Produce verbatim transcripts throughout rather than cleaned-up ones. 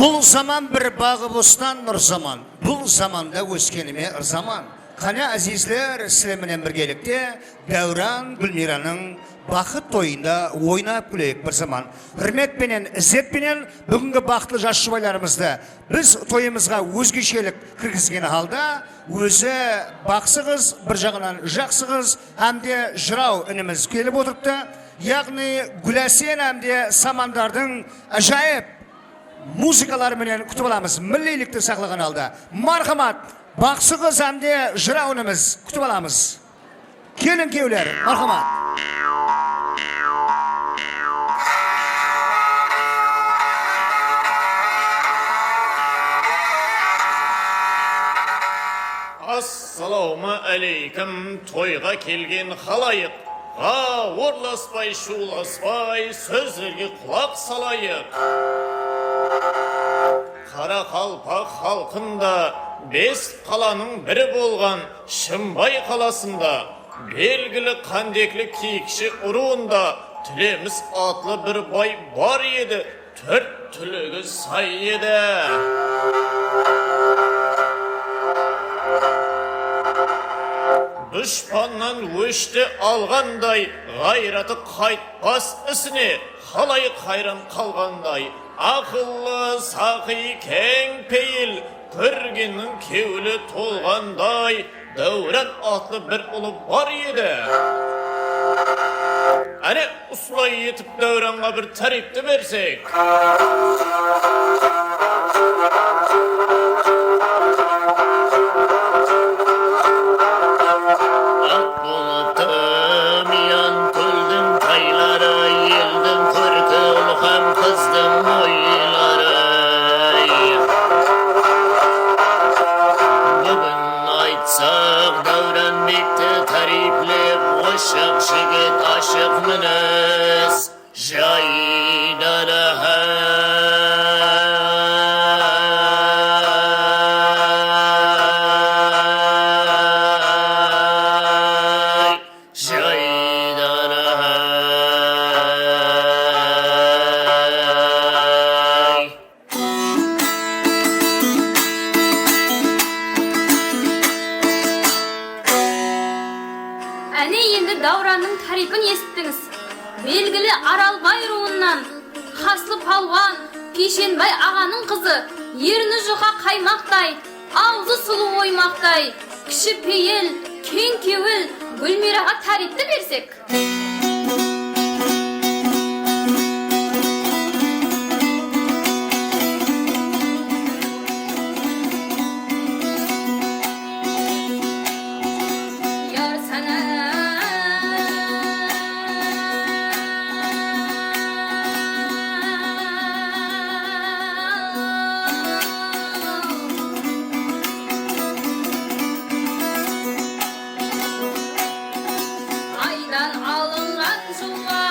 Bul zaman bir baǵı bostan nur zaman, bul zamanda óskenime ırzaman. Qáne, áziyzler, sizler menen birgelikte Dáwran Gúlmiyranıń baxıt toyında oynap kúleyik bir zaman. Húrmet penen, izzet penen búgingi baxıtlı jas jubaylarımızdı biz toyımızǵa ózgeshelik kirgizgen halda, ózi baqsı qız, bir jaǵınan jaqsı qız hám de jıraw inimiz kelip otırıptı. Yaǵnıy Gúlásen hám de Samandardıń ájayıp muzıkaları menen kútip alamız. Milliylikti saqlaǵan halda. Marhamat, baqsı qız hám de jıraw inimiz kútip alamız. Kelin kúyewler, marhamat. Assalawma áleykum, toyǵa kelgen xalayıq. Ǵawırlaspay, shuwlaspay, sózlerge qulaq salayıq. Qaraqalpaq xalqında bes qalanıń biri bolǵan Shımbay qalasında belgili qándekli kiyikshi urıwında Tilemis atlı bir bay bar edi. Tórt tilegi say edi. Dushpannan óshti alǵanday, ǵayratı qaytpas isine, xalayıq hayran qalǵanday. Aqıllı, saqıy, keń peyil, kórgenniń kewli tolǵanday. Dáwran atlı bir ulı bar edi. Áne, usılay etip Dáwranǵa bir táriypti bersek. Aq bolıptı Miyan kóldiń tayları, eldiń kórki ul hám qızdıń moyları. Búgin aytsaq, Dáwranbekti táriyplep, oshaq jigit, ashıq minez, jaydan hay, jaydan hay. Áne, endi Dáwrannıń táriypin esittińiz. Belgili Aralbay ruwınan, qaslı palwan, Piyshenbay aǵanıń qızı, erni juqa qaymaqtay, awzı sulıw oymaqtay, kishi peyil, keń kewil Gúlmiyraǵa táriypti bersek. Yar sana. Aydan alınǵan julǵa,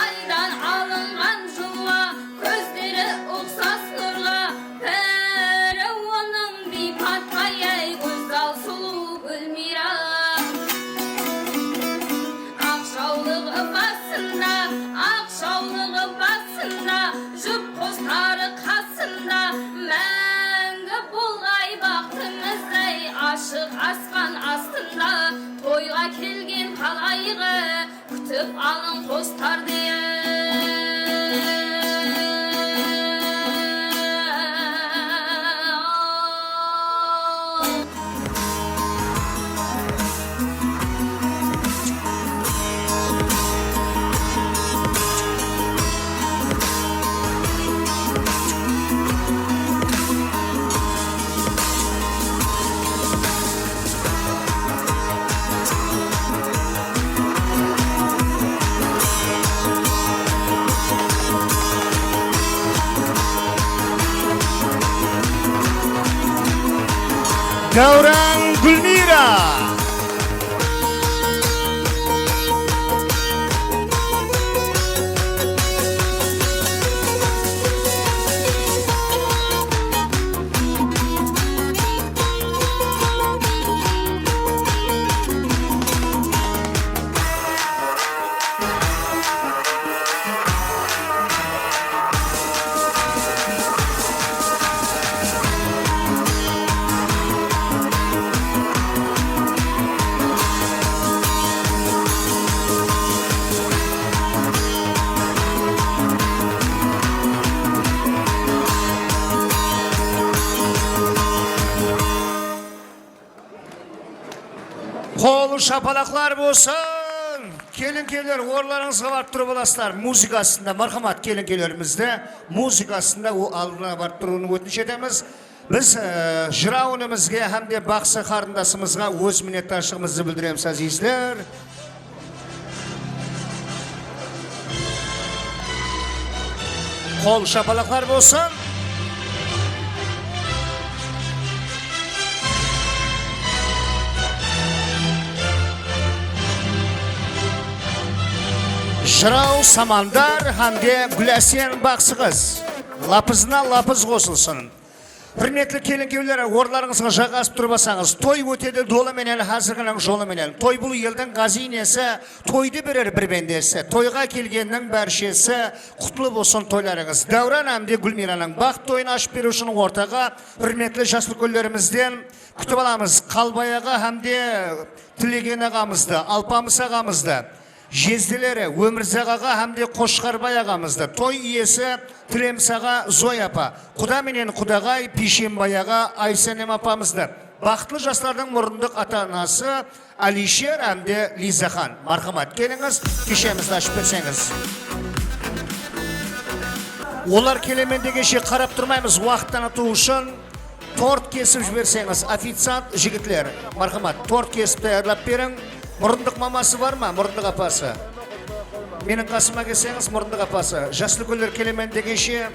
aydan alınǵan julǵa, kózleri uqsas nurǵa, biri onıń biypatpay, gózzal sulıw Gúlmiyra. Aq jawlıǵı basında, aq jawlıǵı basında, jup qostarı qasında, máńgi bolǵay baxtımızday, ashıq aspan astında. Toyǵa kelgen xalayıǵı, kútip alıń qostardı. Dáwran Gúlmiyra. Shapalaqlar bolsın! Kelin-kúyevler, orınlarıńızǵa barıp turıp alasızlar. Muzıka astında, marhamat, kelin-kúyevlerimizdi muzıka astında o aldına barıp turıwın ótinish etemiz. Biz, e, jıraw inimizge hám de baqsı qarındasımızǵa óz minnetdarshılıǵımızdı bildiremiz, ázizler. Qol shapalaqlar bolsın. Jıraw Samandar hám de Gúlásen baqsı qız. Lapızına lapız qosılsın. Húrmetli kelin-kúyevler, orınlarıńızǵa jayǵasıp turıp alsańız. Toy ótedi dolı menen, házirginiń jolı menen. Toy bul eldiń ǵáziynesi, toydı berer bir bendesi. Toyǵa kelgenniń bárshesi, qutlı bolsın toylarıńız. Dáwran hám de Gúlmiranıń baxıtlı toyın ashıp beriw ushın ortaǵa húrmetli jas úlkenlerimizden kútip alamız Qalbay aǵa hám de Tilegen aǵamızdı, Alpamıs aǵamızdı. Jezdeleri Ómirzaq aǵa hám de Qoshqarbay aǵamızdı, toy iyesi Tilemis aǵa, Zoya apa, quda menen qudaǵay Biyshembay aǵa, Aysenem apamızdı, baxıtlı jaslardıń murındıq ata-anası Alisher hám de Lizaxan. Marhamat, kelińiz, keshemizdi ashıp berseńiz. Olar kelemen degenshe qarap turmaymız, waqıt tanıtıw ushın. Tort kesip jiberseńiz, oficiant jigitler, marhamat, tort kesip tayarlap beriń. Murındıq maması bar ma, murındıq apası? Meniń qasıma kelseńiz, murındıq apası. Jas úlkenler kelemen degenshe,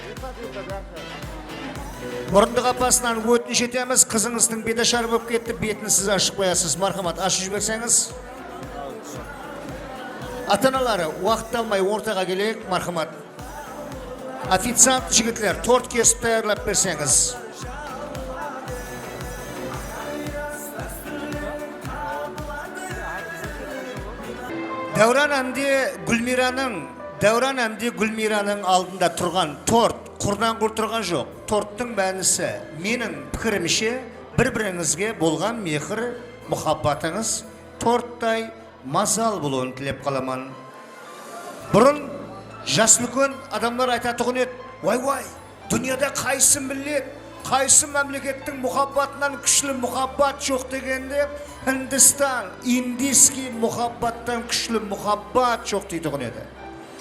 murındıq apasınan ótinish etemiz, qızıńızdıń beti ashar bolıp ketti, betin siz ashıp qoyasız. Marhamat, ashıp jiberseńiz. Ata-analar, waqıt almay ortaǵa keleyik, marhamat. Oficiant jigitler, tort kesip tayarlap berseńiz. Dáwran hám de Gúlmiranıń, Dáwran hám de Gúlmiranıń aldında turǵan tort qurdan qur turǵan joq. Torttıń mánisi meniń pikirimshe bir-birińizge bolǵan mehir, muhabbatıńız torttay mazal bolıwın tilep qalaman. Burın jas úlken adamlar aytatuǵın edi, way-way, dúnyada qaysı millet, qaysı mámlekettiń muhabbatınan kúshli muhabbat joq degende, Hindistan, indiyskiy muhabbattan kúshli muhabbat joq deytuǵın edi.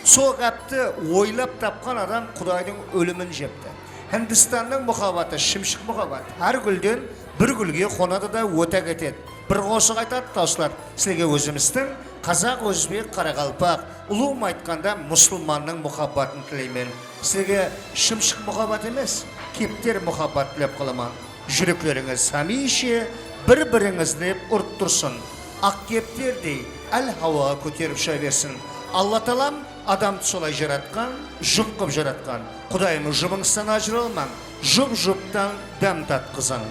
Sol gápti oylap tapqan adam Qudaydıń ólimin jepti. Hindistannıń muhabbatı shımshıq muhabbat. Hár gúlden bir gúlge qonadı da óte ketedi. Bir qosıq aytadı, dawıslar. Sizlerge ózimizdiń qazaq, ózbek, qaraqalpaq, ulıwma aytqanda musılmannıń muhabbatın tileymen. Sizlerge shımshıq muhabbat emes, kepter muhabbat tilep qalaman. Júreklerińiz hámiyshe bir-birińizdi urıp tursın. Aq kepterdey al-hawaǵa kóterip usa bersin. Alla taalam adamdı solay jaratqan, jup qıp jaratqan. Qudayım, jubıńızdan ajıralmań, jup-juptan dám tatqızıń.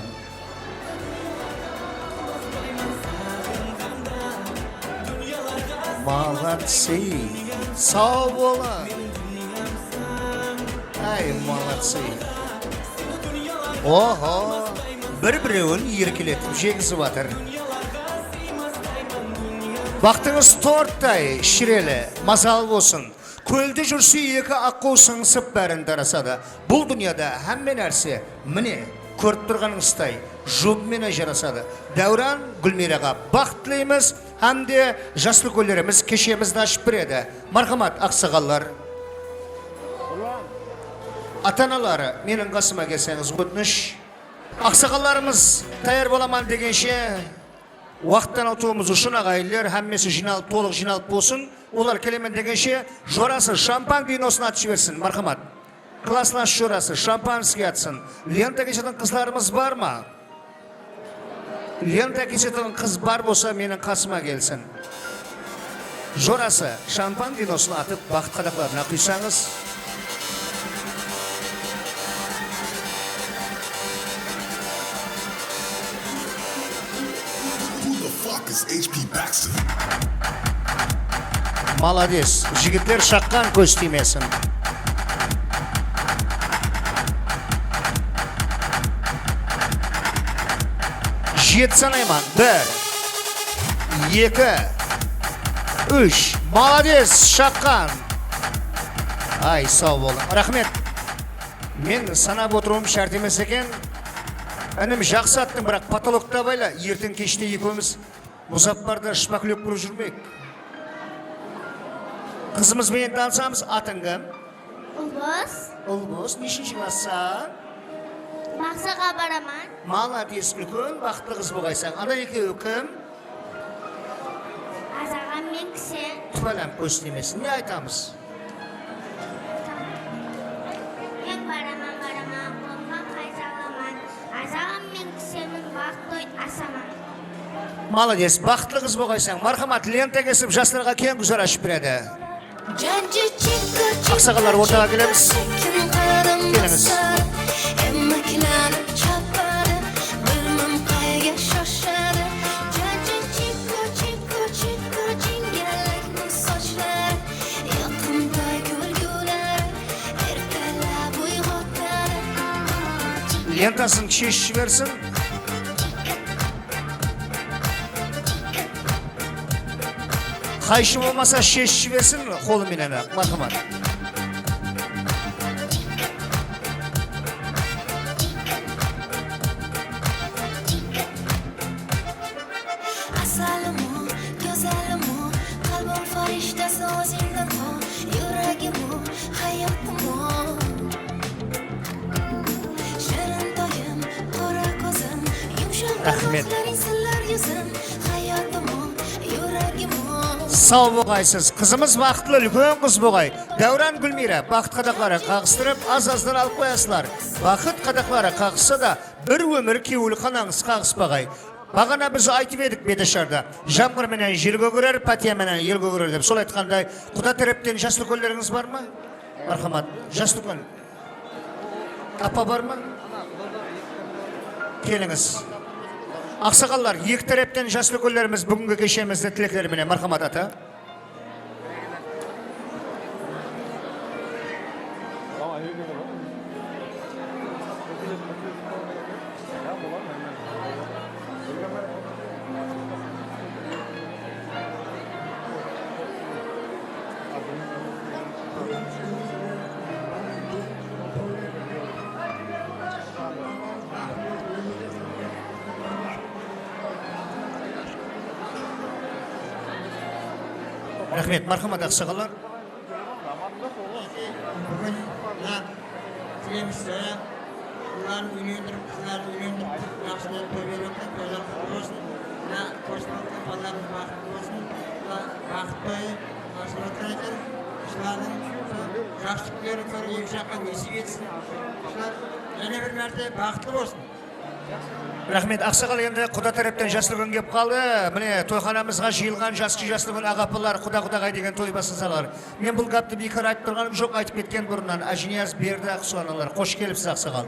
Молодцы! Saw bolıń! Áy, молодцы! Oho, bir-birewin erkeletip jegizip atır. Baxtıńız torttay shireli, mazalı bolsın. Kólde júrse eki aqqıw sıńsıp bárin darasadı. Bul dúnyada hámme nárse, mine, kórip turǵanıńızday, juwıp menen jarasadı. Dáwran, Gúlmiyraǵa baxıt tileymiz. Hám de jas úlkenlerimiz keshemizdi ashıp beredi. Marhamat, aqsaqallar. Ata-analar, meniń qasıma kelseńiz, ótinish. Aqsaqallarımız tayar bolaman degenshe, waqıt tanıtıwımız ushın, aǵayinler, hámmesi jıynalıp, tolıq jıynalıp bolsın. Olar kelemen degenshe, jorası shampan vinosın atıp jibersin. Marhamat. Klasslas jorası shampanskiy atsın. Lenta kesetin qızlarımız bar ma? Lenta kesetin qız bar bolsa, meniń qasıma kelsin. Jorası shampan vinosın atıp, baxıt qadaqlarına quysańız. Who the fuck is H P Baxter? Malades, jigitler shaqqan kóz tiymesin. Jeti sanayman. Bir, eki, úsh. Malades, shaqqan. Ay, saw bolıń. Raxmet. Men sanap otırıwım shárt emes eken. Inim, jaqsı attıń, biraq potolokta bayla. Erteń-keshte ekewimiz Muzappardı shpaklep urıp júrmeyik. Qızımız benen tanısamız, atıń kim? Ulbos. Ulbos, neshinshi klassań? Baqshaǵa baraman. Malades, úlken baxıtlı qız boǵaysań. Ana ekewi kim? Azaǵam men kisi. Tupalám kóz tiymesin. Ne aytamız? Men baraman, baraman, qolımǵa qayzı alaman. Azaǵam men kisemin, baxıt toyın asaman. Malades, baxıtlı qız boǵaysań. Marhamat, lenta kesip, jaslarǵa keń gúzar ashıp beredi. Aqsaǵallar, ortaǵa kelemiz. Kelińiz. Lentasın sheship jibersin. Qayshı bolmasa, sheship jibersin qolı menen-aq, marhamat. Asalim-o, gózalim-o, qálbim farishtasi ózińdiń-o, yúregim-o, hayotim-o. Shirin toyim, qora kózim, yumshoq barmoqlaring, sillar yuzim, hayotim-o, yúregim-o. Saw boǵaysız. Qızımız baxıtlı, úlken qız boǵay. Dáwran, Gúlmiyra, baxıt qadaqları qaǵıstırıp, az-azdan alıp qoyasızlar. Baxıt qadaqları qaǵıssa da, bir ómir kewil qanańız qaǵıspaǵay. Baǵana biz aytıp edik betashar da, jamǵır menen jel kógirer, pátiya menen el kógirer dep. Sol aytqanday, quda tárepten jas úlkenlerińiz bar ma? Marhamat, jas úlken. Apa bar ma? Kelińiz. Aqsaqallar, eki tárepten jas úlkenlerimiz búgingi keshemizdi tilekleri menen, marhamat, ata. Raxmet, marhamat, aqsaqallar. Búgin mına tilemizdi, qızların úylendirip, qızların úylendirip, jaqsı toy berip atır, toylar qutlı bolsın. Mına kórip atırǵan balalarımız baxıtlı bolsın. Mına baxıt toyı, jaqsı bolsın eken. Qızlardıń jaqsı kúnlerin kóriw eki jaqqa nesip etsin. Qızlar jáne bir márte baxıtlı bolsın. Raxmet, aqsaqal, endi quda tárepten jas úlken kelip qaldı. Mine, toyxanamızǵa jıyılǵan jas úlken, jas úlken aǵa-apalar, quda-qudaǵay degen toy basın salǵan. Men bul gápti biykar aytıp turǵanım joq, aytıp ketken burınnan. Ájiniyaz, Berdi, Aqsuwanalar, xosh kelipsiz, aqsaqal.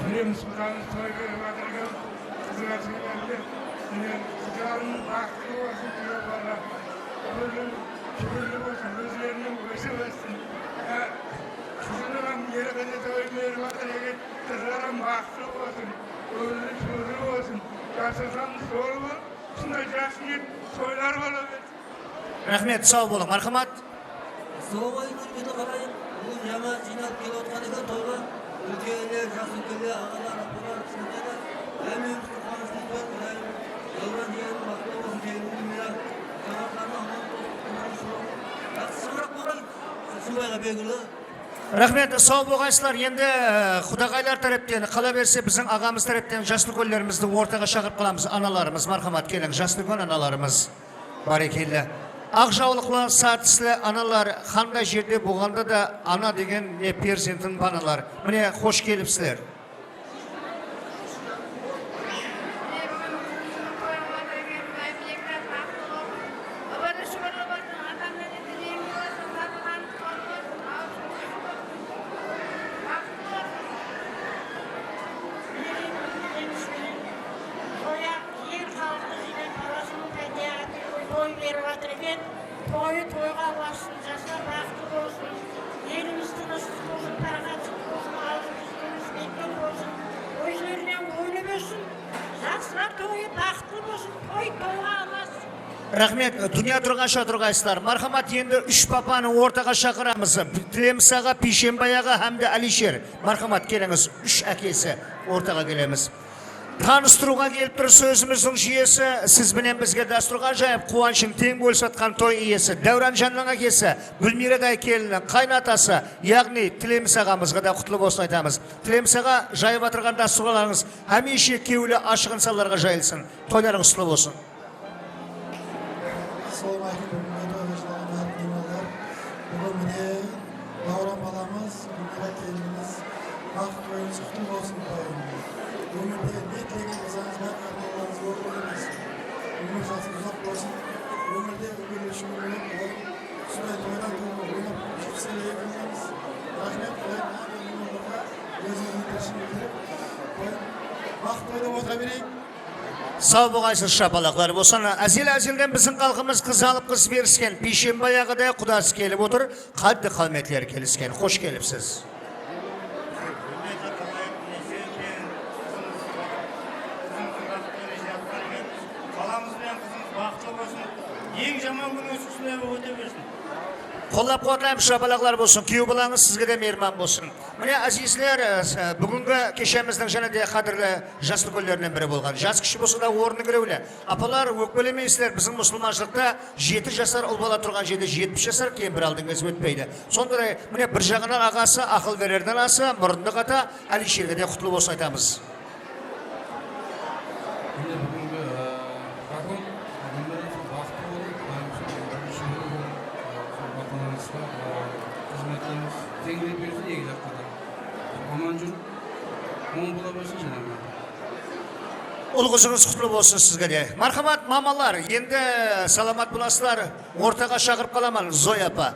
Bilemiz, Qudanıń toy berip atır eken, qızǵa jıynalıp. Mine, qızlarımız baxıtlı bolsın, kúyewleri. Ózin shúkirli bolsın, ózlerinen ósip óssin. Qızlarım erkene toy berip atır eken, qızlarım baxıtlı bolsın, ózleri shúkirli bolsın. Dasturxanımız dolı bolıp, usınday jaqsı iyip toylar bola bersin. Raxmet, saw bolıń, marhamat. Assalamu aleykum, húrmetli aqayın. Búgin jańa jıynalıp kelip atqan eken toyǵa. Úlkenler, jas úlkenler, aǵalar, apalar, kishkentaylar. Hámmemizdiń quwanıshımız bar, Qudayım. Davran jiyeniń baxıtlı bolsın, kelin Gúlmiyra. Jańatlarına aman bolsın, jaqsı shıńıraq bolıń. Tursunbayǵa belgili. Raxmet, saw bolǵaysızlar. Endi, e, qudaǵaylar tárepten, qala berse, biziń aǵamız tárepten jas úlkenlerimizdi ortaǵa shaqırıp qalamız. Analarımız, marhamat, keliń, jas úlken analarımız. Bárekella. Aq jawlıqlı, sarı tisli analar, qanday jerde bolǵanda da ana degen ne perzentin panalar. Mine, xosh kelipsizler. Toyı toyǵa ulasın, jaslar baxıtlı bolsın, elimiz tınısh bolsın, paraxatsız bolsın, awzımız, júzimiz bekkem bolsın, ózlerinen ónip óssin, jaslar toyı baxıtlı bolsın, toy toyǵa ulasın. Raxmet, dúnya turǵansha turǵaysızlar. Marhamat, endi úsh papanı ortaǵa shaqıramız. Tilemiz aǵa, Piyshembay aǵa hám de Áliysher. Marhamat, kelińiz, úsh ákesi ortaǵa kelemiz. Tanıstırıwǵa kelip tur sózimizdiń júyesi, siz benen bizge dástúrge ájayıp quwanıshın teń bólisip atqan toy iyesi, Dáwranjandıń ákesi, Gúlmiyraday kelini, qaynatası, yaǵnıy Tilemiz aǵamızǵa da qutlı bolsın aytamız. Tilemiz aǵa, jayıp atırǵan dástúrxanlarıńız hámiyshe kewli ashıq insanlarǵa jayılsın. Toylarıńız qutlı bolsın. Assalawma aleykum, húrmetli toyǵa jıyналǵan mehriban miymanlar. Búgin mine Dáwran balamız, Gúlmiyra kelinimiz, baxıtlı toyıńız qutlı bolsın, toyıń. Ómirde ne tilegen qılsańız, báribir armanlarıńız orınlı emes. Ómir jasıń uzaq bolsın. Ómirde úlkenler ushın ómir, usınday toydan toyǵa oynap jetiselerge tileymiz. Raxmet, Quday, mehriban miymanlarǵa óziniń tirishine kelip, toyın baxıtlı oynap otıra bereyik. Saw bolǵaysız, shapalaqlar bolsın. Ázel-ázelden biziń xalqımız qız alıp qız berisken, Biyshembi ayaǵıday qudası kelip otır, qáddi-qámetleri kelisken. Xosh kelipsiz. Balamız benen qızımız baxıtlı bolsın. Eń jaman kúni usı usınday bolıp óte bersin. Qollap-quwatlaymız, shapalaqlar bolsın. Kúyew balańız sizge de miyirman bolsın. Mine, ázizler, e, s-, búgingi keshemizdiń jáne de qádirli jas úlkenlerinen biri bolǵan. Jas kishi bolsa da ornı girewli. Apalar, ókpelemeysizler, biziń musılmanshilıqta jeti jasar ul bala turǵan jerde jetpis jasar kempir aldın gezip ótpeydi. Sonday, mine, bir jaǵınan aǵası, aqıl bererden ası, murındıq ata Alisherge de qutlı bolsın aytamız. Mine, búgingi, e, program, Gúlmira, baxıtlı bolıń, e, sol birinshi bolıń, e, sol ata-anamızǵa, e, xızmetlerińiz teńley bersin eki jaqqa da. Aman júrip, oń bola bersin, jáne. Ul-qızıńız qutlı bolsın sizge de. Marhamat, mamalar, endi salamat bolasızlar. Ortaǵa shaqırıp qalaman, Zoya apa.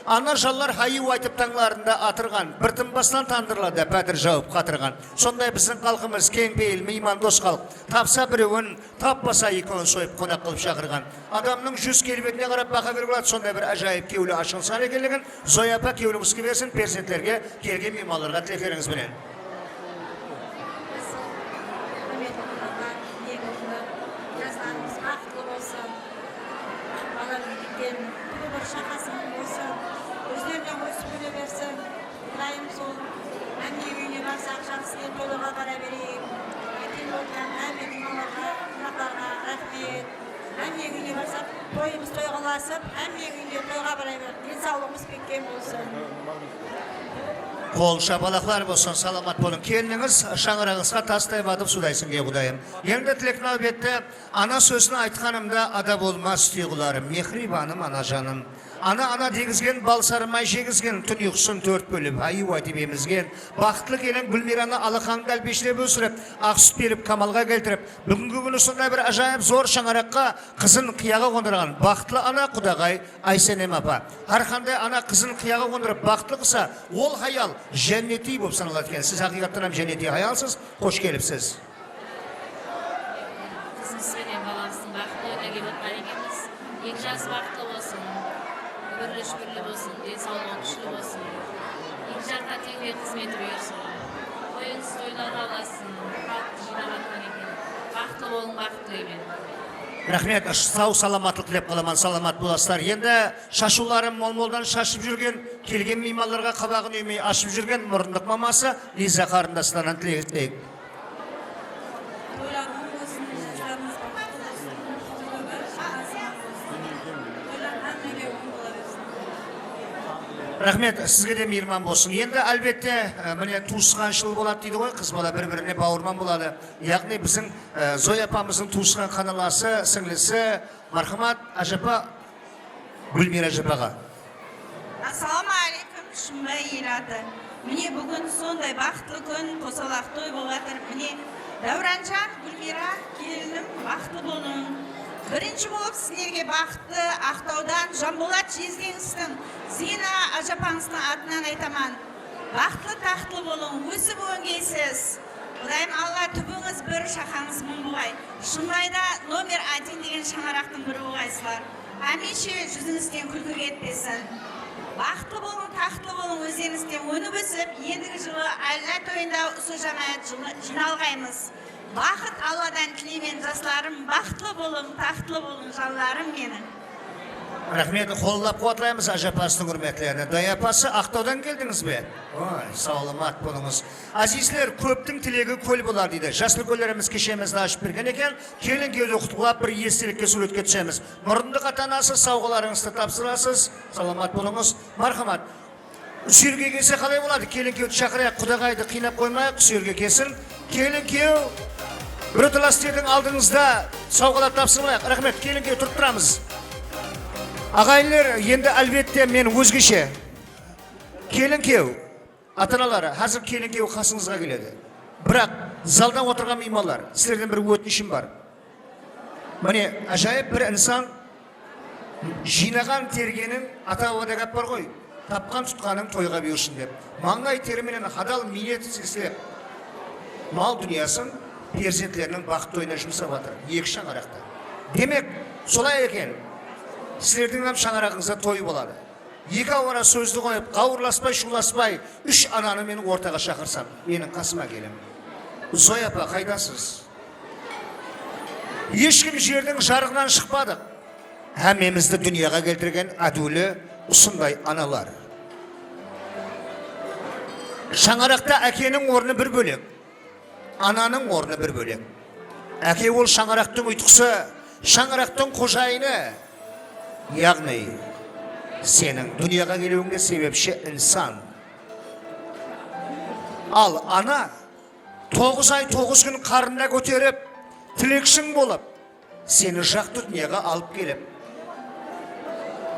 Ana janlar hayıw aytıp tańlarında atırǵan, bir tınbastan tandırlarda pátir jawıp qatırǵan. Sonday biziń xalqımız keń peyil, miymandos xalıq. Tapsa birewin, tappasa ekewin soyıp qonaq qılıp shaqırǵan. Adamnıń júz kelbetine qarap baha berip aladı, sonday bir ájayıp kewli ashıq insan ekenligin Zoya apa kewlińizge bersin, perzentlerge, kelgen miymanlarǵa tileklerińiz benen. Jaslarımız baxıtlı bolsın. Bala úylengen, túbi bir shaqası bolsın. Ózlerinen ósip óne bersin. Ilayım sol, hámme úyine barsaq, jaqsınen toylarǵa bara bereyik. Kelip otırǵan hámme miymanlarǵa, qonaqlarǵa raxmet. Hámme úyine barsaq, toyımız toyǵa ulasıp, hámme úyine toyǵa bara berip, densawlıǵımız bekkem bolsın. Qol shapalaqlar bolsın, salamat bolıń. Kelinińiz shańaraǵıńızǵa tastay batıp suwday sińgen, Qudayım. Endi tilek náwbette. Ana sózin aytqanımda ada bolmas tuyǵılarım, mehribanım, ana janım. Ana, ana degizgen, bal sarımay jegizgen, tún uyqısın tórt bólip, hayıw aytıp emizgen, baxıtlı kelin Gúlmiranı alaxanında álpeshlep ósirip, aq sút berip, kamalǵa keltirip, búgingi kúni usınday bir ájayıp zor shańaraqqa qızın qıyaǵa qondırǵan baxıtlı ana, qudaǵay Aysenem apa. Hár qanday ana qızın qıyaǵa qondırıp baxıtlı qılsa, ol hayal jánnetiy bolıp sanaladı eken. Siz haqıyqattan hám jánnetiy hayalsız. Xosh kelipsiz. Qızımız benen balamızdıń baxıtlı toyına kelip atqan ekenbiz. Eki jası baxıtlı bolsın, birli-shúbirli bolsın, densawlıǵı kúshli bolsın. Eki jaqqa teńdey xızmeti buyırsın. Toyıńız toylarǵa ulasın, xalıq jıynap atqan eken. Baxıtlı bolıń, baxıtlı úylen. Raxmet, saw-salamatlıq tilep qalaman, salamat bolasızlar. Endi shashıwların mol-moldan shashıp júrgen, kelgen miymanlarǵa qabaǵın úymey ashıp júrgen murındıq maması Liza qarındaslardan tilek etleyik. Toylar oń bolsın, jaslarımız baxıtlı bolsın, toylar shaqasınan bolsın. Toylar hámmege oń bola bersin. Raxmet, sizge de miyirman bolsın. Endi, álbette, e, mine, tuwısqanshıl boladı deydi ǵoy, qız bala bir-birine bawırman boladı. Yaǵnıy biziń, e, Zoya apamızdıń tuwısqan qanalası, sińlisi, marhamat, ájapa, Gúlmira ájapaǵa. Assalawma aleykum, Shımbay el atı. Mine, búgin sonday baxıtlı kún, qosalaq toy bolıp atır. Mine, Dáwranjan, Gúlmira, kelinim, baxıtlı bolıń. Birinshi bolıp sizlerge baxıttı Aqtawdan Janbolat jezdeńizdiń, Zina ájapańızdıń atınan aytaman. Baxıtlı, taxtlı bolıń, ósip óngeysiz. Qudayım Alla, túbińiz bir, shaqańız mıń bolǵay. Shımbayda nomer один degen shańaraqtıń biri bolǵaysızlar. Hámiyshe júzińizden kúlki ketpesin. Baxıtlı bolıń, taxtlı bolıń, ózlerińizden ónip ósip, endigi jılı Alla toyında usı jámáát jılı-, jıynalǵaymız. Baxıt Alladan tileymen, jaslarım, baxıtlı bolıń, taxtlı bolıń, janlarım meniń. Raxmet, qollap-quwatlaymız ájapastıń húrmetlerine. Dayı apası, Aqtawdan keldińiz be? Oy, salamat bolıńız. Áziyzler, kóptiń tilegi kól bolar deydi. Jas úlkenlerimiz keshemiz de ashıp bergen eken. Kelin kúyewdi qutlıqlap, bir estelikke súwretke túsemiz. Murındıq ata-anası, sawǵalarıńızdı tapsırasız. Salamat bolıńız. Marhamat. Usı jerge kelse qalay boladı? Kelin kúyewdi shaqırayıq, qudaǵaydı qıynap qoymayıq, usı jerge kelsin. Kelin kúyew, birotala sizlerdiń aldıńızda sawǵalar tapsırmayıq. Raxmet, kelin kúyew, turıp turamız. Aǵayinler, endi, álbette, men ózgeshe. Kelin kúyew, ata-analar, házir kelin kúyew qasıńızǵa keledi. Biraq zalda otırǵan miymanlar, sizlerden bir ótinishim bar. Mine, ájayıp bir insan jıynaǵan tergenin, ata-babada gáp bar ǵoy, tapqan tutqanıń toyǵa buyırsın dep. Mańlay teri menen hadal miynet islep, mal-dúnyasın perzentleriniń baxıtlı toyına jumsap atır, eki shańaraqta. Demek, solay eken, sizlerdiń hám shańaraǵıńızda toy boladı. Eki awara sózdi qoyıp, ǵawırlaspay, shuwlaspay, úsh ananı men ortaǵa shaqırsam, meniń qasıma keliń. Zoya apa, qaydasız? Hesh kim jerdiń jarıǵınan shıqpadıq. Hámmemizdi dúnyaǵa keltirgen ádiwli usınday analar. Shańaraqta ákeniń ornı bir bólek. Ananıń ornı bir bólek. Áke ol shańaraqtıń uyıtqısı, shańaraqtıń xojayını. Yaǵnıy, seniń dúnyaǵa keliwińe sebepshi insan. Al, ana toǵız ay toǵız kún qarnında kóterip, tilekshiń bolıp, seni jaqtı dúnyaǵa alıp kelip,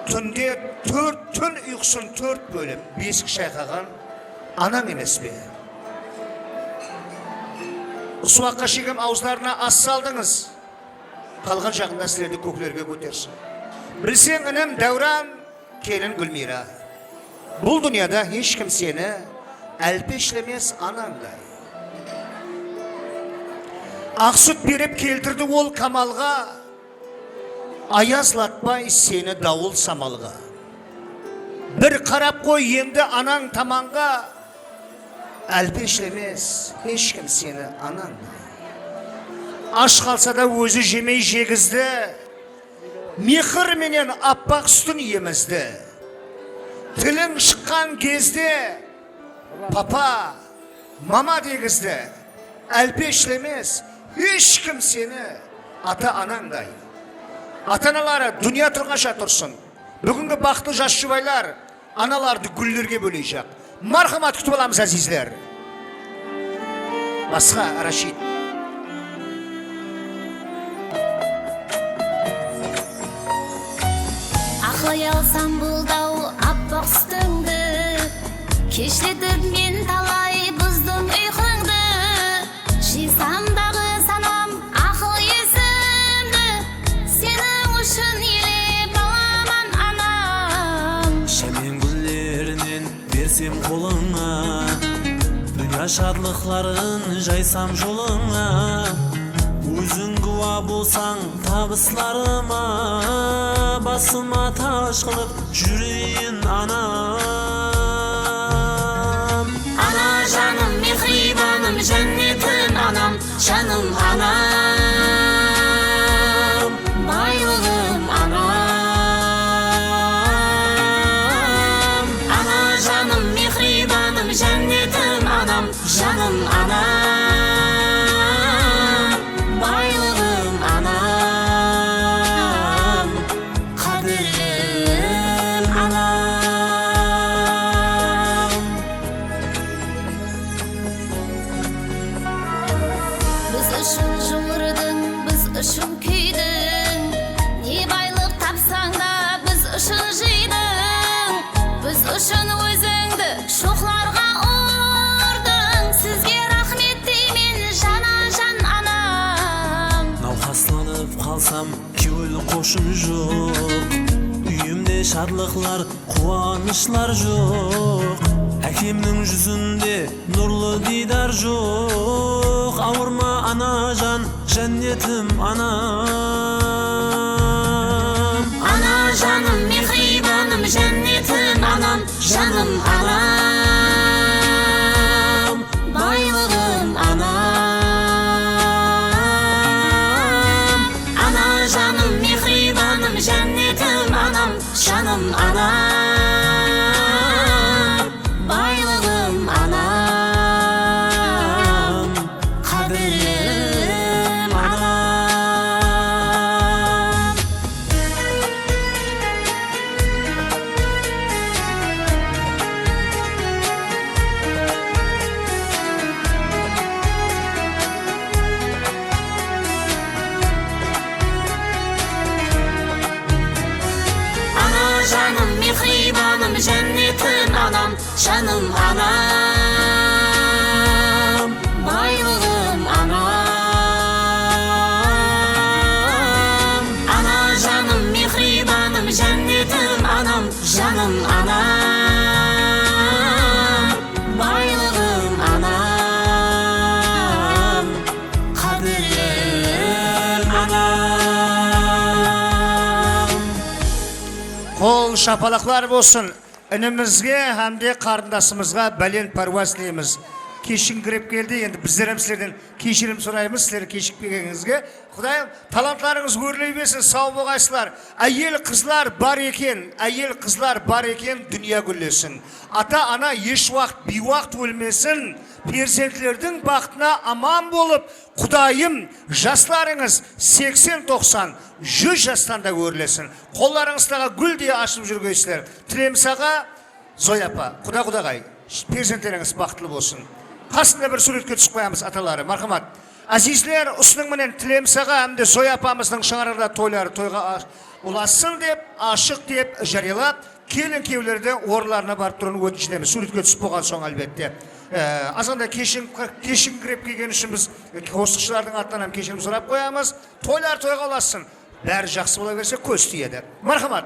túnde tórt tún uyqısın tórt bólip, besik shayqaǵan anań emes pe? Usı waqıtqa shekem awızlarına as saldıńız. Qalǵan jaǵında sizlerdi kóklerge kótersin. Bilseń, inim Dáwran, kelin Gúlmiyra. Bul dúnyada hesh kim seni álpeshlemes anańday. Aq sút berip keltirdi ol kamalǵa, ayazlatpay seni dawıl-samalǵa. Bir qarap qoy endi anań tamanǵa, álpeshlemes hesh kim seni anańday. Ash qalsa da ózi jemey jegizdi, mehir menen appaq sútin emizdi. Tiliń shıqqan gezde papa, mama degizdi. Álpeshlemes hesh kim seni ata-anańday. Ata-analarıń dúnya turǵansha tursın. Búgingi baxıtlı jas jubaylar analardı gúllerge bóleyjaq. Marhamat, kútip alamız, áziyzler. Basqa, Rashid. Aqlay alsam bul daw appaq sútińdi, keshletip men talay buzdım uyqıńdı. Jıysam daǵı sanam aqıl esimdi, seniń ushın ele balaman anam. Jámen gúllerinen bersem qolıńa, dúnya shadlıqların jaysam jolıńa. Óziń gúwa bolsań tabıslarıma, basıma taj qılıp júreyin anam. Ana janım, mehribanım, jánnetim anam, janım anam, baylıǵım anam. Ana janım, mehribanım, jánnetim anam, janım anam, baylıǵım anam, qádirlim anam. Biz ushın juwırdıń, biz ushın kúydiń. Ne baylıq tapsań da, biz ushın jıydıń. Biz ushın ózińdi shoqlarǵa urdıń. Sizge raxmet deymen, jana jan anam. Nawqaslanıp qalsam, kewil xoshım joq. Úyimde shadlıqlar, quwanıshlar joq. Ákemniń júzinde nurlı diydar joq. Awırma, anajan, jánnetim anam. Ana janım, mehribanım, jánnetim anam, janım anam, baylıǵım anam. Ana janım, mehribanım, jánnetim anam, Anam, baylıǵım anam, qádirlim anam. Ana janım, mehribanım, jánnetim anam, janım anam, baylıǵım anam. Ana janım, mehribanım, jánnetim anam, janım anam, baylıǵım anam, qádirlim anam. Qol shapalaqlar bolsın. Inimizge hám de qarındasımızǵa bálent párwaz tileymiz. Keshińkirep keldi, endi bizler hám sizlerden keshirim soraymız, sizler keshikip kelgenińizge. Qudayım, talantlarıńız órley bersin, saw bolǵaysızlar. Áyel-qızlar bar eken, áyel-qızlar bar eken, dúnya gúllesin. Ata-ana hesh waqıt biywaqıt ólmesin. Perzentlerdiń baxtına aman bolıp, Qudayım, jaslarıńız seksen, toqsan, júz jastan da órlesin. Qollarıńızdaǵı gúldey ashıp júrgeysizler. Tilemisaǵa, Zoya apa, quda-qudaǵay, perzentlerińiz baxıtlı bolsın. Qasında bir súwretke túsip qoyamız ataları, marhamat. Áziyzler, usınıń menen Tilemisaǵa hám de Zoya apamızdıń shańaraǵda toyları toyǵa a-, ulassın dep, ashıq dep járiyalap, kelin-kúyewlerdi orınlarına barıp turıwın ótinsh etemiz. Súwretke túsip bolǵan soń, álbette. E, azǵantay keshiń-, keshińkirep kelgeni ushın biz, e, qosıqshılardıń atınan hám keshirim sorap qoyamız. Toylar toyǵa ulassın. Bári jaqsı bola berse, kóz tiyedi. Marhamat.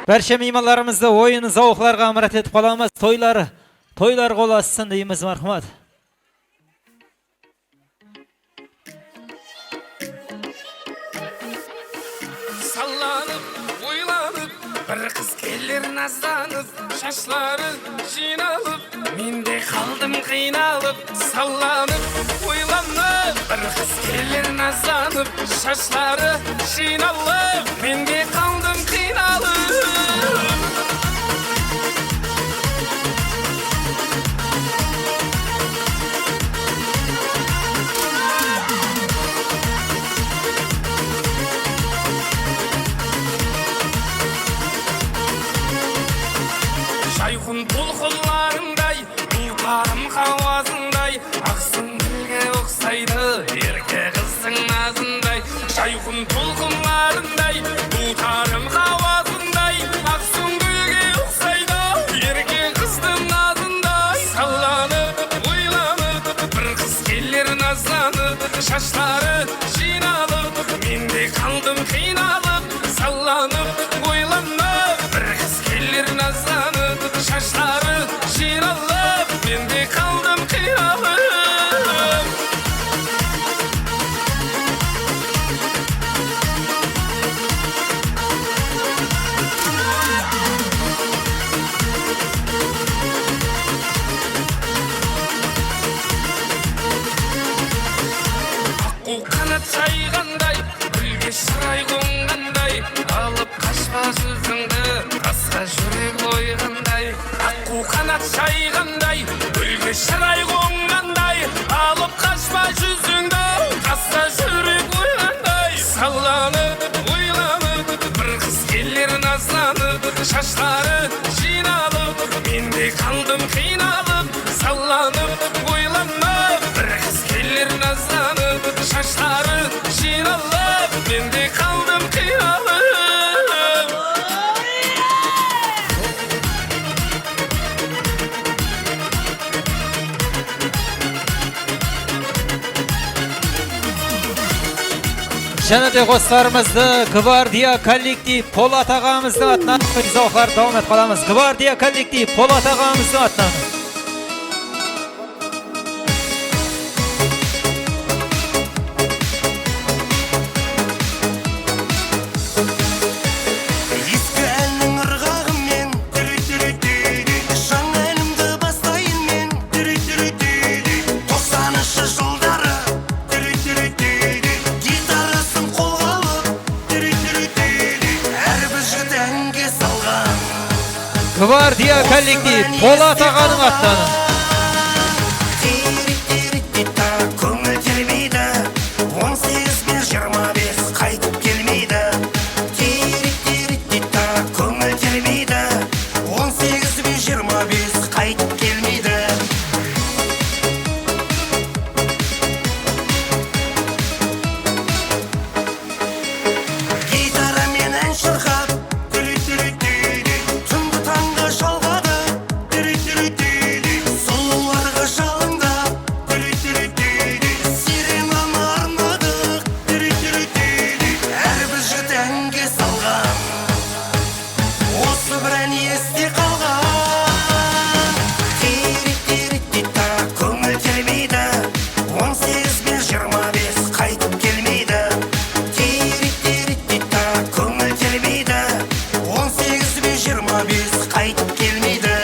Bárshe miymanlarımızdı oyın-zawıqlarǵa ámirat etip qalamız. Toylar, toylar qolassın deymiz, marhamat. Sallanıp, oylanıp, bir qız keler nazlanıp, shashları jıynalıp, men de qaldım qıynalıp. Sallanıp, oylanıp, bir qız keler nazlanıp, shashları jıynalıp, men de qaldım qıynalıp. Jayqun tolqınlarınday, Bulqarım hawazınday, aq súńgilge uqsaydı, erke qızdıń nazınday. Jayqun tolqınlarınday, bulqarım hawazınday, aq súńgilge uqsaydı, erke qızdıń nazınday. Sallanıp, oylanıp, bir qız keler nazlanıp, shashları jıynalıp, men de qaldım qıynalıp. Sallanıp, oylanıp, bir qız keler nazlanıp, shashları jıynalıp, men de qaldım qıynalıp. Aqqu qanat jayǵanday, gúlge shıray qonǵanday, alıp qashpa júzińdi, qasqa júrek oyǵanday. Aqqu qanat jayǵanday, gúlge shıray qonǵanday, alıp qashpa júzińdi, qasqa júrek oyǵanday. Sallanıp, oylanıp, bir qız keler nazlanıp, shashları jıynalıp, men de qaldım qıynalıp. Sallanıp, oylanıp, bir qız keler nazlanıp, shashları jıynalıp, men de qaldım qıynalıp. Jáne de qosıqlarımızdı Gvardiya kollektiv Polat aǵamızdıń atınan zawıqlardı dawam etip qalamız. Gvardiya kollektiv Polat aǵamızdıń atınan. Eski ánniń ırǵaǵı men, jańa ánimdi baslayın men, toqsan Diya kollektiv, Polat aǵanıń atınan. Tiyrik-tiyrik deydi, kóńil telmeydi. On segiz benen jigirma bes qaytıp kelmeydi. Tiyrik-tiyrik deydi, kóńil telmeydi. On segiz benen jigirma bes qaytıp kelmeydi. Gitara menen shırqap, túley-túley-túy-túy, túngi tańǵa jalǵadıq, túley-túley-túy-túy, sulıwlarǵa jalıńdap, túley-túley-túy-túy, sirenanı arnadıq, túley-túley-túy-túy, hár bir jigit ánge salǵan. Usı bir áni este qalǵan. Tiyrik-tiyrik deydi, kóńil telmeydi. On segiz benen jigirma bes qaytıp kelmeydi. Tiyrik-tiyrik deydi, kóńil telmeydi. On segiz benen jigirma bes qaytıp kelmeydi.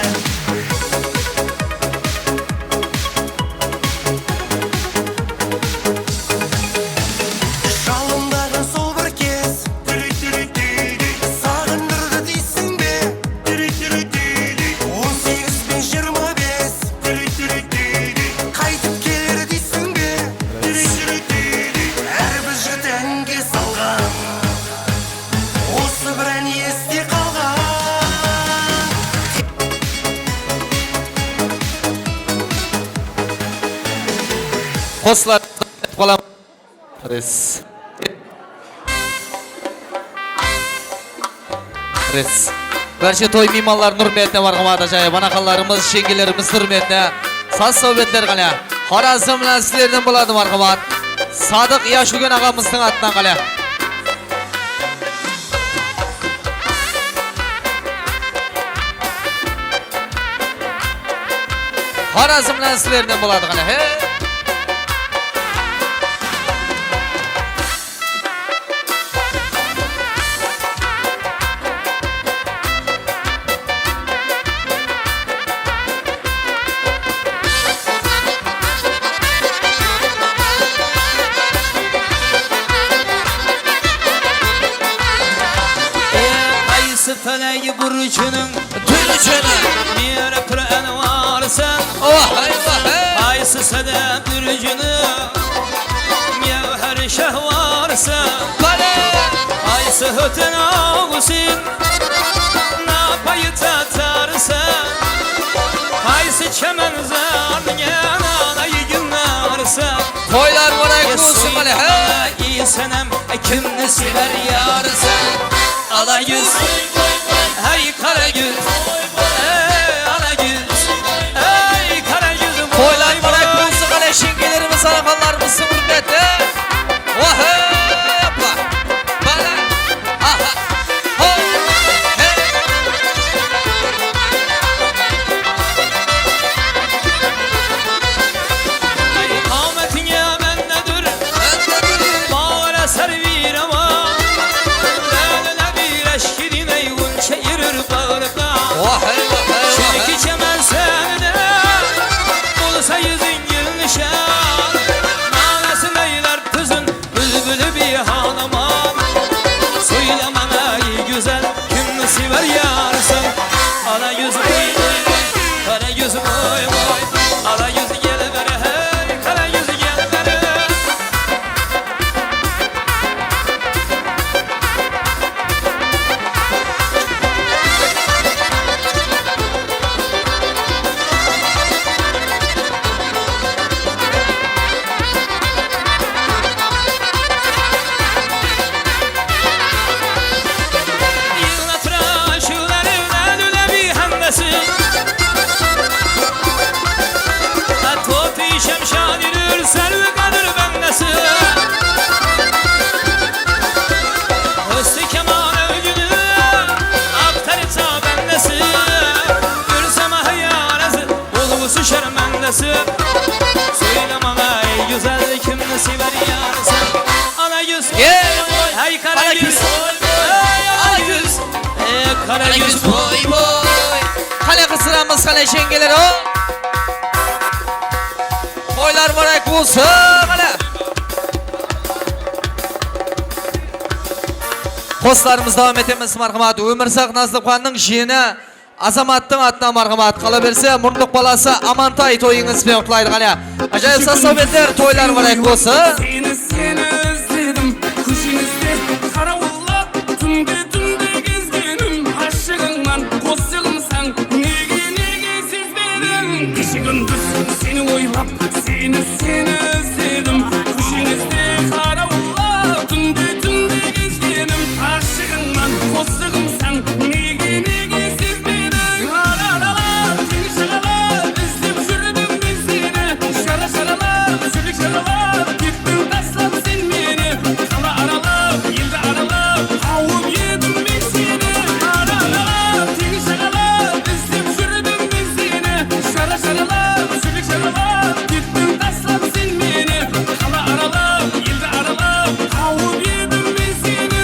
Jalındaǵın sol bir kez. Túley-túley-túy-túy, saǵındırdı deysiń be? Túley-túley-túy-túy, on segiz benen jigirma bes. Túley-túley-túy-túy, qaytıp keler deysiń be? Túley-túley-túy-túy, hár bir jigit ánge salǵan. Usı bir áni este qalǵan. Qosılar, qalam. Res. Res. Bárshe toy miymanlarınıń húrmetine, marhamat, ájayıp anaxanlarımız, jeńgelerimiz húrmetine saz-sáwbetler qáne. Xorazm menen sizlerden boladı, marhamat. Sadıq Yashulgen aǵamızdıń atınan qáne. Xorazm menen sizlerden boladı qáne. He! Qaysı fálek burjınıń túrjini? Miyri pir ánvarsań. Oh, ay, oh, hey! Qaysı sada burjınıń Miyawhar shahvarsań. Bale! Qaysı hóten awsın Napayı tatarsań. Qaysı chaman zarıńa Nalaygın narsań. Toylar mınaǵa bolsın, bale, he! Isenam, kimni sever yarsań? Ala júz, hey, qara júz, ey, ala júz, ey, qara júz. Toylar mınaǵa bolsın, qáne, jeńgelerimiz, anaxanlarımızdıń húrmetine. Ohe, hoppa, bale, aha, ho, he. Qámetińe bándedur, báwir sárwir awa. Báwirle bir áshkediney ónshe erur báwirge. Wah, hey, wah, hey, wah. Shúniki chaman sende bolsa izin elnishan. Nalasın aylar túzin búlbili biyhanama. Sóyle mańa, ey gózzal, kimni sever yarsań? Ala júz, oy, oy, oy, qara júz, oy, oy, ala júz, gel beri, hey, qara júz, gel beri. Yıglatır ashıwlarına dúllebi hámmesi. Átoti shamshad yúrir sárwi qádir bándesi. Ósti kamal áwjidi aqtarsa bándesi. Úrsem hayal Ol usı shármándesi. Sóyle mańa, ey gózzal, kimni sever yarsań? Ala júz, ey, qara júz, ey, ala júz, ey, qara júz, boy, boy. Qáne, qızdıramız, qáne, jeńgeler, o. Toylar mınaǵa bolsın, qáne. Qosıqlarımızdı dawam etemiz, marhamat. Ómirsaq Nazlıxannıń jiyeni Azamattıń atına marhamat. Qalaberse, Murındıqbalası Amantay toyıńız benen qutlaydı. Qáne, ájayıp saz-sáwbetler, toylar múbárek bolsın. Seni, seni izledim, kósheńizde qarawıllap, túnde, túnde gezgenim, ashıǵıńman qosıǵımsań, nege, nege sezbedim? Keshe-kúndez seni oylap, seni, seni izledim, kósheńizde qarawıllap, túnde, túnde gezgenim, ashıǵıńman qosıǵımsań, nege, nege sezbedim? Ara aralap, teń jaǵalap, izlep júrdim men seni. Jara jaralap, júrek jaralap, kettiń taslap sen meni. Qala aralap, eldi aralap, tawıp edim men seni. Ara aralap, teń jaǵalap, izlep júrdim men seni. Jara jaralap, júrek jaralap, kettiń taslap sen meni. Qala aralap, eldi aralap, tawıp edim men seni.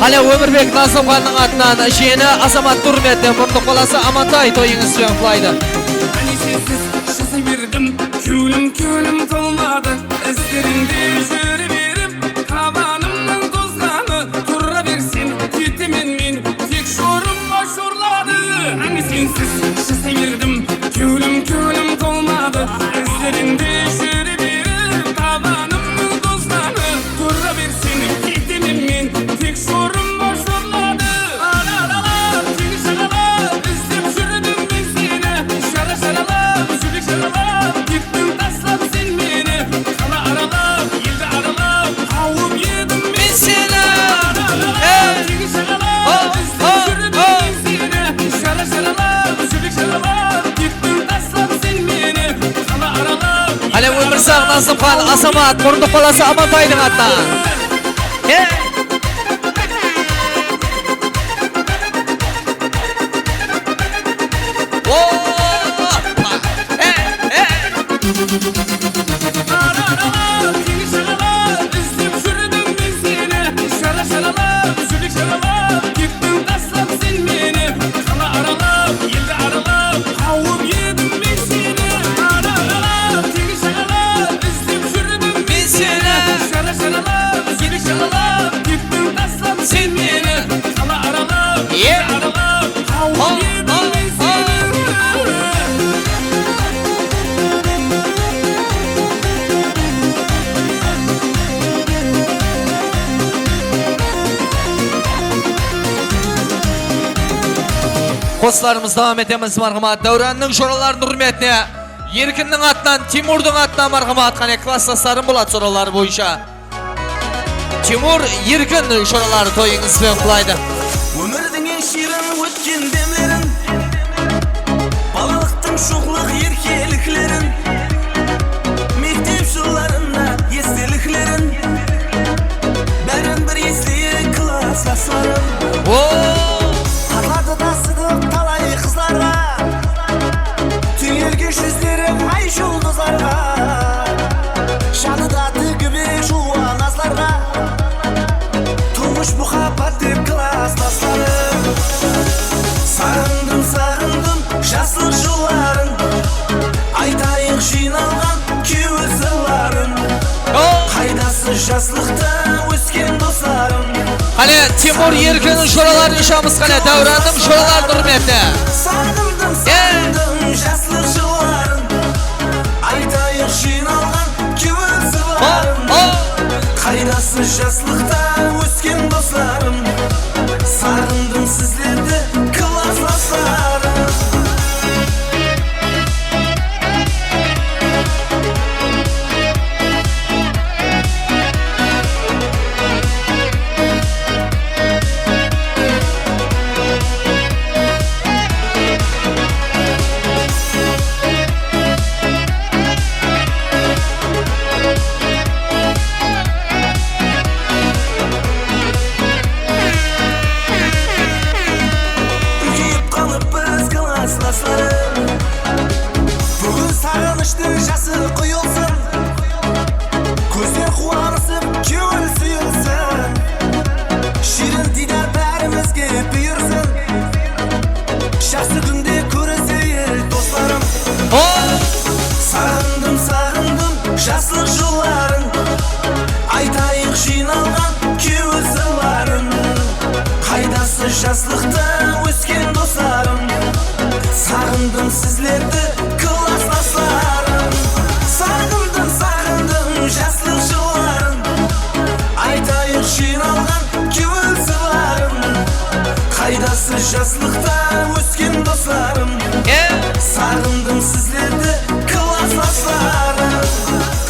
Qáne, Ómirbek Nazımxannıń atınan jiyeni Azamat húrmetine Murındıqbalası Amantay toyıńız benen qutlaydı. Áne, sensiz jasay berdim, kewlim, kewlim tolmadı. Izlerińde júre berip, tabanımnıń tozǵanı. Tura berseń, ketemen men, tek jorım bosh urladı. Áne, sensiz jasay berdim, kewlim, kewlim tolmadı. Izlerińde júre berip, tabanımnıń tozǵanı. Tura berseń, ketemen men, tek jorım bosh urladı. Ara aralap, teń jaǵalap, izlep júrdim men seni. Jara jaralap, júrek jaralap, kettiń taslap sen meni. Qala aralap, eldi aralap, tawıp edim men seni. Ara aralap, teń jaǵalap, izlep júrdim men seni. Jara jaralap, júrek jaralap, kettiń taslap sen meni. Qala aralap, Qáne, Ómirsaq Nazımxan, Azamat, Murındıqbalası Amantaydıń atına. He! Oppa! E, e! Ara aralap, teń jaǵalap, izlep júrdim men seni. Jara jaralap, júrek jaralap, kettiń taslap sen meni. Qala aralap, eldi aralap, tawıp edim men seni. Ara aralap, teń jaǵalap, izlep júrdim men seni. Jara jaralap, júrek jaralap, kettiń taslap sen meni. Qala aralap, eldi aralap, tawıp edim men seni. Qosıqlarımızdı dawam etemiz, marhamat. Dáwrannıń joralarınıń húrmetine Erkinniń atınan, Timurdıń atınan, marhamat. Qáne, klasslaslarım boladı sorawları boyınsha. Timur, Erkin joraları toyıńız benen qutlaydı. Ómirdiń eń shiyrin ótken demlerin, balalıqtıń shoqlıq erkeliklerin, mektep jıllarına esteliklerin, bárin bir esleyik, klasslaslarım. O! Atlardı tasıdıq talay qızlarǵa, túyelgen júzleri ay juldızlarǵa, janı da tigip juwan nazlarǵa. Tuwmısh muhabbat dep klasslaslarım. Saǵındım, saǵındım jaslıq jılların. Aytayıq jıynalǵan kewil sırların. Qaydası jaslıqta ósken doslarım? Qáne, Timur, Erkin joraların ashamız, qáne, Dáwrannıń joralarınıń húrmetine. Saǵındım, saǵındım jaslıq jılların. Aytayıq jıynalǵan kewil sırların. Qaydası jaslıqta ósken doslarım? Saǵındım sizlerdi, klasslaslarım. Sizlerdi, klaslaslarım, saǵındım, saǵındım jaslıq jılların. Aytayıq jıynalǵan kewil sırların, qaydası jaslıqta ósken doslarım? E? Saǵındım sizlerdi, klaslaslarım,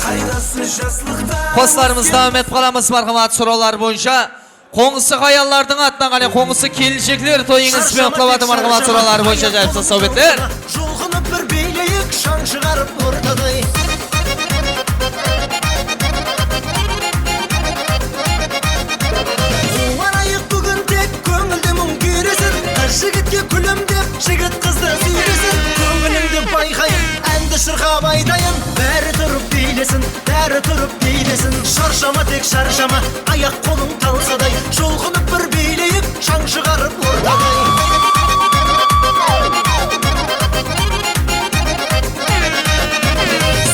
qaydası jaslıqta. Qosıqlarımızdı dawam etip qalamız, marhamat, sorawlar boyınsha. Qońsı hayallardıń atınan, qáne, qońsı kelinshekler toyıńız benen qutlap atır, marhamat, sorawları boyınsha ajayıp sáwbetler. Jolǵınıp bir biyleyik, shań shıǵarıp ortaday. Quwanayıq búgin tek, kóńilde muń kúyresin. Qız jigitke kúlimdep, jigit qızdı súyresin. Kóńilińdi bayqayın, ándi shırqap aytayın. Bári turıp biylesin, bári turıp biylesin. Sharshama, tek sharshama, ayaq-qolıń talsaday, jolǵınıp bir biyleyik, shań shıǵarıp ortaday.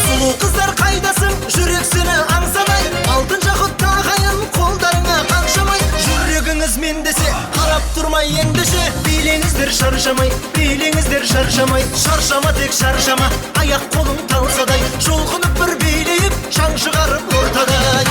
Sulıw qızlar qaydasıń, júrek seni ańsaday. Altın jaqıp taǵayın, qoldarıńa qanshamay. Júregińiz mendese, qarap turmay endishe. Biyleńizler sharshamay, biyleńizler sharshamay. Sharshama, tek sharshama, ayaq-qolıń talsaday, jolǵınıp bir biyleyik, shań shıǵarıp ortaday.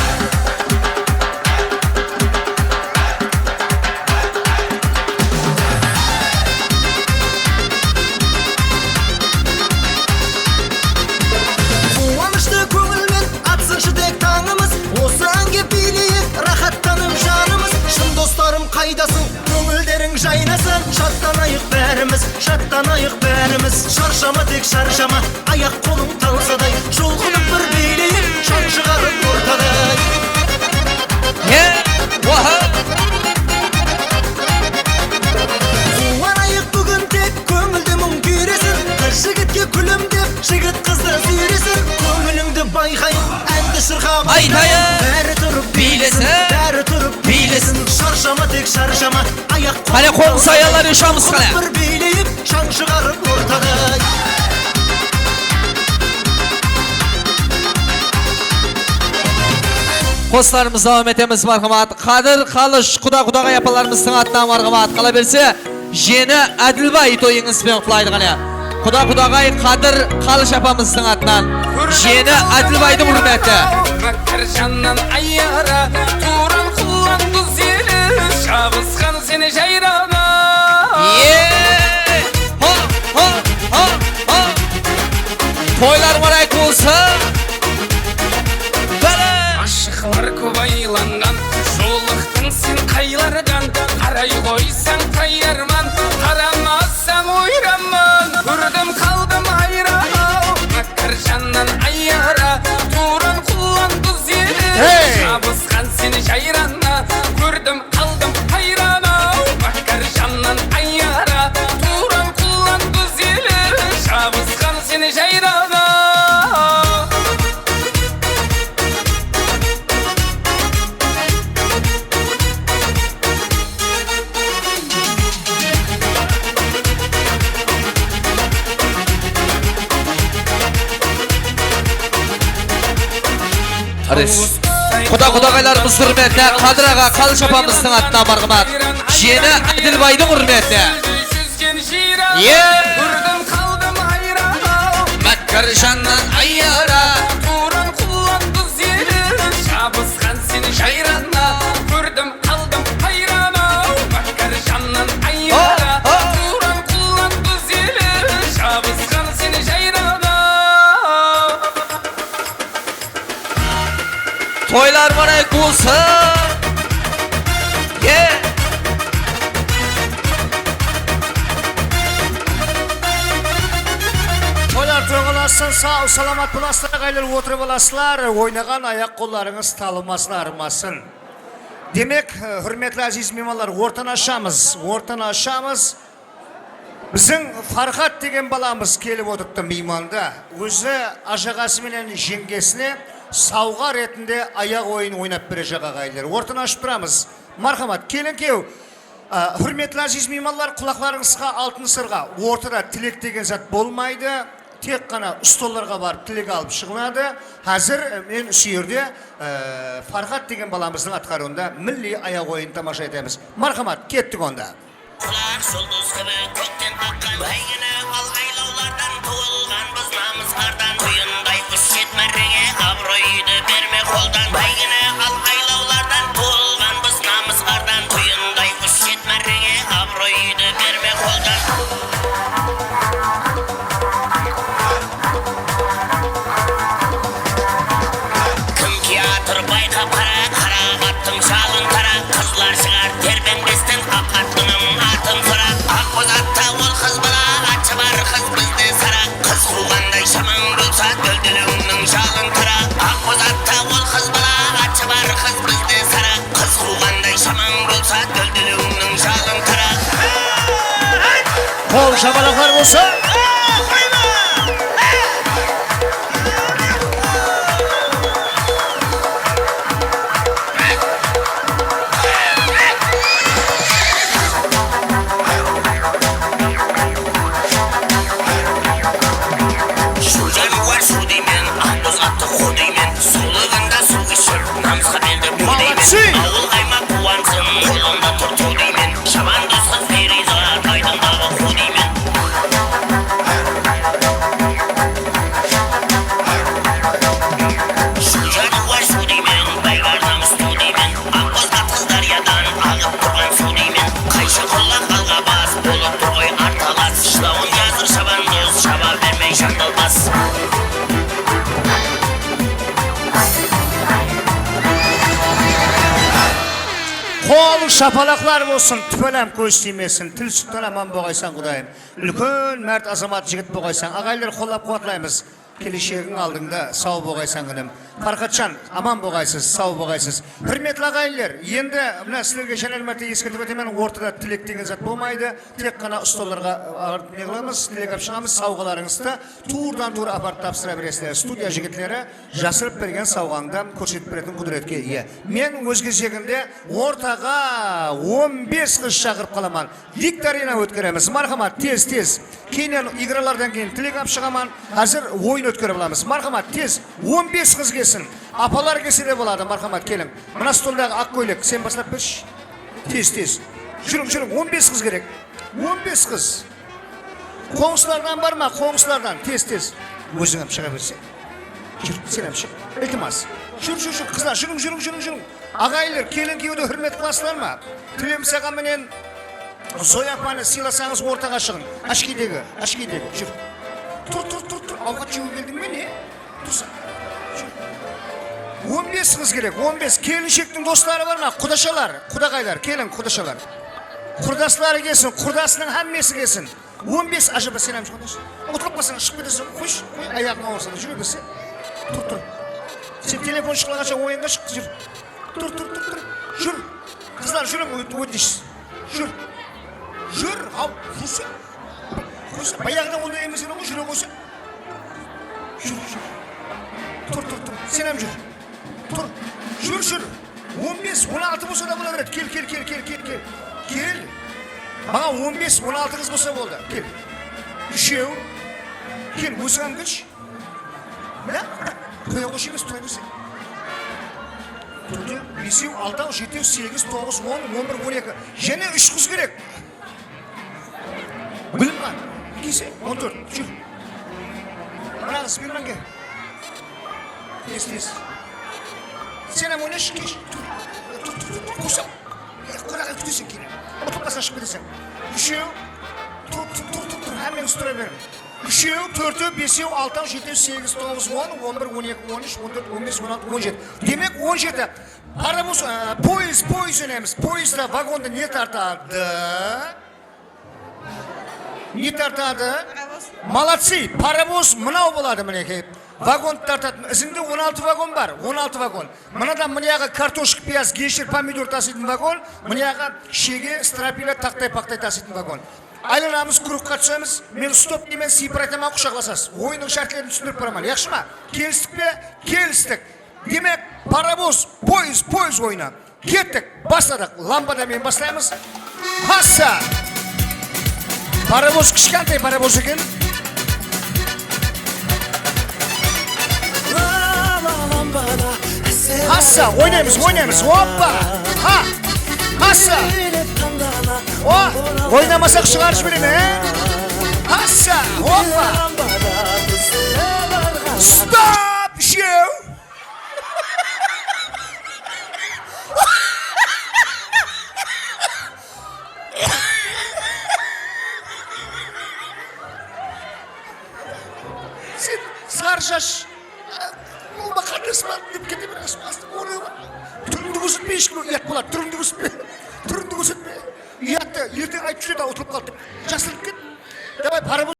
Quwanıshlı kóńilmen atsınshı tek tańımız, usı áńge biyleyik, raxattanıp janımız. Shın doslarım, qaydasıń? Kóńilleriń jaynasın, shadlanayıq bárimiz, shadlanayıq bárimiz. Sharshama, tek sharshama, ayaq-qolıń talsaday, jolǵınıp bir biyleyik, shań shıǵarıp ortaday. He, oho! Quwanayıq búgin tek, kóńilde muń kúyresin. Qız jigitke kúlimdep, jigit qızdı súyresin. Kóńilińdi bayqayın, ándi shırqap aytayın. Bári turıp biylesin, biylesin, bári turıp biylesin. Sharshama, tek sharshama, ayaq-qol. Qáne, qońsı hayallar, ushamız, qáne. Bir biyleyip, shań shıǵarıp ortaday. Qosıqlarımızdı dawam etemiz, marhamat. Qadır Qalış, quda-qudaǵay apalarımızdıń atınan, marhamat. Qala berse, Jeni Ádilbay toyıńız benen qutlaydı, qáne. Quda-qudaǵay Qadır Qalış apamızdıń atınan. Jeni Ádilbaydıń húrmetine. Mákkar jannan ayara, tuwran qullan qız eli, jabısqan seni jayrana. Ye! Ho, ho, ho, ho! Toylar marayık bolsın! Bále! Ashıqlar kóp aylanǵan, jolıqtıń sen qaylardan? Qaray qoysań, tayarman, qaramas sań oyranman. Kórdim, qaldım hayran-aw, mákkar jannan ayara. Tuwran qullan qız eli, hey! Jabısqan seni jayrana. Kórdim, qaldım hayran-aw, mákkar jannan ayara. Tuwran qullan qız eli, jabısqan seni jayrana. Quda-qudaǵaylarımız húrmetine Qadır aǵa, Qalış apamızdıń atınan marhamat. Jeni Ádilbaydıń húrmetine. Ye! Mákkar jannan ayara. Tuwran qullan qız eli, jabısqan seni jayrana. Kórdim, qaldım hayran-aw, mákkar jannan ayara. Tuwran qullan qız eli, jabısqan seni jayrana. Toylar marayık bolsın! Ye! Toylar toyǵalassın, saw, salamat bolasızlar, aǵaylar, otırıp alasızlar, oynaǵan ayaq-qollarıńız talmasın, arımasın. Demek, húrmetli áziz miymanlar, ortanı ashamız, ortanı ashamız. Biziń Farxat degen balamız kelip otırıptı miymanda. Ózi ajaǵası menen jeńgesine sawǵa retinde ayaq oyın oynap berejaq, aǵayinler. Ortanı ashıp turamız. Marhamat, kelinkew, a, húrmetli áziz miymanlar, qulaqlarıńızǵa altın sırǵa, ortada tilek degen zat bolmaydı. Tek ǵana stollarǵa barıp tilek alıp shıǵıladı. Házir, e, men usı jerde, e, Farxat degen balamızdıń atqarıwında milliy ayaq oyının tamasha etemiz. Marhamat, kettik onda. Qulaq juldız kibi kókten aqqan báygini al, aylawlar Kim kiyatır bayqap qara, qara attıń jalın tara. Qızlar shıǵar terbenbesten, aq attıńnıń atın sora. Aq boz atta ol qız bala, atshı bar qız bizde sara. Qız quwǵanday shamań bolsa, dóldiliwińniń jalın tara. Aq boz atta ol qız bala, atshı bar qız bizde sara. Qız quwǵanday shamań bolsa, dóldiliwińniń jalın tara. Qol shapalaqlar bolsa. Shu janıwar suw deymen, aq boz attı quw deymen. Suwlıǵında suw ishir, namısqa beldi bu deymen. Молодцы! Awıl aymaq quwansın, qolında tur tuw deymen. Shaban dos qız Feriyza, aydındaǵı quw deymen. Shu janıwar suw deymen, báyge arnamız tuw deymen. Aq boz at qız dáryadan aǵıp turǵan suw deymen. Qayshı qullaq alǵa bas, bolıp tur ǵoy artalas. Shılawın jazır shaban dos, shaba bermey jandalbas. Qol shapalaqlar bolsın, túpelem kóz tiymesin, til-sútten aman boǵaysań, Qudayım. Úlken márt azamat jigit boǵaysań, aǵayinler qollap-quwatlaymız. Keleshegiń aldıńda, saw boǵaysań, inim. Farxatjan, aman boǵaysız, saw boǵaysız. Húrmetli aǵayinler, endi mına sizlerge jáne márte eskertip ótemen, ortada tilek degen zat bolmaydı. Tek ǵana stollarǵa, a, ne qılamız, tilek alıp shıǵamız, sawǵalarıńızdı tuwrıdan-tuwrı aparıp tapsıra beresizler. Studiya jigitleri jasırıp bergen sawǵańdı kórsetip beretin qúdiretke iye. Men óz gezegimde ortaǵa on bes qız shaqırıp qalaman. Viktorina ótkeremiz. Marhamat, tez, tez. Keyninen igralardan keyin tilek alıp shıǵaman. Házir oyın ótkerip alamız. Marhamat, tez. On bes qız kelsin. Apalar kelse de boladı. Marhamat, keliń. Mına stoldaǵı aq kóylek, sen baslap bershi. Tez, tez. Júriń, júriń. On bes qız kerek. On bes qız. Qońsılardan bar ma? Qońsılardan. Tez, tez. Óziń hám shıǵa berseń. Júr, sen hám shıq. Iltimas. Júr, júr, júr. Qızlar, júriń, júriń, júriń, júriń. Aǵayinler, kelin kúyewdi húrmet qılasızlar ma? Tilemiz aǵa menen Zoya apanı sıylasańız, ortaǵa shıǵıń. Ashkiydegi, ashkiydegi, júr. Tur, tur, tur, tur. Awqat jewip keldiń be, ne? Tursa. Júr. On bes qız kerek, on bes. Kelinshektiń dostları bar ma? Qudashalar, qudaǵaylar, keliń, qudashalar. Qurdasları kelsin, qurdasınıń hámmesi kelsin. On bes, ajaba, sen hám júr. Utılıp qalsań, shıǵıp keteseń. Qoyshı, qoy, ayaǵıń awırsa da, júre berse. Tur, tur. Sen telefon shıqlaǵansha oyınǵa shıq, júr. Tur, tur, tur, tur. Júr. Qızlar, júriń, ót-, ótinish. Júr. Júr, haw, júrse. Qoysa, bayaǵıdan onday emes edi ǵoy, júre qoysa. Júr, júr. Tur, tur, tur. Sen hám júr. Tur. Júr, júr. On bes, on altı bolsa da bola beredi. Kel, kel, kel, kel, kel, kel. Kel. Maǵan on bes, on altı qız bolsa boldı. Kel. Úshew. Kel, óziń hám kelshi. Mine, qoya qoyshı emes, tura bersin. Tórtew, besew, altaw, jetew, segiz, toǵız, on, on bir, on eki. Jáne úsh qız kerek. Bilimxan, kiyse, on tórt, júr. Mına qız, Spermange. Tez, tez. Sen hám oynashı, kesh. Tur, tur, tur, tur, tur, qursaq. Ya, quraq kúteseń keyin. Utılıp qalsań, shıǵıp keteseń. Úshew. Tur, tur, tur, tur, tur. Hámmenińiz tura beriń. Úshew, tórtew, besew, altaw, jetew, segiz, toǵız, on, on bir, on eki, on úsh, on tórt, on bes, on altı, on jeti. Demek, on jeti. Parabus, e, poyezd, poyezd oynaymiz. Poyezdda vagondı ne tartadı? Ne tartadı? Parabus. Молодцы, parabus mınaw boladı, minekey. Vagon tartatın. Izinde on altı vagon bar, on altı vagon. Mınadan mınaǵı kartoshka, piyaz, geshir, pomidor tasıytın vagon, mınaǵı shege, stropila, taqtay-paqtay tasıytın vagon. Aylanamız, krugqa túsemiz, men stop deymen, sıypır aytaman, qushaqlasasız. Oyınnıń shártlerin túsindirip baraman, yaqshı ma? Kelistik pe? Kelistik. Demek, parabus, poyezd, poyezd oyını. Kettik, basladıq. Lampada men baslaymız. Hassa! Parabos, kishkantay parabos eken. Hassa, oynaymız, oynaymız. Hoppa! Ha! Hassa! O, oynamasaq shıǵarıp jiberemen, e? Hassa! Hoppa! Stop! Úshew! Sarı shash. Bul maqardas bar dep kete beresiz. Astı, ornı bar. Túrińdi kórsetpey, eshkim, uyat boladı. Túrińdi kórsetpe. Túrińdi kórsetpe. Uyattı, erteń aytıp júredi, da utılıp qaldı dep. Jaqsırıp ket. Davay, para bol.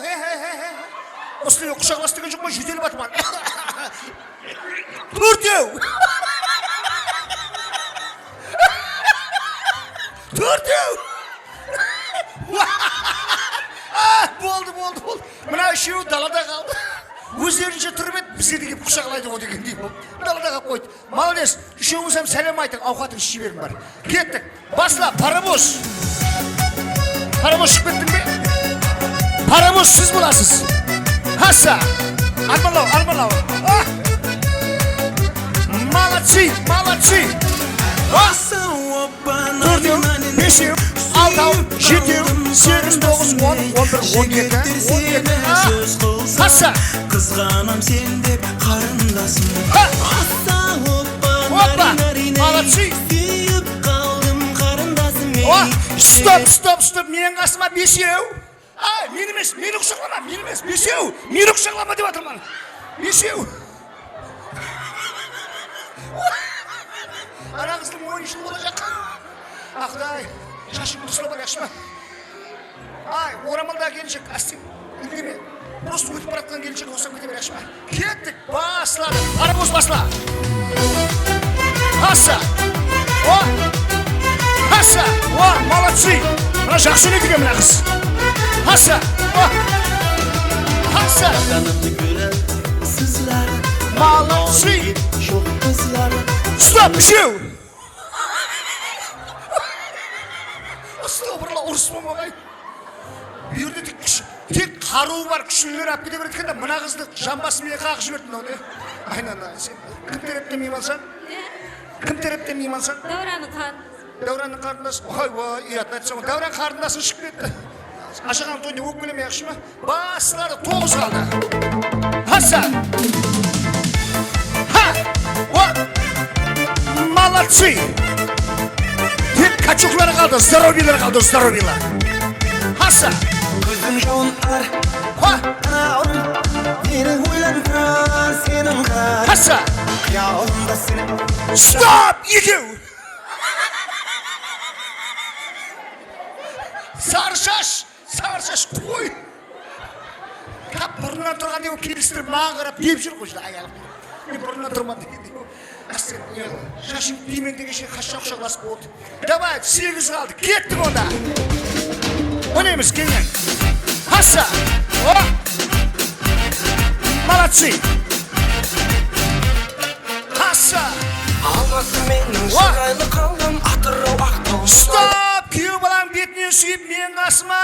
He, he, he, he. Usınıń qushaqlas degen joq pa, júdel batman. Tórtew! Tórtew! Ah, boldı, boldı, boldı. Mına úshewi dalada qaldı. Ózlerinshe turıp edi, bizge de kelip qushaqlaydı ǵo degendey boldı. Dalada qalıp qoydı. Molodec, úshewińiz hám sálem aytıń, awqatıńız sheberiń bar. Kettik. Basla, Parabos. Parabos shıǵıp kettiń be? Parabos siz bolasız. Hassa. Armanlaw, armanlaw. Ah! Молодцы, молодцы. Ah! Tórtew, besew, altaw, jetew, segiz, toǵız, on, on bir, on eki, on eki. Ah! Hassa. Qızǵanam sen dep qarındasım. Ha! Asa hoppa, hoppa, nari, nari, nari. Молодцы. Súyip qaldım qarındasım, ey. Oh, stop, stop, stop. Meniń qasıma besew. Ay, men emes, meni qushaqlama, men emes, besew. Meni qushaqlama dep atırman. Besew. Ana qızdıń oyınshılı bolajaq. Aqday, shashıńdı uslap al, yaqshı ma? Ay, oramaldaǵı kelinshek, áste, úndeme. Просто ótip baratqan kelinshek uslap kete ber, yaqshı ma? Kettik, basladıq. Parabos basla. Hassa. O. Hassa. O, молодцы. Mına jaqsı oynaydı eken mına qız. Hassa. O. Hassa. Qanımdı kórip sızlar. Молодцы. Joq qızlar. Stop, úshew. Astagfirullah, urıs bolmaǵay. Bu jerde tek kúsh, tek qarıwı bar kúshliler alıp kete beredi eken de, mına qızdı jambası menen qaǵıp jiberdi mınaw, ne? Aynana, sen kim tárepten miymansań? Ne? Kim tárepten miymansań? Dáwrannıń qarın- Dáwrannıń qarındası. Oy, oy, uyatın aytsań, Dáwran qarındasıń shıǵıp ketti. Ashaǵanıń toyına ókpelemey, yaqshı ma? Basladıq, toǵız qaldı. Hassa! Ha! O! Молодцы! Tek kachukları qaldı, здоровьелар qaldı, здоровьелар. Hassa! Kózim jawınlar. Ha! Meniń oylanıp seniń qar- Hassa! Qıyalımda seni. Stop! Ekew! Sarı shash! Sarı shash, qoy! Tap burınnan turǵanday bolıp kelistirip, maǵan qarap dep júr ǵoy, júr, ayalım. Men burınnan turman degendey bolıp. Astagfirullah, shashıń piymen degenshe qashshan qushaqlasıp boldı. Davay, segiz qaldı, kettik onda. Oynaymız, keńnen. Hassa! O! Молодцы! Hassa! Almatı menen shıraylı qaldım, Atıraw, Aqtaw. Stop! Kúyew balań betinen súyip, meniń qasıma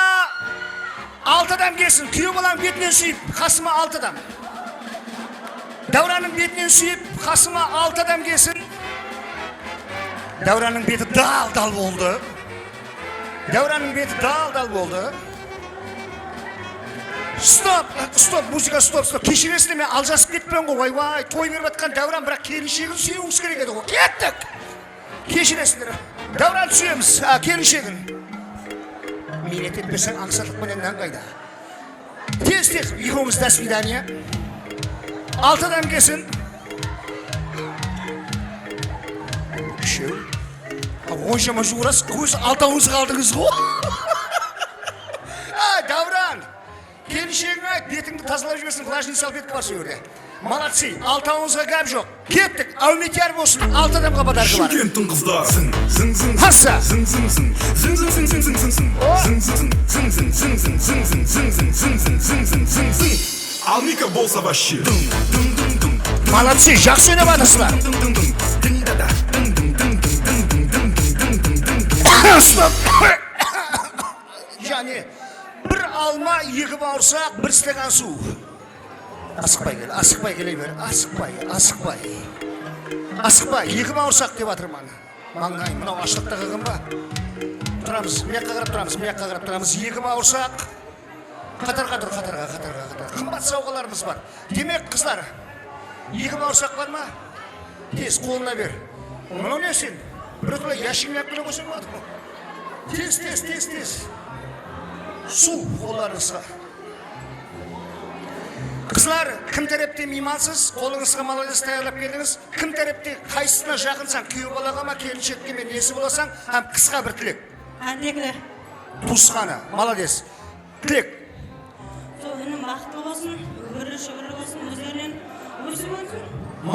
altı adam kelsin. Kúyew balań betinen súyip, qasıma altı adam. Dáwrannıń betinen súyip, qasıma altı adam kelsin. Dáwrannıń beti dal-dal boldı. Dáwrannıń beti dal-dal boldı. Stop, stop, muzıka, stop, stop. Keshiresiz, men aljasıp ketpen ǵoy, oybay, toy berip atqan Dáwran, biraq kelinshegin súyiwińiz kerek edi ǵoy. Kettik! Keshiresiz, Dáwran, súyemiz, a, kelinshegin. Miynet etpeseń, ańsatlıq penen nan qayda? Tez, tez, ekewińiz до свидания. Altı adam kelsin. Úshew. Onshama juwırasız, kóz altawıńız qaldıńız ǵo. Ay, Davran. Kelinshegin ayt, betińdi tazalap jibersin, vlajnıy salfetka bar sol jerde. Молодцы, altawıńızǵa gáp joq. Kettik, áwmiyet yar bolsın, altı adamǵa podarka bar. Shımkenttiń qızları. Zıń, zıń, zıń, zıń. Hassa. Zıń, zıń, zıń. Zıń, zıń, zıń, zıń, zıń, zıń. O. Zıń, zıń, zıń. Almika bolsa вообще. Dıń, dıń, dıń, dıń, dıń. Молодцы, jaqsı oynap atırsızlar. Dıń, dıń, dıń, dıń. Dıń, da, da. Dıń, dıń, dıń, dıń. Stop. Jáne bir alma Eki bawırsaq, bir stakan suw. Asıqpay kel, asıqpay kele ber, asıqpay, asıqpay. Asıqpay, eki bawırsaq dep atırman. Mańlayın, mınaw ashlıqta qalǵan ba? Turamız, mıyaqqa qarap turamız, mıyaqqa qarap turamız. Eki bawırsaq. Qatarǵa tur, qatarǵa, qatarǵa, qatarǵa. Qımbat sawǵalarımız bar. Demek, qızlar, eki bawırsaq bar ma? Tez, qolına ber. Mınaw ne sen? Bir kilo yashigin alıp kele qoysam boladı ǵo. Tez, tez, tez, tez. Suw qollarıńızǵa. Qızlar, kim tárepte miymansız? Qolıńızǵa, malades, tayarlap keldińiz. Kim tárepte, qaysısına jaqınsań, kúyew balaǵa ma, kelinshekke me, nesi bolasań, hám qısqa bir tilek. Ántekli. Tuwısqanı, malades. Tilek. Sol inim baxıtlı bolsın, gúrli-shúgirli bolsın, ózlerinen ósip ónsin.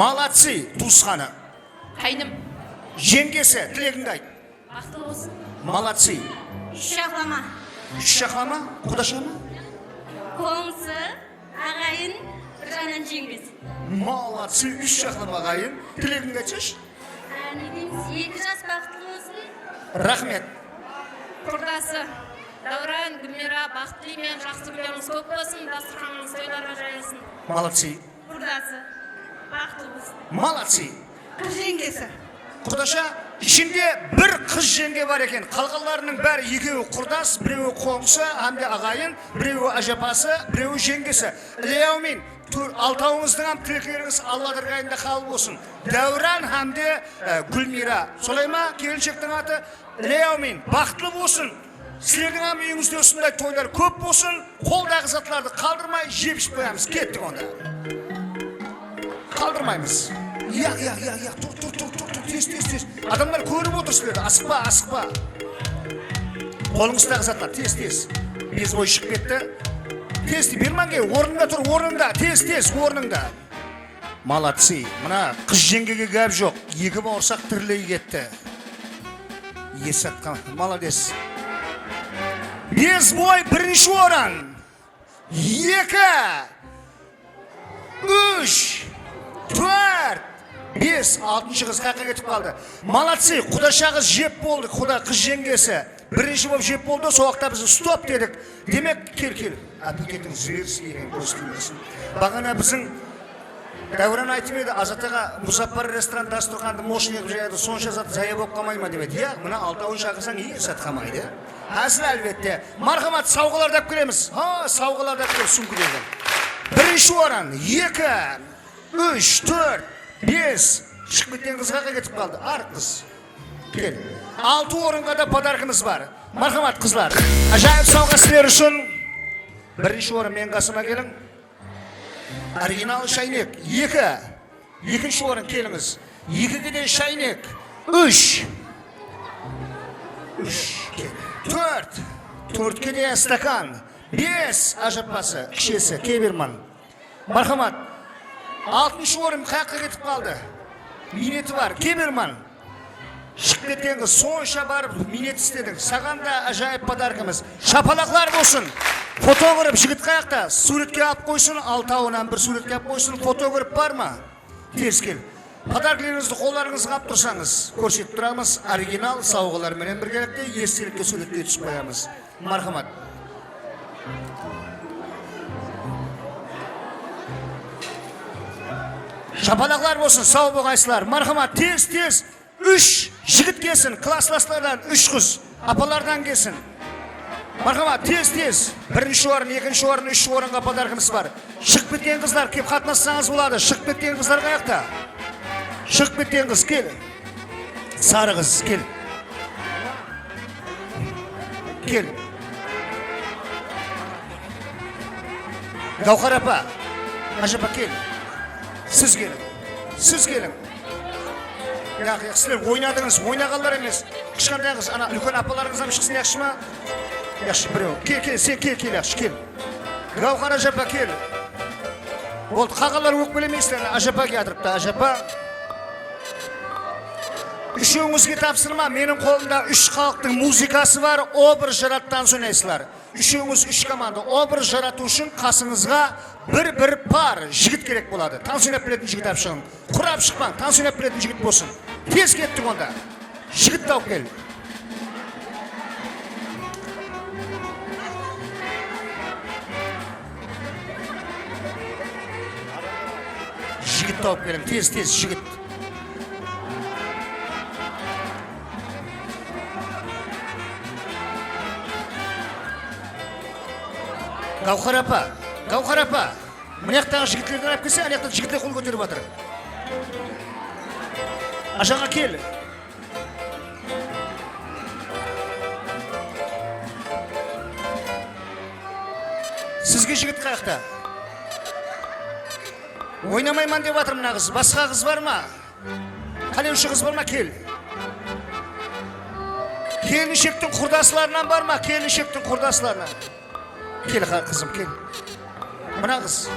Молодцы, tuwısqanı. Qaynim. Jeńgesi, tilegińdi ayt. Baxıtlı bolsın. Молодцы. Úsh jaqlama. Úsh jaqlama? Qudasha ma? Qońsı, aǵayin, bir jaǵınan jeńgesi. Молодцы, úsh jaqlama aǵayin. Tilegińdi aytshashı. Á, ne deymiz, eki jas baxıtlı bolsın. Raxmet. Qurdası. Dáwran, Gúlmira, baxıtlı men, jaqsı kúnlerińiz kóp bolsın, dastúrxanıńız toylarǵa jayılsın. Молодцы. Qurdası. Baxıtlı bolsın. Молодцы. Qız jeńgesi. Qurdasha, ishinde bir qız jeńge bar eken. Qalǵanlarınıń bári ekewi qurdas, birewi qońsı hám de aǵayin, birewi ájapası, birewi jeńgesi. Ilyaumín, tur, altawıńızdıń hám tileklerińiz Alla dárgayında qabıl bolsın. Dáwran hám de, e, Gúlmira. Solay ma, kelinshektiń atı? Ilyaumín, baxıtlı bolsın. Sizlerdiń hám úyińizde usınday toylar kóp bolsın. Qoldaǵı zatlardı qaldırmay, jep-iship qoyamız. Kettik onda. Qaldırmaymız. Yaq, yaq, yaq, yaq. Tur, tur, tur, tur, tur. Tez, tez, tez. Adamlar kórip otır sizlerdi. Asıqpa, asıqpa. Qolıńızdaǵı zatlar, tez, tez. Bezboy shıǵıp ketti. Tez, tez, berman kel, ornıńda tur, ornıńda. Tez, tez, ornıńda. Молодцы. Mına qız jeńgege gáp joq. Eki bawırsaq tiriley ketti. Esi atqan. Молодец. Bezboy birinshi orın. Eki. Úsh. Tórt. Bes. Altınshı qız qayaqqa ketip qaldı? Молодцы. Qudasha qız jep boldı. Quda qız jeńgesi. Birinshi bolıp jep boldı, sol waqıtta biz stop dedik. Demek, kel, kel. Ápeketiń zverskiy eken, kóz tiymesin. Baǵana biziń Dáwran aytıp edi, Azat aǵa, Muzaffar restoran dastúrxandı moshniy qılıp jayadı, sonsha zat zaya bolıp qalmay ma dep edi. Ya, mına altawın shaqırsań, esi atqamaydı. Házil, álbette. Marhamat, sawǵalardı alıp kelemiz. Ha, sawǵalardı alıp kelemiz, sumka degen. Birinshi orın, eki, úsh, tórt, bes. Shıǵıp ketken qız qayaqqa ketip qaldı? Arıq qız. Kel. Altı orınǵa da podarkimiz bar. Marhamat, qızlar. Ájayıp sawǵa sizler ushın. Birinshi orın meniń qasıma keliń. Original sháynek. Eki. Ekinshi orın kelińiz. Ekige de sháynek. Úsh. Úsh. Kel. Tórt. Tórtke de stakan. Bes. Ájapası, kishesi, kel berman. Marhamat. Altınshı orın qayaqqa ketip qaldı? Miyneti bar. Kel berman. Shıǵıp ketken qız, sonsha barıp miynet islediń. Saǵan da ájayıp podarkimiz. Shapalaqlar bolsın. Fotograf jigit qayaqta? Súwretke alıp qoysın, altawınan bir súwretke alıp qoysın. Fotograf bar ma? Tez kel. Podarklerińizdi qollarıńızǵa alıp tursańız, kórsetip turamız. Original sawǵalar menen birgelikte estelikke súwretke túsip qoyamız. Marhamat. Shapalaqlar bolsın, saw bolǵaysızlar. Marhamat, tez, tez. Úsh jigit kelsin, klasslaslardan úsh qız, apalardan kelsin. Marhamat, tez, tez. Birinshi orın, ekinshi orın, úshinshi orınǵa podarkimiz bar. Shıǵıp ketken qızlar, kelip qatnassańız boladı. Shıǵıp ketken qızlar qayaqta? Shıǵıp ketken qız, kel. Sarı qız, kel. Kel. Gáwhar apa, ájapa, kel. Siz keliń. Siz keliń. Yaq, yaq, sizler oynadıńız, oynaǵanlar emes. Kishkentay qız, ana úlken apalarıńız hám shıqsın, yaqshı ma? Yaqshı, birew. Kel, kel, sen kel, kel, yaqshı, kel. Gáwhar ájapa, kel. Boldı, qalǵanlar ókpelemeysiz, ana ájapa kiyatırıptı, ájapa. Úshewińizge tapsırma, meniń qolımda úsh xalıqtıń muzıkası bar, obraz jaratıp tans oynaysızlar. Úshewińiz úsh komanda. Obraz jaratıw ushın qasıńızǵa bir-bir par jigit kerek boladı. Tans oynap biletin jigit alıp shıǵıń. Qurap shıqpań, tans oynap biletin jigit bolsın. Tez kettik onda. Jigit tawıp kel. Jigit tawıp keliń, tez, tez, jigit. Gáwhar apa, Gáwhar apa. Mına jaqtaǵı jigitlerden alıp kelse, ana jaqta jigitler qol kóterip atır. Ajaǵa kel. Sizge jigit qayaqta? Oynamayman dep atır mına qız. Basqa qız bar ma? Qálewshi qız bar ma? Kel. Kelinshektiń qurdaslarınan bar ma? Kelinshektiń qurdaslarınan. Kel, qa-, qızım, kel. Mına qız.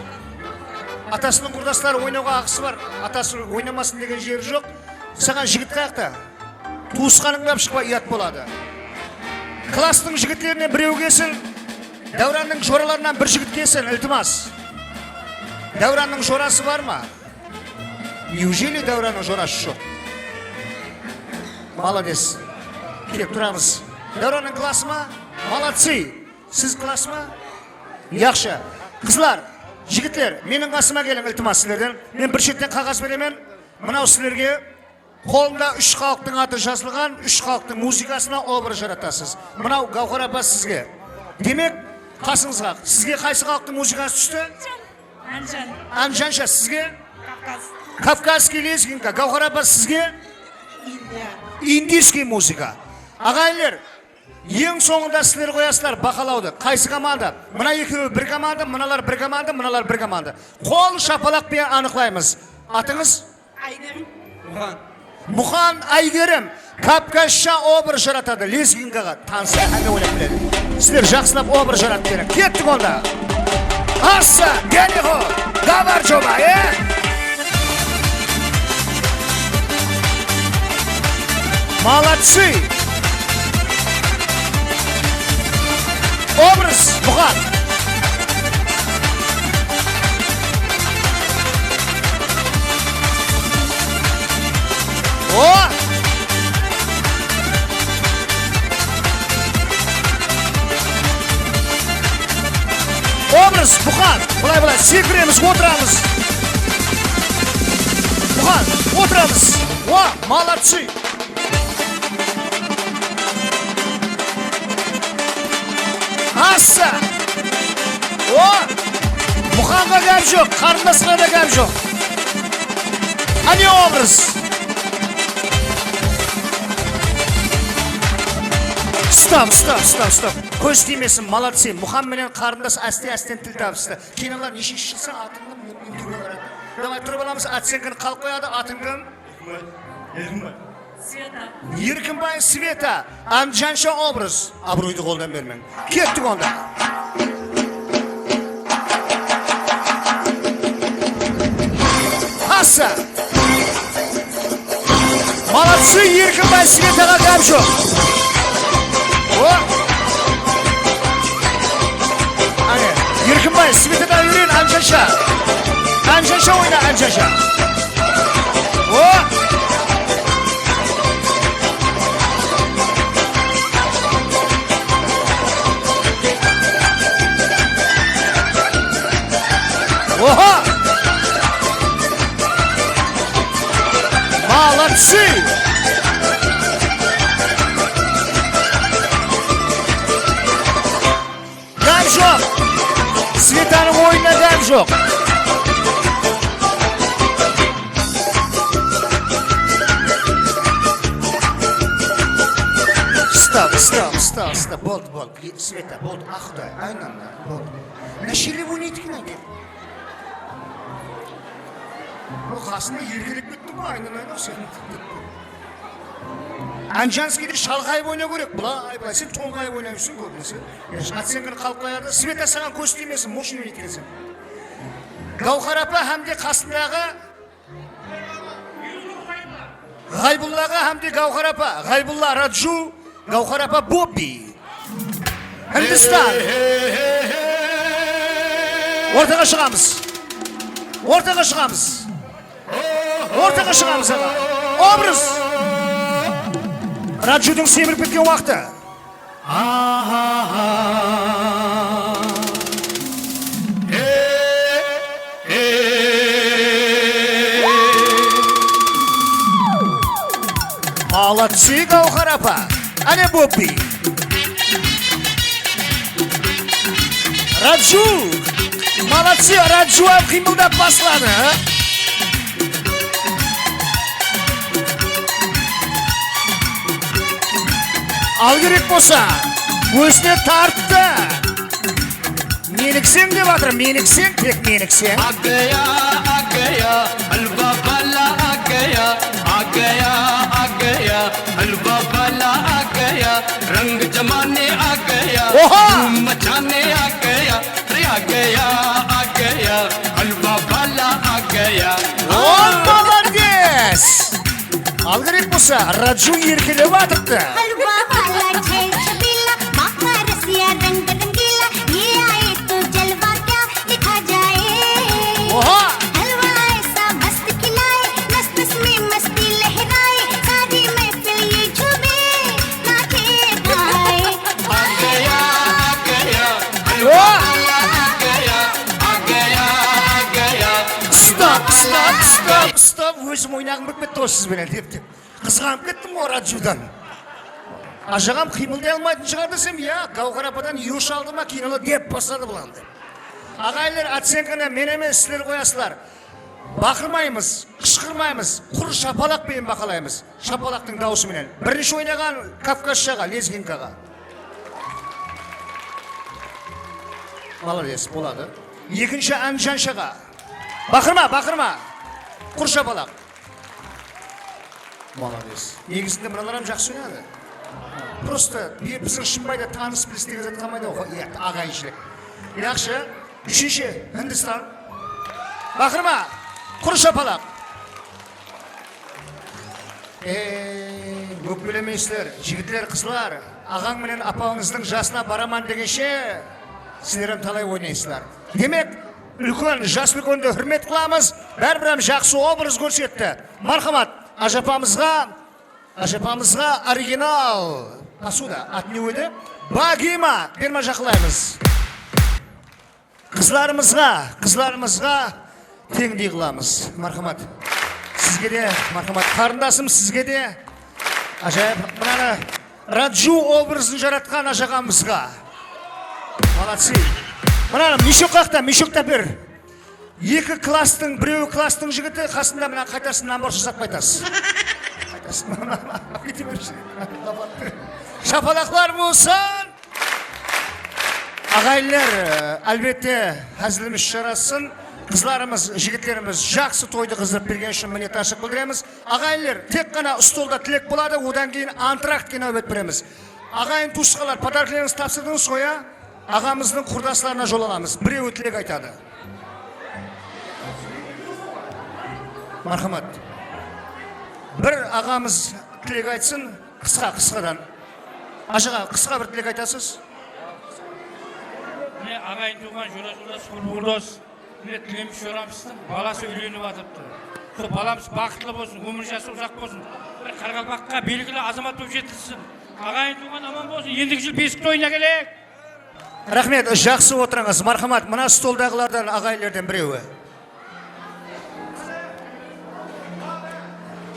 Atasınıń qurdasları oynawǵa haqqısı bar. Atası oynamasın degen jeri joq. Saǵan jigit qayaqta? Tuwısqanıńdı alıp shıqpa, uyat boladı. Klasstıń jigitlerinen birew kelsin. Dáwrannıń joralarınan bir jigit kelsin, iltimas. Dáwrannıń jorası bar ma? Неужели Dáwrannıń jorası joq? Malades. Kelip turamız. Dáwrannıń klası ma? Молодцы. Siz klas ma? Yaqshı. Qızlar, jigitler, meniń qasıma keliń, iltimas, sizlerden. Men bir shetten qaǵaz beremen. Mınaw sizlerge qolında úsh xalıqtıń atı jazılǵan, úsh xalıqtıń muzıkasına obraz jaratasız. Mınaw Gáwhar apa sizge. Demek, qasıńızǵa. Sizge qaysı xalıqtıń muzıkası tústi? Ánjan. Ánjansha, sizge? Kavkaz. Kavkazskiy lezginka. Gáwhar apa, sizge? Indiya. Indiyskiy muzıka. Aǵayinler, eń sońında sizler qoyasızlar bahalawdı. Qaysı komanda? Mına ekewi bir komanda, mınalar bir komanda, mınalar bir komanda. Qol shapalaq penen anıqlaymız. Atıńız? Aygerim. Muxan. Muxan Aygerim. Kavkazsha obraz jaratadı. Lezginkaǵa tanısa, hámme oynap biledi. Sizler jaqsılap obraz jaratıp beriń. Kettik onda. Assa, Deniho, Gabar joba, e? Молодцы! Obraz, Muxan. O! Obraz, Muxan. Bılay, bılay, sekiremiz, otıramız. Muxan, otıramız. O, молодцы. Assa! O! Muxanǵa gáp joq, qarındasqa da gáp joq. Áne obraz. Stop, stop, stop, stop. Kóz tiymesin, молодцы. Muxan menen qarındas áste-ásten til tabıstı. Keyin alar neshinshi shıqsa, atıńdı intervyu baradı. Davay, turıp alamız, ocenkanı xalıq qoyadı, atıń kim? Erkinbay. Sveta. Erkinbay Sveta, Ánjansha obraz. Abıroydı qoldan bermeń. Kettik onda. Assa! Молодцы, Erkinbay Svetaǵa gáp joq. O! Áne, Erkinbay, Svetadan úyren, Ánjansha. Ánjansha oyna, Ánjansha. O! Oha! Молодцы! Gáp joq! Svetanıń oyınına gáp joq! Stop, stop, stop, stop. Boldı, boldı. Sveta, boldı. A, Quday, aynanda, boldı. Mına shelep oynaydı eken, áytewir. Bul qasında erkelep kettiń ǵoy, aynalayın-aw sen. Ánjanskiyde shalqayıp oynaw kerek. Bılay, bılay, sen tońǵayıp oynaysań kóbinese. Ocenkanı xalıq qoyadı. Sveta, saǵan kóz tiymesin, moshın oynaydı ekenseń. Gáwhar apa hám de qasındaǵı Ǵaybullaǵa hám de Gáwhar apa. Ǵaybulla Radju, Gáwhar apa Bobbi. Hindistan. Ortaǵa shıǵamız. Ortaǵa shıǵamız. Ortaǵa shıǵamız, aǵa. Obraz. Radjudıń semirip ketken waqtı. Ahaha. E, e. Молодцы, Gáwhar apa. Áne, Bobbi. Radju. Молодцы, Radju hám qıymıldap basladı. Al kerek bolsa, ózine tarttı. Menikseń dep atır, menikseń, tek menikseń. आ गया, आ गया, हलवा वाला आ गया, आ गया, आ गया, हलवा वाला आ गया, रंग जमाने आ गया, Oha! धूम मचाने आ गया, अरे आ गया, आ गया, हलवा वाला आ गया। O, молодец! Al kerek bolsa, Radju erkelep atırıptı. हलवा वाला छै छबीला, माखा रसिया रंग रंगीला, ये आए तो जलवा क्या दिखा जाए। Oha! हलवा ऐसा मस्त खिलाए, नस नस में मस्ती लहराए, सारी महफिल ये झूमे, नाचे गाए। आ गया, आ गया, हलवा वाला आ गया, आ गया, आ गया। Stop, stop, stop, stop. Ózim oynaǵım kelip ketti ǵoy siz benen, dep, dep. Qızǵanıp kettim ǵoy Radjudan. Ajaǵam qıymılday almaytın shıǵar desem, ya, Gáwhar apadan yosh aldı ma, keyin ala dep basladı bulandı. Aǵayinler, ocenkanı men emes, sizler qoyasızlar. Baqırmaymız, qıshqırmaymız, qurı shapalaq penen baqalaymız. Shapalaqtıń dawısı menen. Birinshi oynaǵan kavkazshaǵa, lezginkaǵa. Molodec, boladı. Ekinshi ándijanshaǵa. Baqırma, baqırma. Qurı shapalaq. Molodec. Negizinde mınalar hám jaqsı oynadı. Prosta bi-, biziń Shımbayda tanıs-bilis degen zat qalmaydı ǵoy, aǵayinshilik. Jaqsı. Úshinshi, Hindistan. Baqırma. Qurı shapalaq. E, ókpelemeysizler, jigitler, qızlar. Aǵań menen apańızdıń jasına baraman degenshe, sizler hám talay oynaysızlar. Demek, úlken, jas úlkende húrmet qılamız. Báribir hám jaqsı obraz kórsetti. Marhamat, ájapamızǵa, ájapamızǵa original posuda, atı ne edi? Bagima berman jaqınlaymız. Qızlarımızǵa, qızlarımızǵa teńdey qılamız. Marhamat. Sizge de, marhamat, qarındasım, sizge de. Ájayıp, mınanı Radju obrazın jaratqan ájaǵamızǵa. Молодцы. Mınanı Mishok qaqta, Mishok Taper. Eki klasstıń, birewi klasstıń jigiti, qasında mına qaytasın, nabor jasap qaytasız. Qaytasın. Kete bershi. Shapalaqlar bolsın. Aǵayinler, e, álbette, házilimiz jarasın. Qızlarımız, jigitlerimiz jaqsı toydı qızdırıp bergeni ushın minnetdarshılıq bildiremiz. Aǵayinler, tek ǵana stolda tilek boladı, odan keyin antraktke náwbet beremiz. Aǵayin tuwısqanlar, podarkalarińızdı tapsırdıńız ǵoy, ya? Aǵamızdıń qurdaslarına jol alamız. Birewi tilek aytadı. Marhamat. Bir aǵamız tilek aytsın. Qısqa, qısqadan. Ájaǵa, qısqa bir tilek aytasız. Mine, aǵayin tuwǵan, jora-joldas, qurlı-qurdas. Mine, tilemiz joramızdıń balası úylenip atırıptı. Sol balamız baxıtlı bolsın, ómir jası uzaq bolsın. Bir qaraqalpaqqa belgili azamat bolıp jetilsin. Aǵayin tuwǵan aman bolsın, endigi jıl besik toyına keleyik. Raxmet, jaqsı otırıńız. Marhamat, mına stoldaǵılardan, aǵayinlerden birewi.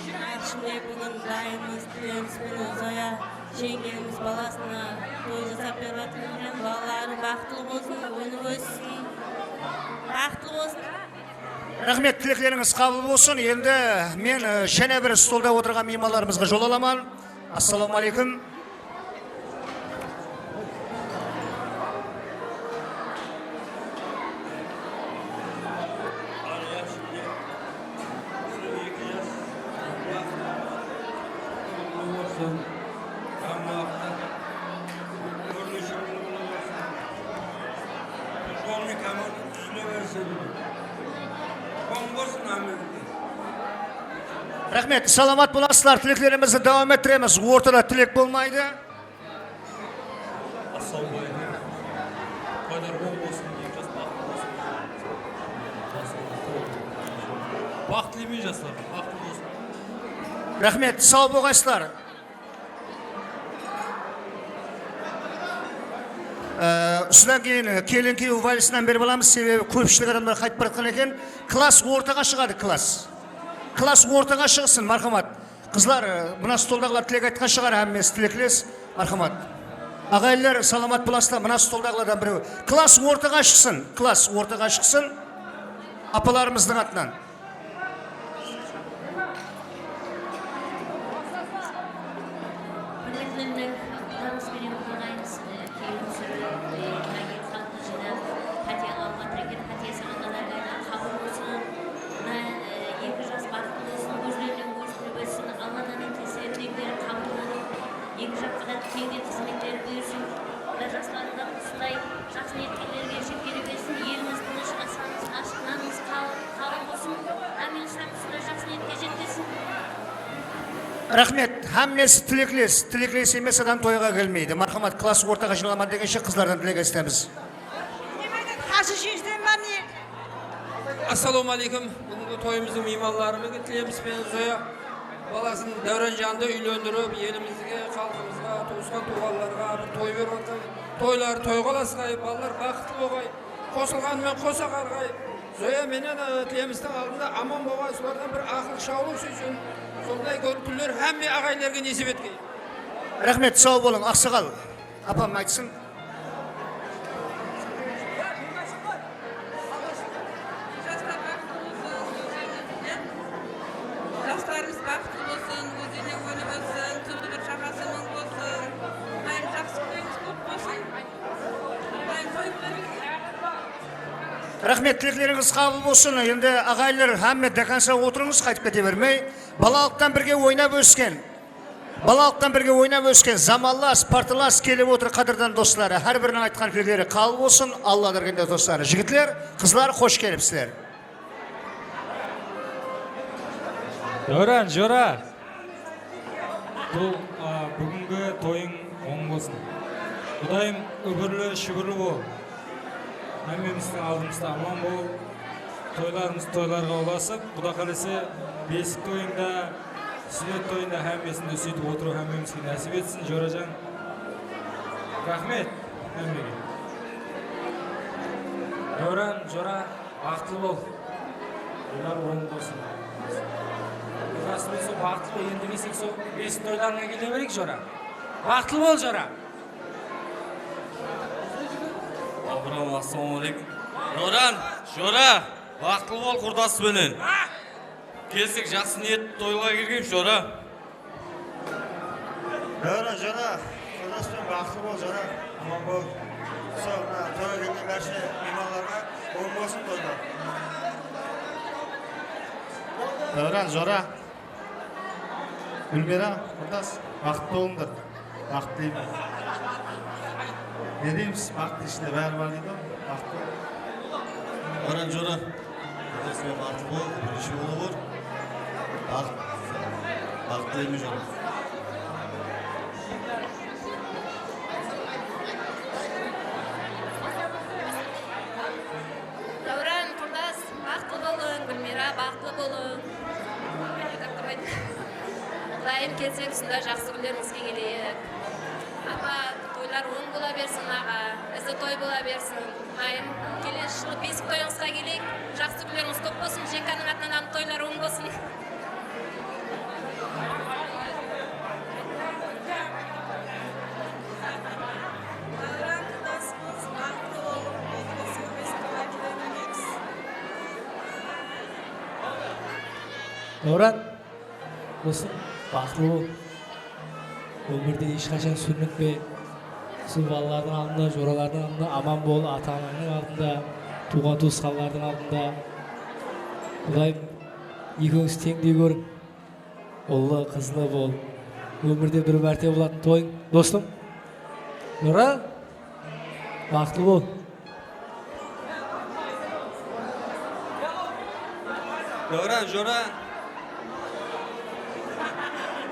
Jaqsı, mine, búgin dayımız, Tilemiz benen Zoya jeńgemiz balasına toy jasap berip atır eken. Balaları baxıtlı bolsın, ónip óssin. Baxıtlı bolsın. Raxmet, tileklerińiz qabıl bolsın. Endi men, e, jáne bir stolda otırǵan miymanlarımızǵa jol alaman. Assalawma áleykum. Raxmet, salamat bolasızlar, tileklerimizdi dawam ettiremiz. Ortada tilek bolmaydı. Assalawma áleykum. Toylar oń bolsın, eki jas baxıtlı bolsın. Baxıt tileymen jaslarǵa, baxıtlı bolsın. Raxmet, saw bolǵaysızlar. Ee, usıdan keyin kelin kúyew valsinen berip alamız, sebebi kópshilik adamlar qaytıp baratqan eken. Klass ortaǵa shıǵadı, klass. Klass ortaǵa shıǵsın, marhamat. Qızlar, e, mına stoldaǵılar tilek aytqan shıǵar, hámmesi tilekles. Marhamat. Aǵayinler, salamat bolasızlar, mına stoldaǵılardan birew. Klass ortaǵa shıqsın, klass ortaǵa shıqsın. Apalarımızdıń atınan. Húrmetli Qudamız benen Qurayımız, e, kelin túsirip, e, mına eki xalqtı jıynap, pátiya alǵan eken, pátiyası Alladan qayda qabıl bolsın. Mına, e, eki jas baxıtlı bolsın, ózlerine óz túrip óssin, Alladan tilese, tilekleri qabıllanıp, eki jaqqa da teńdey xızmetler buyırsın. Mına jaslarımız da usınday jaqsı niyetlerge jetkere bersin, elimiz tınısh, ashanımız ashıq, nanımız qal-, qalın bolsın. Hámmeńizdi usınday jaqsı niyetke jetkesin. Raxmet, hámmesi tilekles, tilekles emes adam toyǵa kelmeydi. Marhamat, klass ortaǵa jıynaman degenshe qızlardan tilek esitemiz. Hajı jezden ba ne? Assalawma áleykum. Búgingi toyımızdıń miymanlarımızǵa tileymiz penen Zoya balasın Dáwranjandı úylendirip, elimizge, xalqımızǵa, tuwısqan-tuwǵanlarǵa bir toy berip atqan. Toyları toyǵa ulasqay, balalar baxıtlı bolǵay, qosılǵanı menen qosa qarǵay. Zoya menen, e, tileyimizdiń aldında aman bolǵay, solardan bir aqıl shawlıq súysin. Sonday kún-, kúnler hámme aǵayinlerge nesip etkey. Raxmet, saw bolıń, aqsaqal. Apam aytsın. Jaslar baxıtlı bolsın. Jaslarımız baxıtlı bolsın, ózlerine ónip óssin, túrli bir jaǵası mıń bolsın. Qudayım jaqsı kúnlerińiz kóp bolsın. Qudayım toyıp bersin. Raxmet, tileklerińiz qabıl bolsın. Endi aǵayinler, hámme до конца otırıńız, qaytıp kete bermey. Balalıqtan birge oynap ósken. Balalıqtan birge oynap ósken zamanlas, partalas kelip otır, qádirdan dosları. Hár biriniń aytqan tilekleri qabıl bolsın, Alla bergende dosları. Jigitler, qızlar, xosh kelipsizler. Dáwran, jora! Bul, a, búgingi toyıń oń bolsın. Qudayım, úbirli, shúbirli bol. Hámmemizdiń aldımızda aman bol. Toylarımız toylarǵa ulasıp, Quda qálese, besik toyıńda, súnet toyıńda, hámmesinde súytip otırıw hámmemizge násip etsin, jorajan. Raxmet hámmege. Dáwran, jora, baxıtlı bol. Toylar oń bolsın. Jasın bolsa baxıtlı bol, endi desek, sol besik toylarıńa kele bereyik, jora. Baxıtlı bol, jora. Abıram, assalawma áleykum. Dáwran, jora, baxıtlı bol qurdas penen. Kelsek, jaqsı niyet toyǵa kirgeyik, jora. Dáwran, jora, qurdas penen baxıtlı bol, jora. Aman bol. Sol, mına, toyǵa kelgen bárshe miymanlarǵa oń bolsın toylar. Dáwran, jora. Gúlmiyra, qurdas, baxıtlı bolıńdır. Baxıt tileymen. Ne deymiz, baxıttı ishinde bári bar deydi ǵoy. Baxıt. Dáwran, jora. Qurdasıńa baxıtlı bol, birinshi bolıp or. Baxıt, baxıt tileymen, jora. Dáwran, qurdas, baxıtlı bolıń. Gúlmiyra, baxıtlı bolıń. Qudayım, kelsek, usınday jaqsı kúnlerińizge keleyik. Apa, toylar oń bola bersin, aǵa. Izı toy bola bersin. Qudayım, kelesi jılı besik toyıńızǵa keleyik. Jaqsı kúnlerińiz kóp bolsın. Jenkanıń atınan hám toylar oń bolsın. Dáwran, qurdasımız, baxıtlı bolıń. Dáwran, dosım, baxıtlı bol. Ómirde hesh qashan súrnikpe. Usı balalardıń aldında, joralardıń aldında aman bol, ata-anańnıń aldında, tuwǵan-tuwısqanlardıń aldında. Qudayım, ekewińiz teńdey kóriń. Ullı, qızlı bol. Ómirde bir márte bolatuǵın toyıń, dosım. Jora, baxıtlı bol. Dáwran, jora.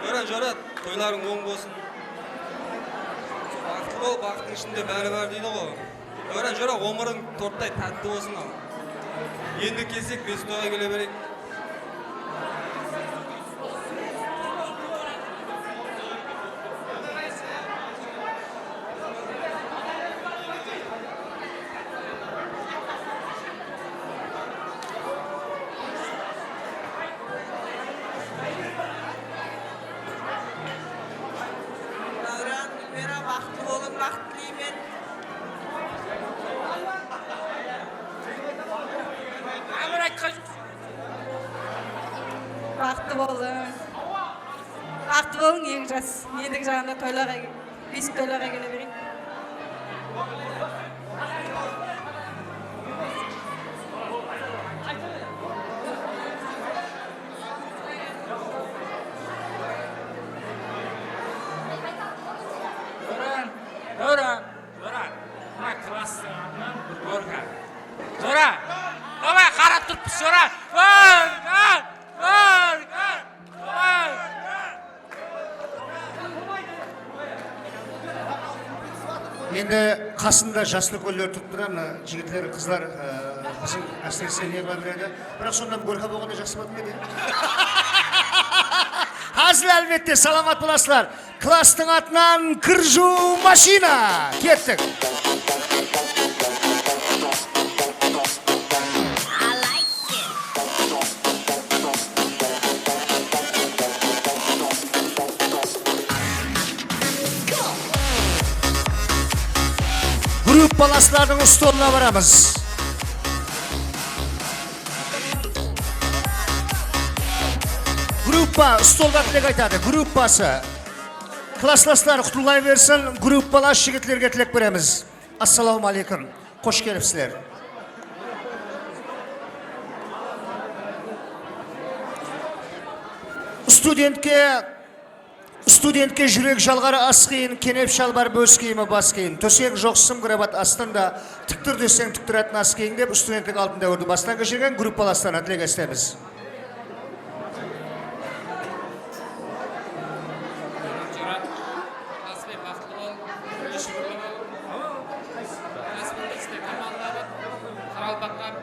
Dáwran, jora, toylarıń oń bolsın. Baxıtlı bol, baxıttıń ishinde bári bar deydi ǵoy. Dáwran, jora, ómiriń torttay tátti bolsın al. Endi kelsek, besik toyǵa kele bereyik. Baxıtlı bolıń. Baxıtlı bolıń, eń jas. Endigi jaǵında toylarǵa, biysiz toylarǵa kele bereyik. Dóran, Dóran. Jora, mına klastıń atınan bir gorka. Jora, davay, qarap turıppız, Jora. Gorka! Gorka! Davay! Endi qasında jaslı úlkenler turıp turǵan, mına jigitler, qızlar, e, biziń ásirese nerva beredi. Biraq sonda bir gorka bolǵanda jaqsı bolar edi. Házil, álbette, salamat bolasızlar. Klastıń atınan kir juwıw mashina. Kettik. Gruppalaslardıń stolına baramız. Gruppa stolda tilek aytadı. Gruppası. Klasslaslar qutıllay bersin, gruppalas jigitlerge tilek beremiz. Assalawma áleykum. Xosh kelipsizler. Studentke, studentke júrek jalǵarı as qıyın, kenep shalbar bóz kiyimi bas kiyim. Tósek joq sım kravat astında, tik tur deseń, tik turatın as kiyiń dep, studentlik altın dáwirdi bastan keshirgen gruppalaslardan tilek esitemiz. Jurat, Asbek, baxıtlı bol, shúkirli bol. Asbek, iste, komanda bol. Qaraqalpaqqa bir,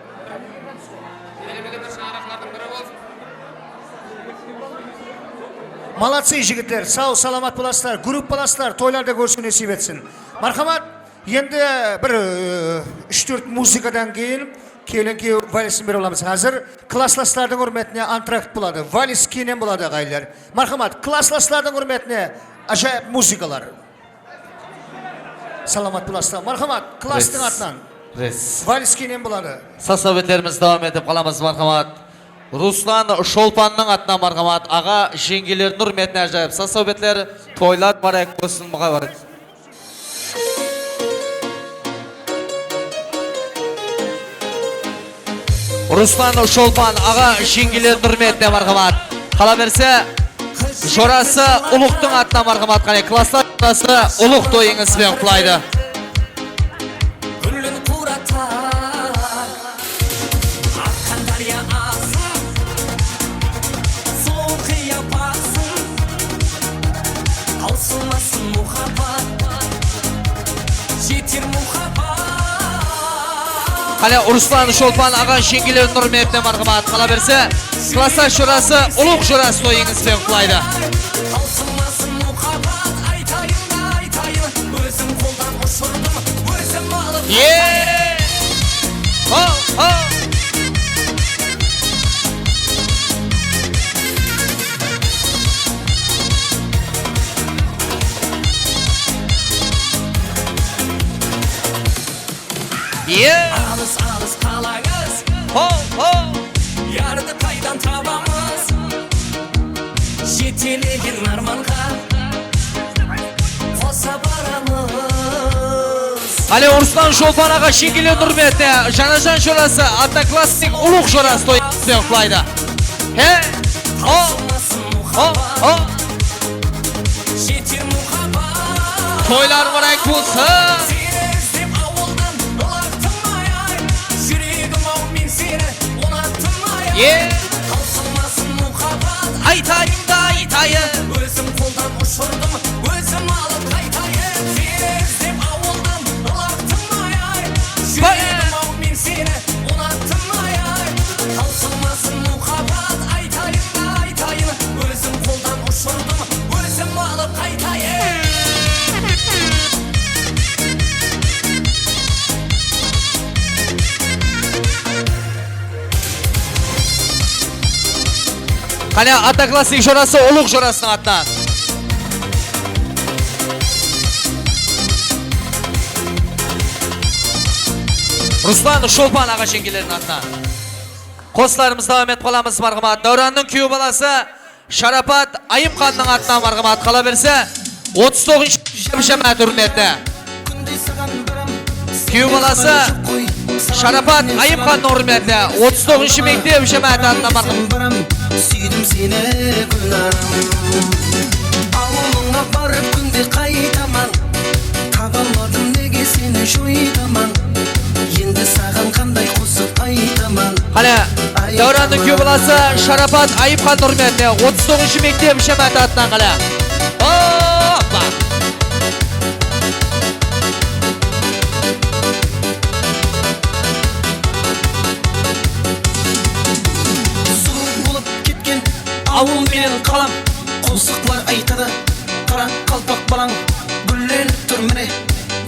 elimizdegi bir shańaraqlardıń biri bolsın. Молодцы, jigitler, saw, salamat bolasızlar, gruppalaslar, toylarda kórisiw nesiyp etsin. Marhamat. Endi bir, e, úsh-tórt muzıkadan keyin kelin-kúyew valisin berip alamız. Házir klasslaslardıń húrmetine antrakt boladı. Valis keyin boladı, aǵayinler. Marhamat, klasslaslardıń húrmetine ájayıp muzıkalar. Salamat bolasızlar. Marhamat, klastıń atınan. Valis keyin boladı. Sazsawbetlerimiz dawam etip qalamız, marhamat. Ruslan Sholpannıń atınan, marhamat. Aǵa, jeńgelerdiń húrmetine ájayıp sazsawbetler. Toylar múbárek bolsın, muhabbat. Ruslan Sholpan aǵa, jeńgelerdiń húrmetine, marhamat. Qalaberse, jorası Uluqtıń atına, marhamat. Qáne, klasslar jorası Ulıq toyıńız benen qutlaydı. Gúlin quratar. Aqqan dárya asıl, suwın qıya barsın, tawsılmasın muhabbat, jeter muhabbat. Qáne, Ruslan Sholpan aǵa, jeńgelerdiń húrmetine, marhamat. Qalaberse, klassdash jorası, Ulıq jorası toyıńız benen qutlaydı. Tawsılmasın muhabbat, aytayın da aytayın, ózim qoldan ushırdım, ózim alıp. Ye! Ho, ho! Ye! Alıs, alıs qalańız. Ho, ho! Yardı qaydan tabamız? Jetelegen armanǵa qosa baramız. Qáne, Ruslan Sholpan aǵa, jeńgelerdiń húrmetine Janajan jorası, Odnoklassnik Ulıq jorası toyıńız benen qutlaydı. He! Ho! Ho! Ho! Jeter muhabbat. Toylar múbárek bolsın. Seni izlep awıldan ılaqtım ay, ay. Júregim-aw, men seni unattım ay, ay. Ye! Tawsılmasın muhabbat. Aytayın da aytayın. Ózim qoldan ushırdım, ózim alıp qaytayın. Seni izlep awıldan ılaqtım ay, ay. Júregim-aw, men seni unattım ay, ay. Tawsılmasın muhabbat, aytayın da aytayın. Ózim qoldan ushırdım, ózim alıp qaytayın. Qáne, Odnoklassnik jorası Ulıq jorasınıń atınan. Ruslan Shulpan aǵa jeńgelerdiń atınan. Qosıqlarımızdı dawam etip qalamız, marhamat. Dáwrannıń kúyew balası Sharapat Ayımxannıń atınan, marhamat, qalaberse, otız toǵızınshı mektep jámááti húrmetine. Kúyew balası Sharapat Ayımxannıń húrmetine otız toǵızınshı mektep jámááti atınan, marhamat. Súydim seni, Gúlnaram. Awılıńa barıp kúnde qaytaman. Taba almadım, nege seni joytaman. Endi saǵan qanday qosıq aytaman? Qáne, Dáwrannıń kúyew balası Sharapat Ayıpxan húrmetine otız toǵızınshı mektep jámááti atınan, qáne. Hoppa! Zul bolıp ketken awıl menen qalam. Qosıqlar aytadı, qara qalpaq balań. Gúllenip tur, mine,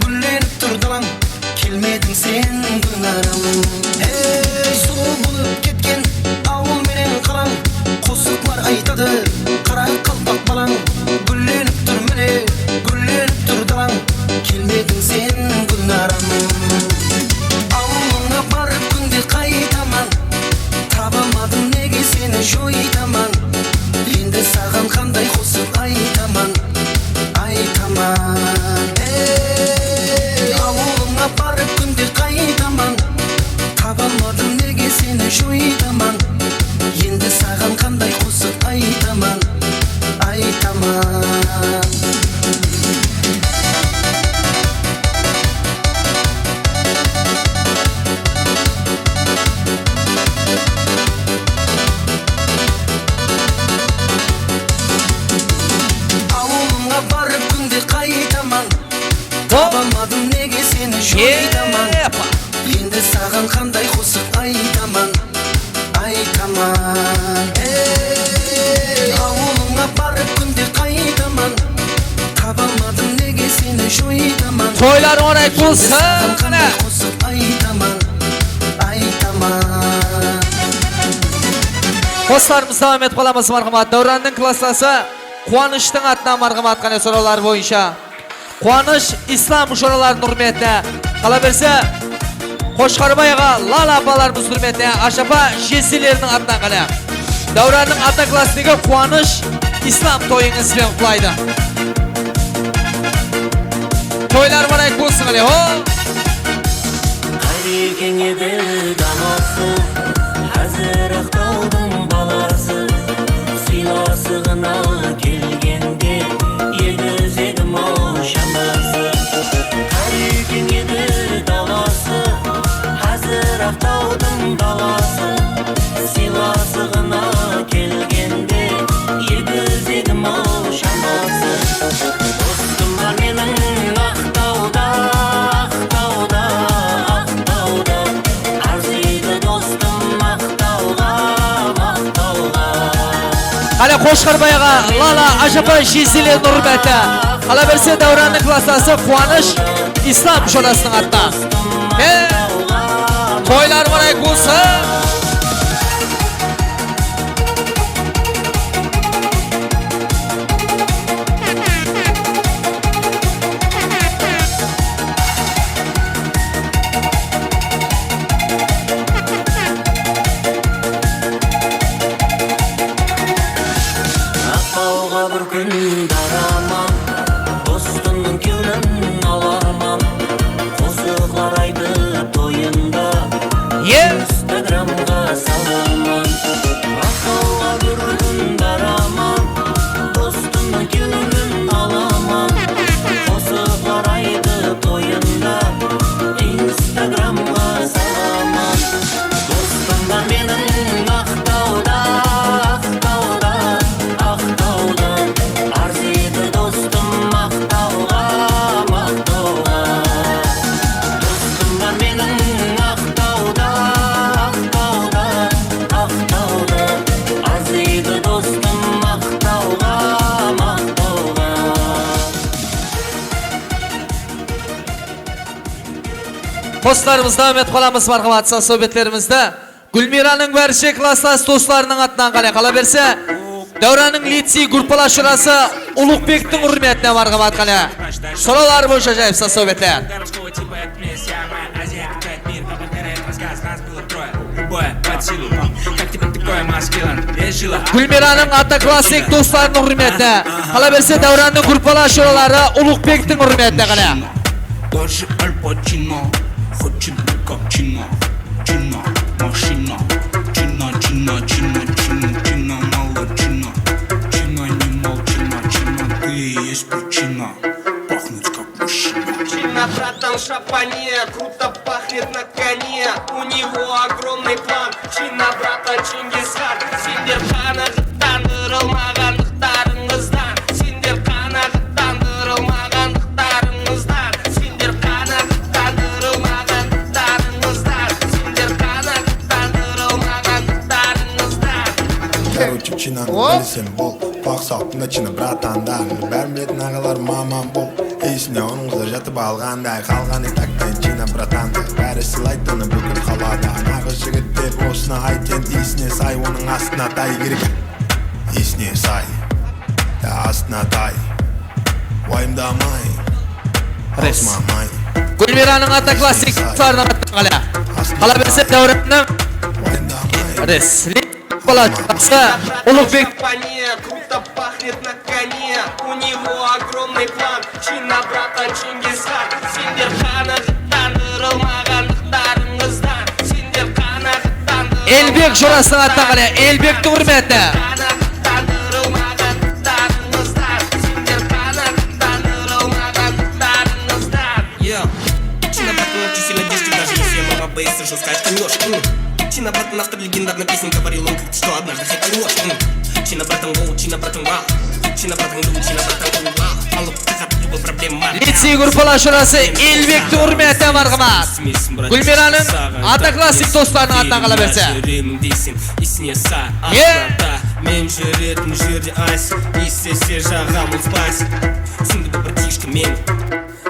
gúllenip tur dalań. Kelmediń sen, Gúlnaram. Ey, zul bolıp ketken awıl menen qalań. Qosıqlar aytadı, qara qalpaq balań. Gúllenip tur, mine, gúllenip tur dalań. Kelmediń sen, Gúlnaram. Awılıńa barıp kúnde qaytaman. Taba almadım, nege seni joytaman. Endi saǵan qanday qosıq aytaman, aytaman. Ey, awılıńa barıp kúnde qaytaman. Taba almadım, nege seni joytaman. Endi saǵan qanday qosıq aytaman, aytaman. Awılıńa barıp kúnde qaytaman. Taba almadım, nege seni joytaman. Endi saǵan qanday qosıq aytaman, aytaman. Ey, awılıńa barıp kúnde qaytaman. Taba almadım, nege seni joytaman. Toylar orayıp bolsın. Endi saǵan qanday qosıq aytaman, aytaman. Qosıqlarımızdı dawam etip qalamız, marhamat. Dáwrannıń klasslası Quwanıshtıń atınan, marhamat, qáne, sorawlar boyınsha. Quwanısh Islam joralardıń húrmetine, qalaberse, Qoshqarbay aǵa, Lala apalarımız húrmetine, Ashapa jezdeleriniń atınan, qáne. Dáwrannıń odnoklassnigi Quwanısh Islam toyıńız benen qutlaydı. Toylar mubarek bolsın, qáne, ho! Qárekeń edi dalası, házir Aqtawdıń balası. Sıylasıǵına kelgende, egizegim-aw shanası. Qárekeń edi dalası, házir Aqtawdıń dalası. Sıylasıǵına kelgende, egizegim-aw shanası. Dostım bar meniń Aqtawda, Aqtawda, Aqtawda. Arzıydı dostım Aqtawǵa, Aqtawǵa. Qáne, Qoshqarbay aǵa, Lala, Ashapa jezdeleriniń húrmetine, qalaberse, Dáwrannıń klasslası Quwanısh Islam jorasınıń atınan. He! Toylar mubarek bolsın! Aqtawǵa bir kún baraman, dostımnıń kewlin alarman. Qosıqlar aytıp toyında, Instagramǵa salaman. Aqtawǵa bir kún baraman, dostımnıń kewlin alaman. Qosıqlar aytıp toyında, Instagramǵa salaman. Dostım bar meniń Aqtawda, Aqtawda, Aqtawda. Arzıydı dostım Aqtawǵa, Aqtawǵa. Dostım bar meniń Aqtawda, Aqtawda, Aqtawda. Arzıydı dostım Aqtawǵa, Aqtawǵa. Qosıqlarımızdı dawam etip qalamız, marhamat, saz-sáwbetlerimizdi. Gúlmiranıń bárshe klasslas doslarınıń atınan, qáne, qalaberse, Dáwrannıń licey gruppalas jorası Uluǵbektiń húrmetine, marhamat, qáne. Sorawlar boyınsha jayıpsız, sóhbetler. Gúlmiranıń Otoklassnik doslarınıń húrmetine, qalaberse, Dáwrannıń gruppalı ashuraları Uluǵbektiń húrmetine, qáne. Даже Аль Пачино хочет быть как Чина. Чина, машина. Чина, чина, чина, чина, чина, мало чина. Чина, не мол, чина, чина, ты и есть причина. Пахнуть как машина. Чина, братан, шапание, круто пахнет на коне. У него огромный план. Чина, братан, Чингисхан. Сендер qanaǵıtlandırılmaǵanlıqtarıńızdan. Sender qanaǵıtlandırılmaǵanlıqtarıńızdan, sender qanaǵıtlandırılmaǵanlıqtarıńızdan, sender qanaǵıtlandırılmaǵanlıqtarıńızdan. Короче, Чинаны bilseń bol, paqsa altında Чина bratandan. Bárin biledi naǵalar maman bol, esine onıńızda jatıp alǵanday. Qalǵanı taktay Чина bratanday, bári sıylaydı onı búgin qaladı. Anaǵı jigit dep osını ayt endi, esine say, onıń astına tay kerek. Esine say, ya astına tay. Wayımdamay. Res. Alsınamay. Gúlmiranıń Otoklassnik doslarınıń atına qala. Qalaberse, Dáwrannıń. Wayımdamay. Res. Bala, Uluǵbek. Шампанье, круто пахнет на коне. У него огромный план. Чина, братан, Чингисхан. Sender qanaǵıtlandırılmaǵanlıqtarıńızdan. Sender qanaǵıtlandırılmaǵanlıqtarıńızdan. Elbek jorasınıń atına qala, Elbektiń húrmetine. Qanaǵıtlandırılmaǵanlıqtarıńızdan. Sender qanaǵıtlandırılmaǵanlıqtarıńızdan. Yeah. Чина, братан, чисел одежды, даже если я мама бейса жёстко очканёшь. М. Чина, братан, автор легендарной песни, говорил он как-то, что однажды хотел ложь. М. Чина, братан, воу, Чина, братан, вау. Чина, братан, лю, Чина, братан, вау. Алып taǵat любой проблема. Licey gruppalı ashurası Elbektiń húrmetine, marhamat. Gúlmiranıń Otoklassnik doslarınıń atına qalaberse. Ye? Men júretim jerde ice, islese jaǵam spayse. Túsindi bul bratishka meni.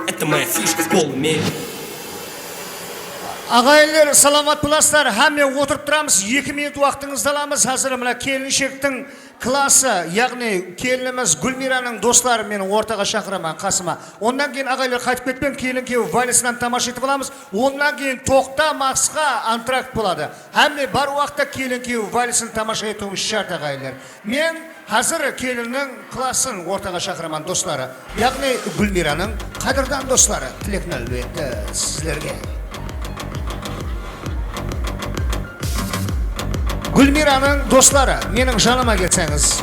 Это моя фишка в полуме. Aǵayinler, salamat bolasızlar. Hámme otırıp turamız. Eki minut waqtıńızdı alamız. Házir mına kelinshektiń klası, yaǵnıy kelinimiz Gúlmiranıń dosların men ortaǵa shaqıraman, qasıma. Onnan keyin, aǵaylar, qaytıp ketpeń, kelin-kúyew valisinen tamasha etip alamız. Onnan keyin toqta maqsqa antrakt boladı. Hámme bar waqıtta kelin-kúyew valisin tamasha etiwi shárt, aǵayinler. Men házir kelinniń klasın ortaǵa shaqıraman, dosları, yaǵnıy Gúlmiranıń qádirdan dosları. Tilek, nálbetti, sizlerge. Gúlmiranıń dosları, meniń janıma kelseńiz.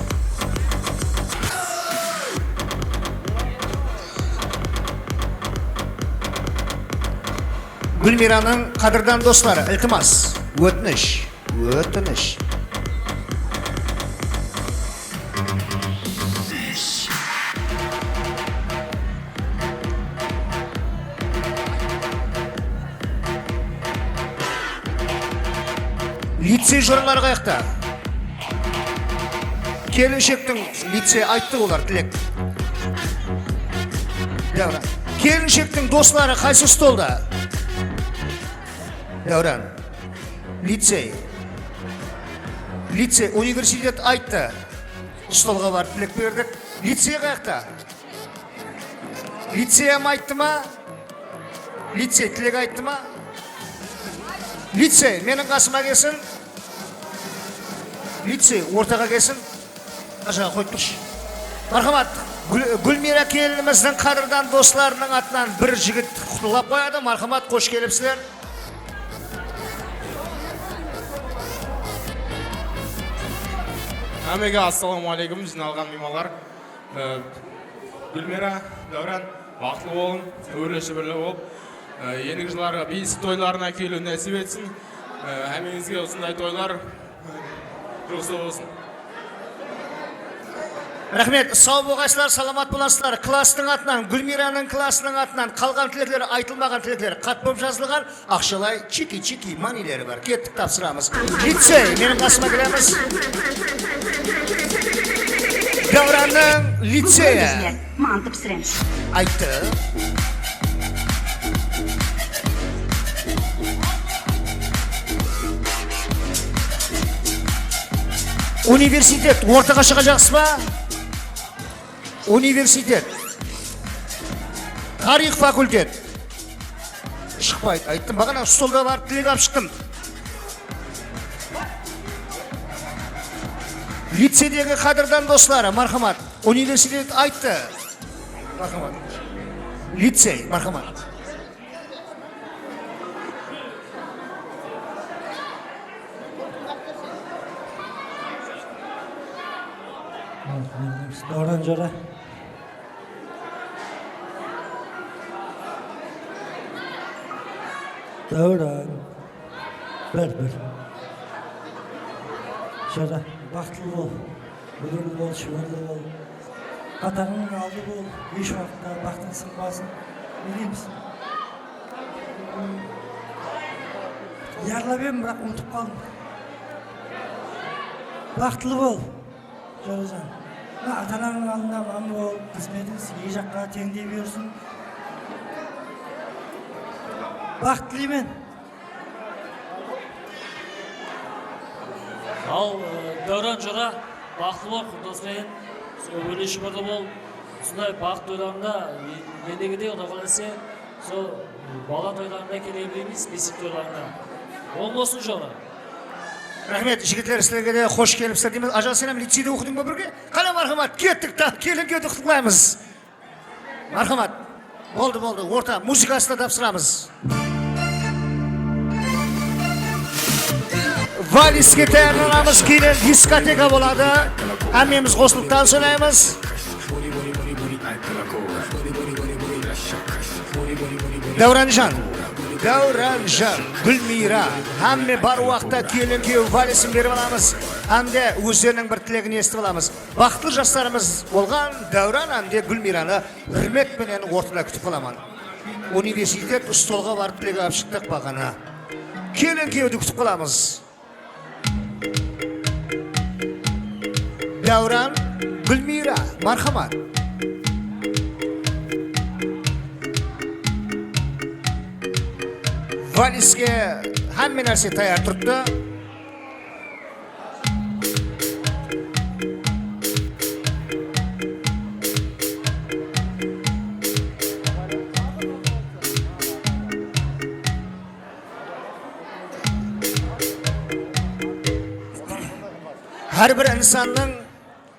Gúlmiranıń qádirdan dosları, iltimas, ótinish. Ótinish. Licey jorları qayaqta? Kelinshektiń licey, ayttı olar, Tilek. Dáwran. Kelinshektiń dosları qaysı stolda? Dáwran. Licey. Licey, universitet ayttı. Stolǵa barıp tilek berdik. Licey qayaqta? Licey hám ayttı ma? Licey tilek ayttı ma? Licey, meniń qasıma kelsin. Licey, ortaǵa kelsin. Mına jaǵa qoyıp turshı. Marhamat, Gúl-, Gúlmira kelinimizdiń qádirdan doslarınıń atınan bir jigit qutlıqlap qoyadı. Marhamat, xosh kelipsizler. Hámmege assalamu aleykum, jıynalǵan miymanlar. E, Gúlmira, Dáwran, baxıtlı bolıń, óre-shóberli bolıp, e, endigi jıllarǵa biysi toylarına keliw násip etsin. E, hámmeńizge usınday toylar juwıslı bolsın. Raxmet, saw bolǵaysızlar, salamat bolasızlar. Klastıń atınan, Gúlmiranıń klasınıń atınan qalǵan tilekler, aytılmaǵan tilekler xat bolıp jazılǵan. Aqshalay chiki-chiki manileri bar. Kettik, tapsıramız. Licey, meniń qasıma kelemiz. Dáwrannıń liceyi. Mantı pisiremiz. Ayttı. Universitet, ortaǵa shıǵajaqsız ba? Universitet. Tariyx fakultet. Shıqpaydı. Ayttım, baǵana stolǵa barıp tilek alıp shıqtım. Liceydegi qádirdan dosları, marhamat. Universitet ayttı. Marhamat. Licey, marhamat. Dawran jora. Dawran. Bir, bir. Jora, baxıtlı bol. Ógirli bol, shıbırlı bol. Qatarıńnıń aldı bol, hesh waqıtta baxtıń sınbasın. Ne deymiz? Yarlap edim, biraq umıtıp qaldım. Baxıtlı bol, Jorajan. Mına ata-ananıń aldında aman bol, xızmetiń eki jaqqa teńdey bersin. Baxıt tileymen. Al, e, Dáwran jora, baxıtlı bol, Qurdos penen, ógirli-shıbırlı bol. Usınday baxıt toylarında, e, endegidey, Quday qálese, sol bala toylarında kele bereymiz, besik toylarında. Oń bolsın, jora. Raxmet, jigitler, sizlerge de xosh kelipsizler deymiz. Ajal, sen hám liceyde oqıdıń ba birge? Qáne, marhamat, kettik, ta, kelin-kúyewdi qutlıqlaymız. Marhamat. Boldı, boldı. Orta muzıkasın da tapsıramız. Valizge tayarlanamız, keyin diskoteka boladı. Hámmemiz qosılıp tans oynaymız. Dáwranjan. Dáwranjan, Gúlmiyra. Hámme bar waqıtta kelin-kúyew valizin berip alamız. Hám de ózleriniń bir tilegin esitip alamız. Baxıtlı jaslarımız bolǵan Dáwran hám de Gúlmiyranı húrmet penen ortada kútip qalaman. Universitet stolǵa barıp tilek alıp shıqtıq baǵana. Kelin-kúyewdi kútip qalamız. Dáwran, Gúlmiyra, marhamat. Valizge hámme nárse tayar turıptı. Hár bir insannıń,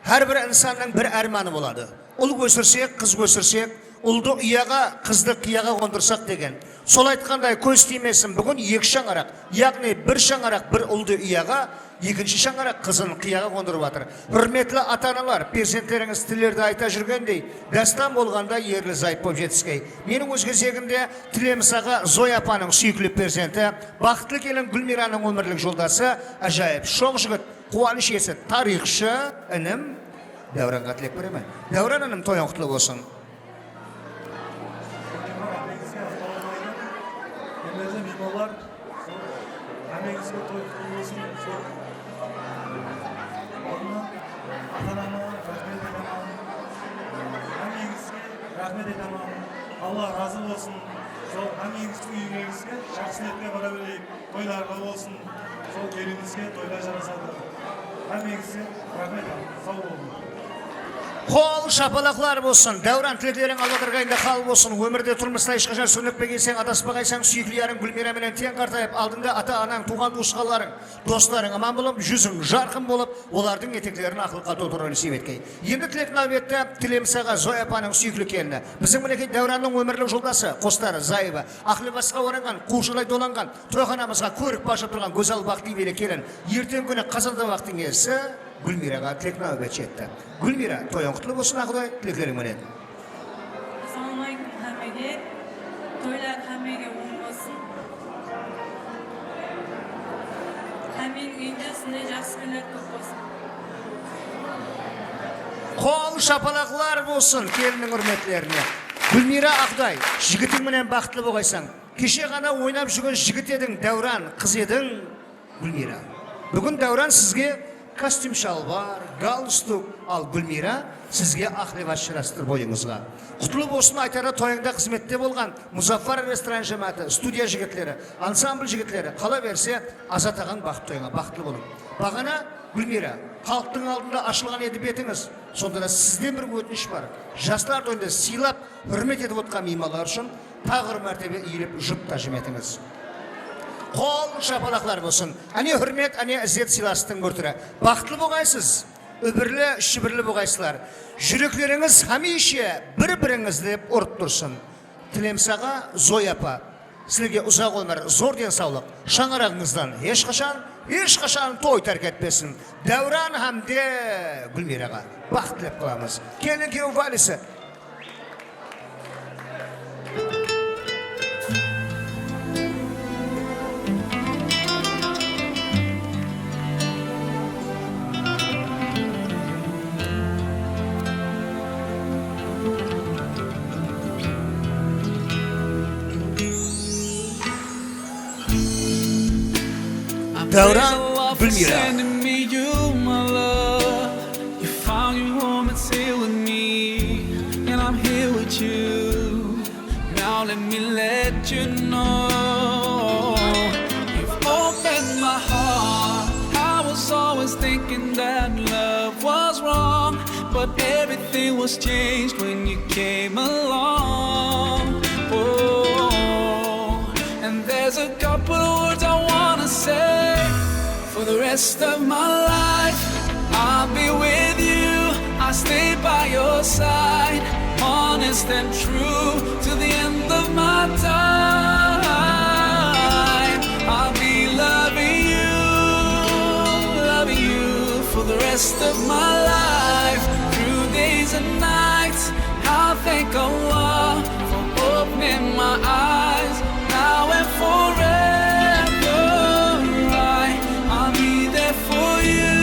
hár bir insannıń bir ármanı boladı. Ul ósirsek, qız ósirsek, uldı uyaǵa, qızdı qıyaǵa qondırsaq degen. Sol aytqanday, kóz tiymesin, búgin eki shańaraq, yaǵnıy bir shańaraq bir uldı uyaǵa, ekinshi shańaraq qızın qıyaǵa qondırıp atır. Húrmetli ata-analar, perzentlerińiz tillerdi ayta júrgendey, dástan bolǵanda erli-zayıp bolıp jetiskey. Meniń óz gezegimde Tilemisaǵa Zoya apanıń súyikli perzenti, baxıtlı kelin Gúlmiyranıń ómirlik joldası, ájayıp shoń jigit, quwanısh iyesi, tariyxshı inim Dáwranǵa tilek beremen. Dáwran inim, toyıń qutlı bolsın. Húrmetli miymanlar, hámmeńizge toy qutlı bolsın. Aldınnan ata-anama raxmet aytaman. Hámmeńizge raxmet aytaman. Alla razı bolsın. Sol hámmeńizdiń úyińizge jaqsı niyetten bara bereyik. Toylarǵa bolsın. Sol kelińizge toylar jarasadı. Hámmeńizge raxmet. Saw bolıń. Qol shapalaqlar bolsın. Dáwran, tilekleriń albatırǵayında qabıl bolsın. Ómirde, turmısta hesh qashan súrnikpe kelseń, adaspaqaysań, súyikli yarıń Gúlmiyra menen teń qartayıp, aldıńda ata-anań, tuwǵan-tuwısqanlarıń, doslarıń aman bolıp, júziń jarqın bolıp, olardıń eteklerin aqlıqqa toltırıwın nesiyp etkey. Endi tilek náwbetti Tilemisaǵa Zoya apanıń súyikli kelini, biziń minekey Dáwrannıń ómirlik joldası, qostarı, zayıbı, aqlibasqa oranǵan, quwshıqlay dolanǵan, toyxanamızǵa kórik bajıp turǵan gózzal baxıtlı iybeli kelin, erteń kúni qazan tabaqtıń iyesi Gúlmiyraǵa tilek náwbet jetti. Gúlmiyra, toyıń qutlı bolsın, Aquday, tilekleriń menen. Assalawma áleykum hámmege. Toylar hámmege oń bolsın. Hámmeniń úyinde usınday jaqsı kúnler kóp bolsın. Qol shapalaqlar bolsın kelinniń húrmetlerine. Gúlmiyra Aquday, jigitiń menen baxıtlı bolǵaysań. Keshe ǵana oynap júrgen jigit ediń, Dáwran, qız ediń. Gúlmiyra. Búgin Dáwran sizge kostyum shalbar, galstuk, al Gúlmiyra sizge aq libas jarastır boyıńızǵa. Qutlı bolsın aytarı toyıńda xızmette bolǵan Muzaffar restoran jámááti, studiya jigitleri, ansambl jigitleri, qala berse Azat aǵań baxıtlı toyıńa baxıtlı bolıń. Baǵana Gúlmiyra, xalıqtıń aldında ashılǵan edi betińiz. Sonda da sizden bir ótinish bar. Jaslar toyında sıylap, húrmet etip otırǵan miymanlar ushın taǵı bir mártebe iyilip, jup tájim etińiz. Qol shapalaqlar bolsın. Áne húrmet, áne izzet sıylasıqtıń bir túri. Baxıtlı bolǵaysız. Úbirli, shúbirli bolǵaysızlar. Júreklerińiz hámiyshe bir-birińizdi urıp tursın. Tilemiz aǵa, Zoya apa, sizlerge uzaq ómir, zor densawlıq, shańaraǵıńızdan hesh qashan, hesh qashan toy tárk etpesin. Dáwran hám de Gúlmiyraǵa baxıt tilep qalamız. Kelin-kúyew valisi. Dáwran, Gúlmiyra. You found your home and sealed with me, and I'm here with you. Now let me let you know you've opened my heart. I was always thinking that love was wrong, but everything was changed when you came along. Oh, and there's a couple of words I wanna say. For the rest of my life, I'll be with you. I'll stay by your side, honest and true, to the end of my time. I'll be loving you, loving you for the rest of my life, through days and nights. I thank Allah for opening my eyes now and forever. I, I'll be there for you.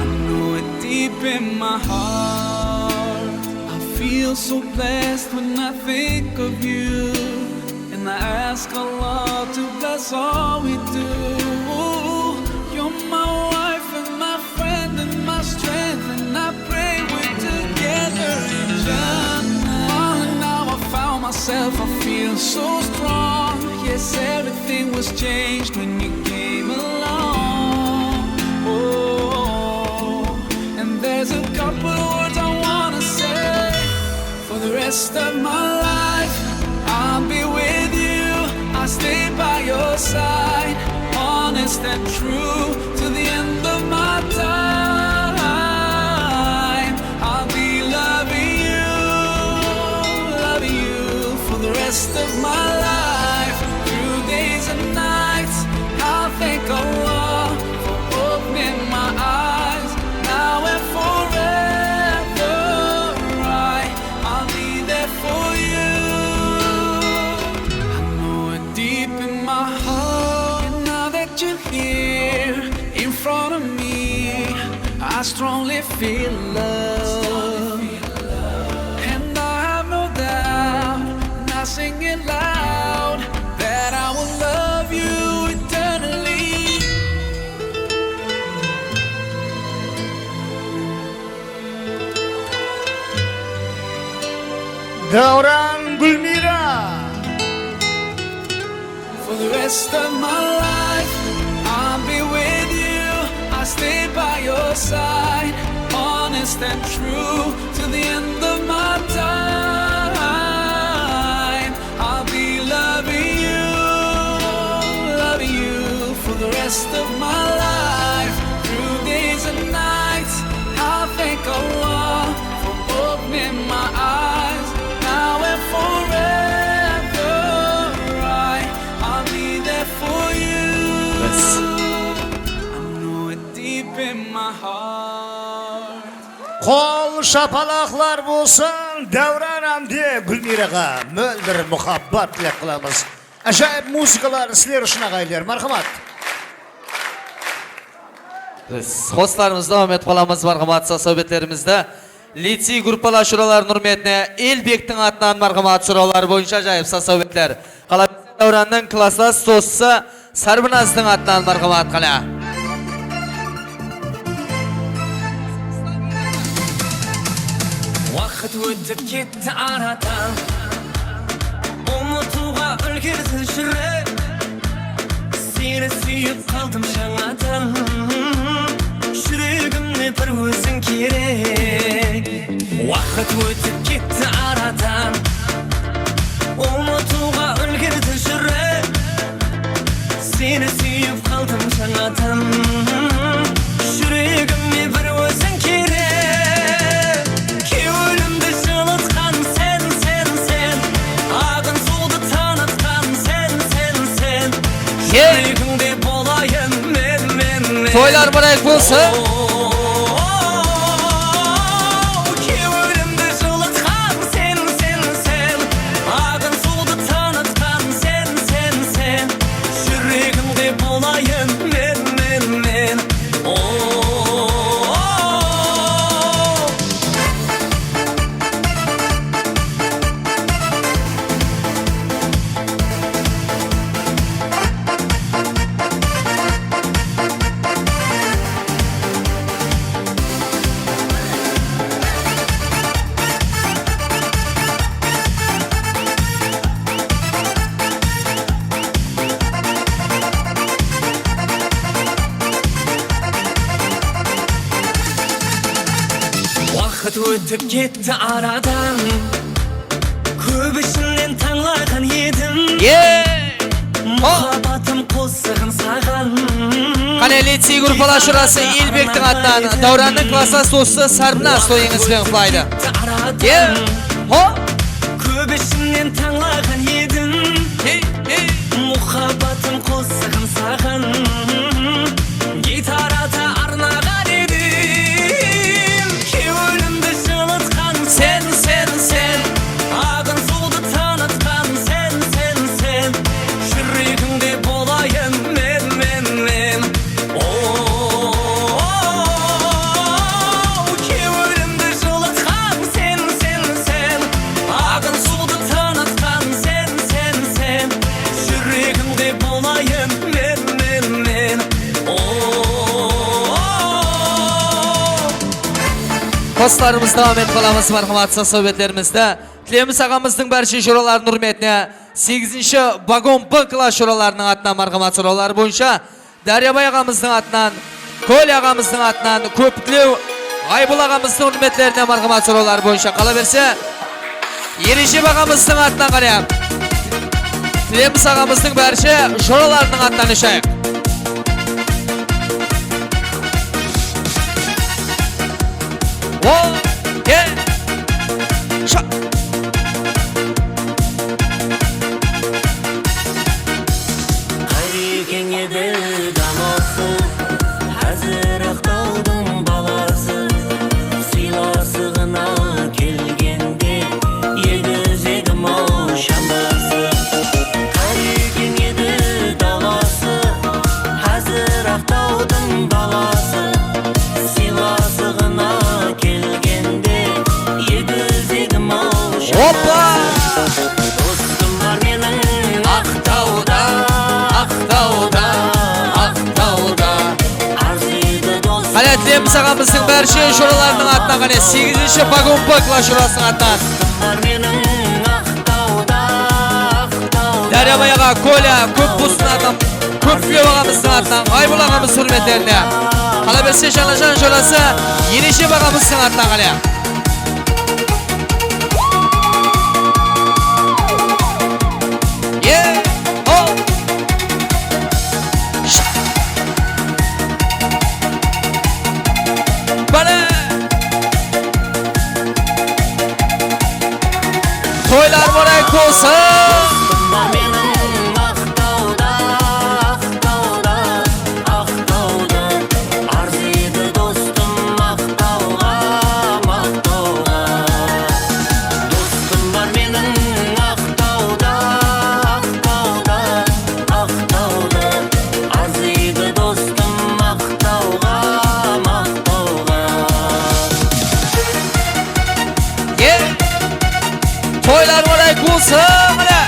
I know it deep in my heart. I feel so blessed when I think of you. And I ask Allah to bless all we do. You're my wife and my friend and my strength, and I pray we're together in Jannah. Now I found myself, I feel so strong. Yes, everything was changed when you came along. Oh, and there's a couple of words I wanna say. For the rest of my life, I'll be with you. I'll stay by your side, honest and true, to the end of my time. I'll be loving you, loving you for the rest of my life. Through days and nights, I'll thank Allah for opening my eyes now and forever. I I'll be there for you. I know it deep in my heart. And now that you're here in front of me, I strongly feel love. And I have no doubt, and I sing it loud, that I will love you eternally. Dáwran, Gúlmiyra. For the rest of my life, I'll be with you. I'll stay by your side, honest and true, to the end of my time. I'll be loving you, loving you for the rest of my life. Through days and nights, I'll thank Allah for opening my eyes now and forever. I, I'll be there for you. I know it deep in my heart. Qol shapalaqlar bolsın, Dáwran hám de Gúlmiyraǵa móldir muhabbat tilep qalamız. Ájayıp muzıkalar sizler ushın, aǵayinler. Marhamat. Biz qosıqlarımızdı dawam etip qalamız, marhamat, saz-sáwbetlerimizdi. Licey gruppalar shuralarınıń húrmetine Elbektiń atınan, marhamat, shuralar boyınsha ájayıp saz-sáwbetler. Qalabersin, Dáwrannıń klasslas dostısı Sárbinazdıń atınan, marhamat, qáne. Waqıt ótip ketti aradan, umıtıwǵa úlgerdi júrek. Seni súyip qaldım jańadan. kerek. Waqıt ótip ketti aradan, umıtıwǵa úlgirdi júrek. Seni súyip qaldım jańadan, júregime bir óziń kerek. Kewlimdi jılıtqan sen, sen, sen, aǵın suwdı tanıtqan sen, sen, sen. Hey! Júregińde bolayın men, men, men. Toylar múbárek bolsın. Kewlimdi jılıtqan sen, sen, sen, aǵın suwdı tanıtqan sen, sen, sen. Júregimde bolayın men, men, men. O. Waqıt ótip ketti aradan, kóp ishimnen tańlaǵan edim. Ye! Muhabbatım qosıǵın saǵan. Qáne, licey gruppalar jurası Elbektiń atınan, Dáwrannıń klassdas dosı Sarbinaz toyıńız benen qutlaydı. Ye! Ho! Kóp ishimnen tańlaǵan edim. Hey, hey! Muhabbatım qosıǵın saǵan. Gitarada arnaǵan edim. Kewlimdi jılıtqan sen, sen, sen. Aǵın suwdı tanıtqan sen, sen, sen. Júregińde bolayın men, men, men. O, kewlimdi jılıtqan sen, sen, sen. Aǵın suwdı tanıtqan sen, sen, sen. Júregimde bolayın men, men, men. O. Qosıqlarımızdı dawam etip qalamız, marhamat, sawbetlerimizdi. Tilemiz aǵamızdıń bárshe joralarınıń húrmetine segizinshi vagon B klass joralarınıń atınan, marhamat, sorawları boyınsha Dáryabay aǵamızdıń atınan, Kolya aǵamızdıń atınan, Kóptilew Aybul aǵamızdıń húrmetlerine, marhamat, sorawları boyınsha. Qalaberse, Erejep aǵamızdıń atınan, qáne, Tilemiz aǵamızdıń bárshe joralarınıń atınan eshayıq. O, ye, sha. Qarekeń edi dalası, házir Aqtawdıń balası. Sıylasıǵına kelgende, edi izegim-aw shandası. Qarekeń edi dalası, házir Aqtawdıń balası. Sıylasıǵına kelgende, edi izegim-aw shandası. Hoppa! Dostım bar meniń Aqtawda, Aqtawda, Aqtawda. Arzıydı dostım. Qáne, Tilemiz aǵamızdıń bárshe joralarınıń atınan, qáne, segizinshi vagon B klass jorasınıń atınan. Dostım bar meniń Aqtawda, Aqtawda. Dáryabay aǵa, Kolya, Kóp bolsın adam. Kóptilew aǵamızdıń atınan, Aybul aǵamız húrmetlerine. Qalaberse, Janajan jorası Erejep aǵamızdıń atınan, qáne. Ye, ho! Bale! Toylar múbárek bolsın! Dostım bar meniń Aqtawda, Aqtawda, Aqtawda. Arzıydı dostım Aqtawǵa, Maqtawǵa. Dostım bar meniń Aqtawda, Aqtawda, Aqtawda. Arzıydı dostım Aqtawǵa, Maqtawǵa. Ye! Toylar múbárek bolsın, mine!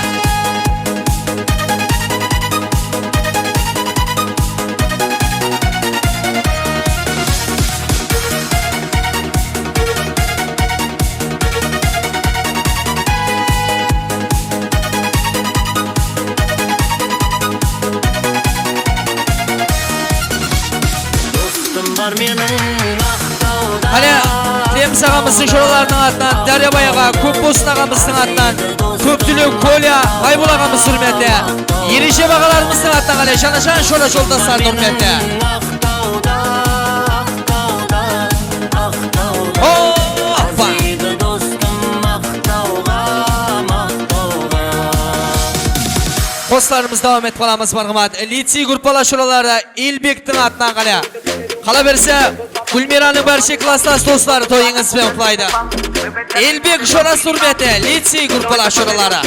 Dostım bar meniń Aqtawda, Qáne, Tilemiz aǵamızdıń joralarınıń atınan, Dáryabay aǵa, Kópbosın aǵamızdıń atınan, Kóptúlew Kolya, Baybul aǵamız húrmeti, Ereje aǵalarımızdıń atınan qáne, jana-jan jora joldaslardıń húrmeti. Hoppa! Qosıqlarımızdı dawam etip qalamız, marhamat. Licey gruppalar joraları Elbektiń atınan qáne. Qalaberse, Gúlmiranıń bárshe klassdas dosları toyıńız benen qutlaydı. Elbek jorası húrmeti, licey gruppalar joraları.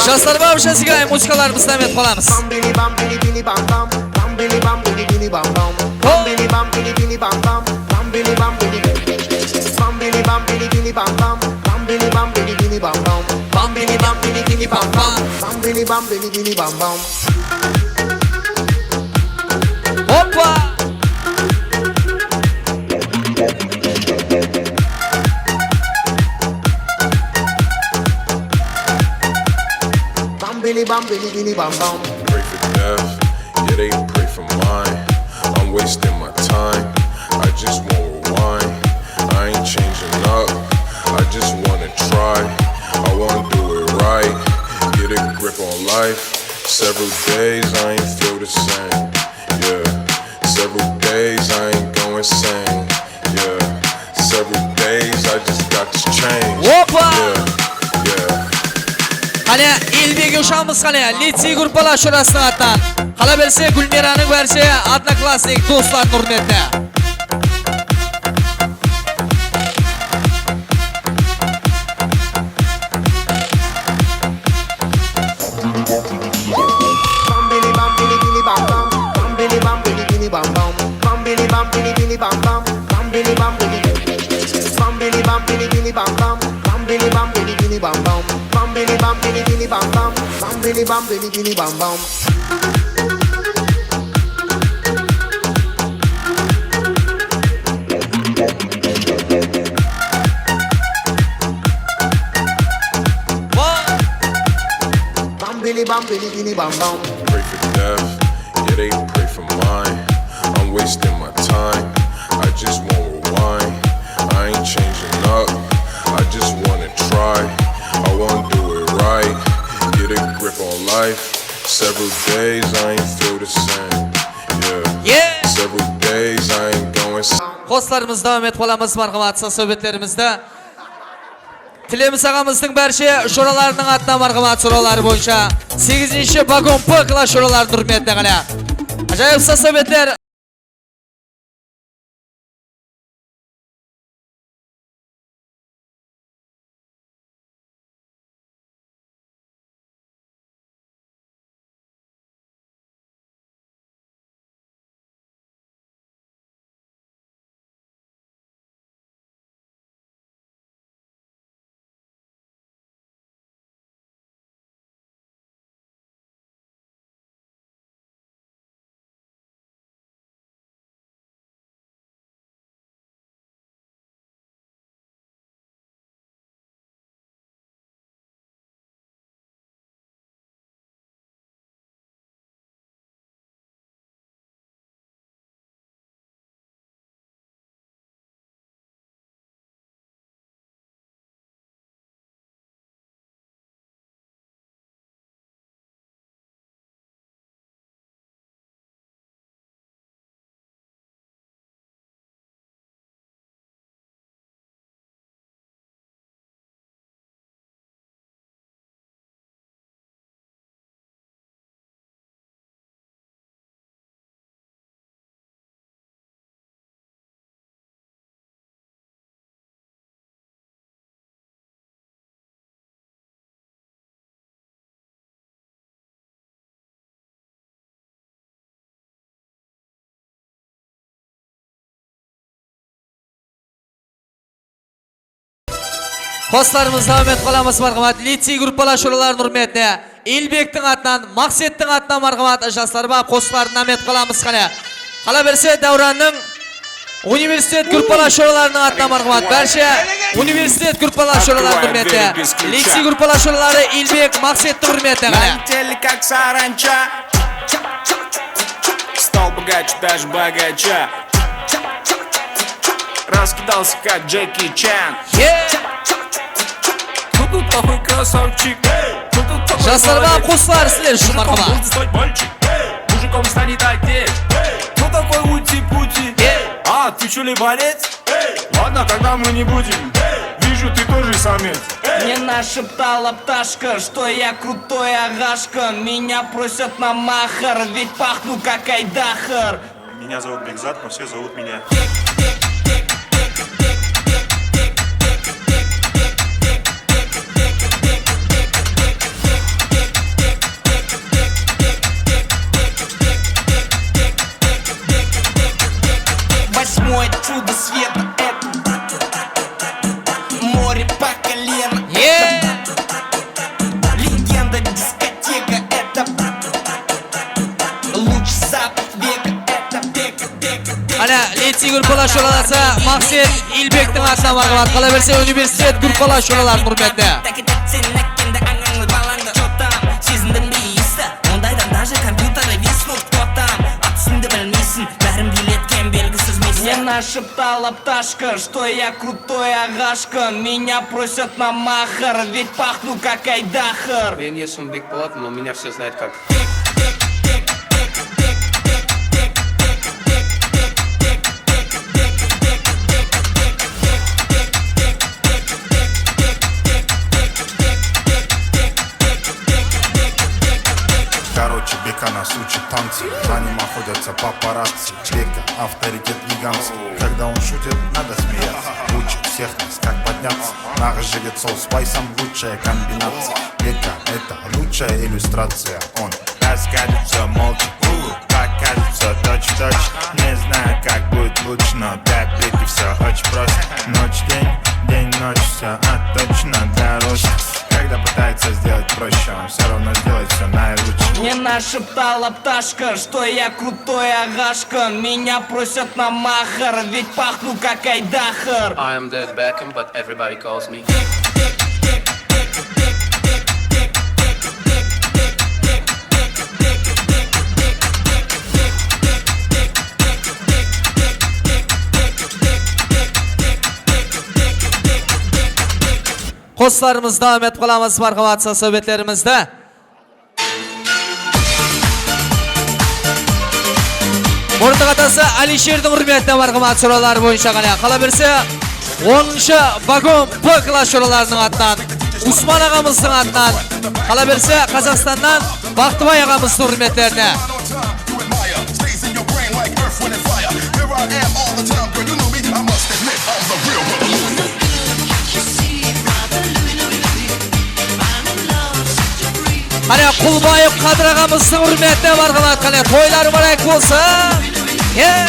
Jaslar bar, jazıgay muzıkalarımızdı dawam etip qalamız. Bambili bambili bini bam bam, bambili bambili bini bam bam, bambili bambili bini bam bam, bambili bambili bini bam bam, bambili bambili bini bam bam, bambili bambili bini bam bam, bambili bambili bini bam bam, bambili bambili bini bam bam. Hoppa! Bambili bambili bini bam bam. Pray for death, yeah, they pray for mine. I'm wasting my time, I just won't rewind. I ain't changing up, I just wanna try. I wanna do it right, get a grip on life. Several days I ain't feel the same, yeah. Several days I ain't go insane, yeah. Several days I just got this change. Opa! Yeah, yeah. Qáne, Elbek ushamız qáne, licey gruppalar jurasınıń atınan. Qalaberse, Gúlmiranıń bárshe odnoklassnik doslarınıń húrmetine. Bambili bambili bini bam bam, bambili bambili bini bam bam, bambili bambili bini bam bam, bambili bambili, bambili bambili bini bam bam, bambili bambili bini bam bam, bambili bambili bini bam bam, bambili bambili bini bam bam. Bambili bambili bini bam bam. Pray for death, yeah, they pray for mine. I'm wasting my time, I just won't rewind. I ain't changing up, I just wanna try. I wanna do it right, get a grip on life. Several days I ain't feel the same, yeah. Yeah. Several days I ain't going s- Qosıqlarımızdı dawam etip qalamız, marhamat, sazsawbetlerimizdi. Tilemiz aǵamızdıń bárshe joralarınıń atınan, marhamat, sorawları boyınsha segizinshi vagon B klass joralarınıń húrmetine qáne. Ájayıp sazsawbetler. Qosıqlarımızdı dawam etip qalamız, marhamat. Licey gruppalar joralarınıń húrmetine, Elbektiń atınan, Maqsettiń atınan, marhamat, jaslar bar, qosıqlardı dawam etip qalamız qáne. Qalaberse, Dáwrannıń universitet gruppalar joralarınıń atınan, marhamat, bárshe universitet gruppalar joralarınıń húrmetine, licey gruppalar joraları Elbek, Maqsettiń húrmetine qáne. Столбом Богаче, даже богаче. Раскидался, как Джеки Чан. Кто тут такой красавчик? Кто тут такой молодец? Jaslar, maǵan qosılar sizler ushın, marhamat. Мужиком буду стать мальчик. Мужиком станет отец. Кто такой ути-пути? А, ты чё ли борец? Ладно, тогда мы не будем. Вижу, ты тоже самец. Мне нашептала пташка, что я крутой ағашка. Меня просят на махар, ведь пахну как айдахар. Меня зовут Бекзат, но все зовут меня. Восьмое чудо света — это море по колено. Легенда дискотека — это лучший запах века — это века, века, века. Qáne, лицей gúrpalar shoralası Maqset Ilbektiń atınan marhamat. Qalaberse, universitet gúrpalar shoralarınıń húrmetine. Sezindim bir iyisdi, ondaydan даже kompyuterı виснут. Кто там? Atısıńdı bilmeyseń, bárin biyletken belgisiz missiya. Мне нашептала пташка, что я крутой ағашка. Меня просят на махар, ведь пахну как айдахар. Meniń esmim Bekpolat, но меня все знают как. Короче, Бека нас учит танцы, за ним охотятся папарацци. Бека — авторитет гигантский, когда он шутит, надо смеяться. Учит всех нас, как подняться. Naǵız jigit sol spaysom, лучшая комбинация. Бека — это лучшая иллюстрация, он. Расскажет всё молча, как кажется, точь-в-точь. Не знаю, как будет лучше, но для Беки всё очень просто. Ночь — день, день — ночь, всё отточено, дороже. Когда пытается сделать проще, он всё равно сделает всё наилучше. Мне нашептала пташка, что я крутой ағашка. Меня просят на махар, ведь пахну как айдахар. I am David Beckham, but everybody calls me. Qosıqlarımızdı dawam etip qalamız, marhamat, sazsawbetlerimizdi. Murıntıq atası Alisherdiń húrmetine, marhamat, sorawları boyınsha qáne. Qalaberse, onınshı vagon B klass shoralarınıń atınan, Usman aǵamızdıń atınan, qalaberse, Qazaqstannan Baqtıbay aǵamızdıń húrmetlerine. Qáne, Qulbaev Qadır aǵamızdıń húrmetine, marhamat, qáne, toylar múbárek bolsın. Ey,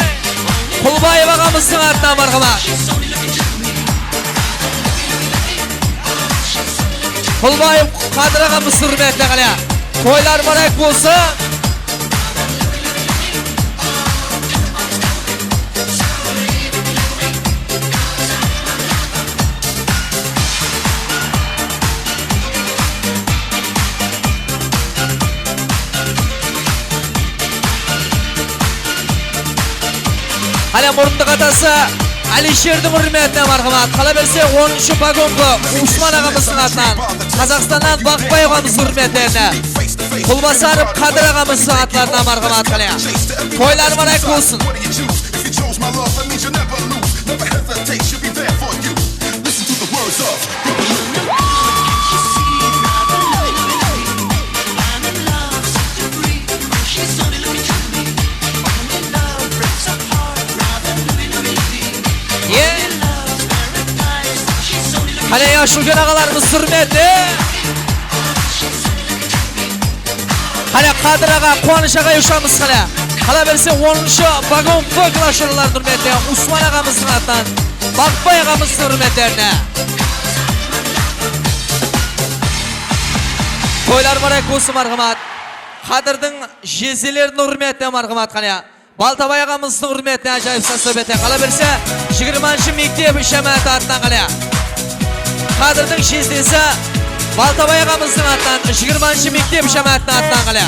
Qulbaev aǵamızdıń atınan, marhamat. Qulbaev Qadır aǵamızdıń húrmetine, qáne, toylar múbárek bolsın. Qáne, murıntıq atası Alisherdiń húrmetine, marhamat. Qalaberse, onınshı vagonǵı Usman aǵamızdıń atınan, Qazaqstannan Baqıtbay aǵamızdıń húrmetlerine, Qulbasarov Qadır aǵamızdıń atlarına, marhamat, qáne. Toylar múbárek bolsın. Qáne, Yashulgen aǵalarımız, húrmetli. Qáne, Qadır aǵa, Quwanısh aǵa, ushamız, qáne. Qalaberse, onınshı vagon B klass shoralarınıń húrmetine, Usman aǵamızdıń atınan, Baqıtbay aǵamızdıń húrmetlerine. Toylar múbárek bolsın, marhamat. Qadırdıń jezdeleriniń húrmetine, marhamat, qáne. Baltabay aǵamızdıń húrmetine ájayıp sazsawbetler. Qalaberse, jigirmanshı mektep jámááti atınan qáne. Qadırdıń jezdesi Baltabay aǵamızdıń atınan, jigirmanshı mektep jámáátiniń atınan qáne.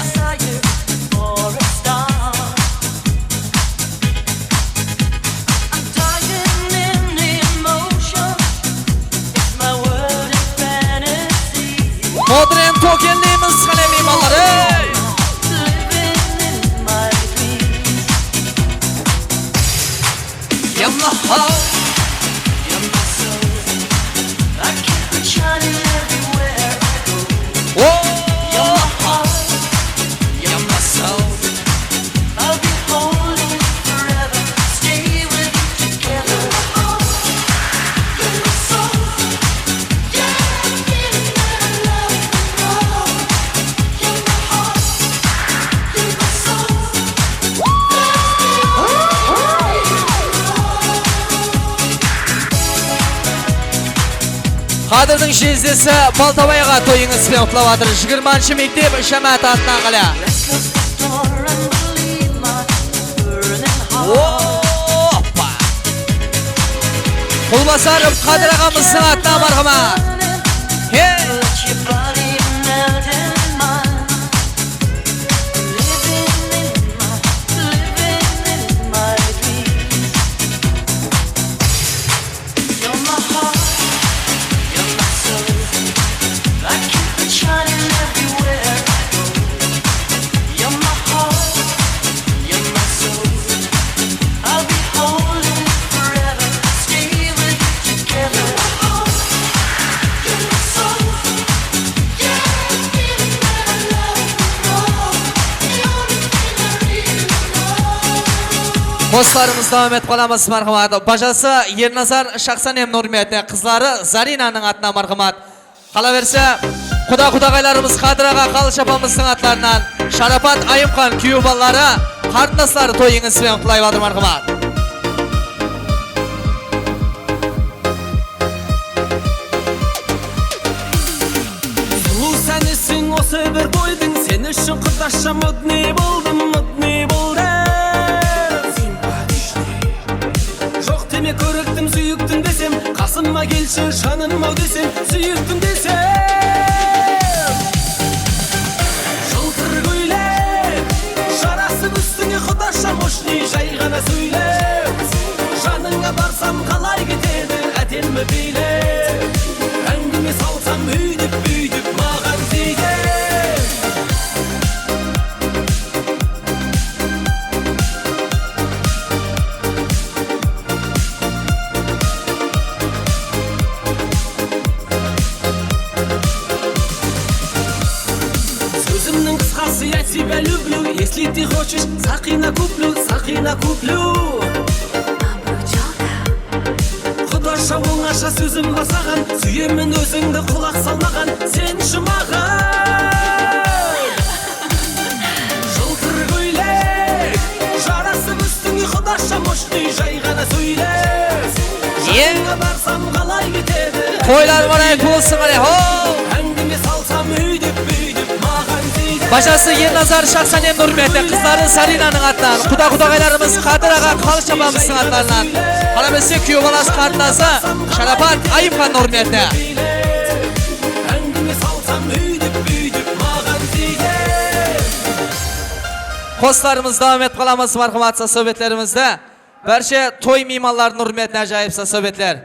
Modern Token deymiz, qáne miymanlar, ey! Qádirdiń jezdesi Baltabayǵa toyıńız benen qutlap atır. Jigirmanshı mektep jámáát atınan qálegen. Oppa! Qulbasarov Qádir aǵamızdıń atınan marhamat. Hey! Qosıqlarımızdı dawam etip qalamız, marhamat. Bajası Ernazar Shaxsanem Nurmetine, qızları Zarinanıń atına, marhamat. Qalaberse, quda-qudaǵaylarımız Qádir aǵa, Qalısh apamızdıń atlarınan, Sharapat, Ayımxan kúyew balaları, qarındasları toyıńız benen qutlap atır, marhamat. Sulıw sánesiń usı bir toydıń, sen ushın qudasham modnıy boldım, modnıy boldım. Joq deme kóriktim, súyiktim desem, qasıma kelshi, janım-aw desem, súyiktim desem. Jıltır kóylek jarasıp ústińe, qudasham, oshnıy jay ǵana sóylep. Janıńa barsam, qalay ketedi átemli biylep. Áńgime salsam, úydep-búydep maǵan tiydi. Sózimniń qısqası, я тебя люблю, если ты хочешь, saqina куплю, saqina куплю. Qudash-aw, ońasha sózim bar saǵan, súyemen ózińdi, qulaq salmaǵan senshi maǵan. Jıltır kóylek jarasıp ústińe, qudasham, oshnıy jay ǵana sóylep. Janıńa barsam, qalay ketedi? Toylar barayıq bolsın, qáne, ho! Áńgime salsam, úydep-búydep maǵan tiydi. Bajası Ernazar Shaxsanem Nurmetine, qızları Zarinanıń atınan, quda-qudaǵaylarımız Qádir aǵa, Qalısh apamızdıń atlarınan, qalaberse, kúyew balası, qarındası Sharapat, Ayımxan Nurmetine. Áńgime salsam, úydep-búydep maǵan tiydi. Qosıqlarımızdı dawam etip qalamız, marhamat, sazsóbetlerimizdi. Bárshe toy miymanlarınıń húrmetine ájayıp sazsóbetler.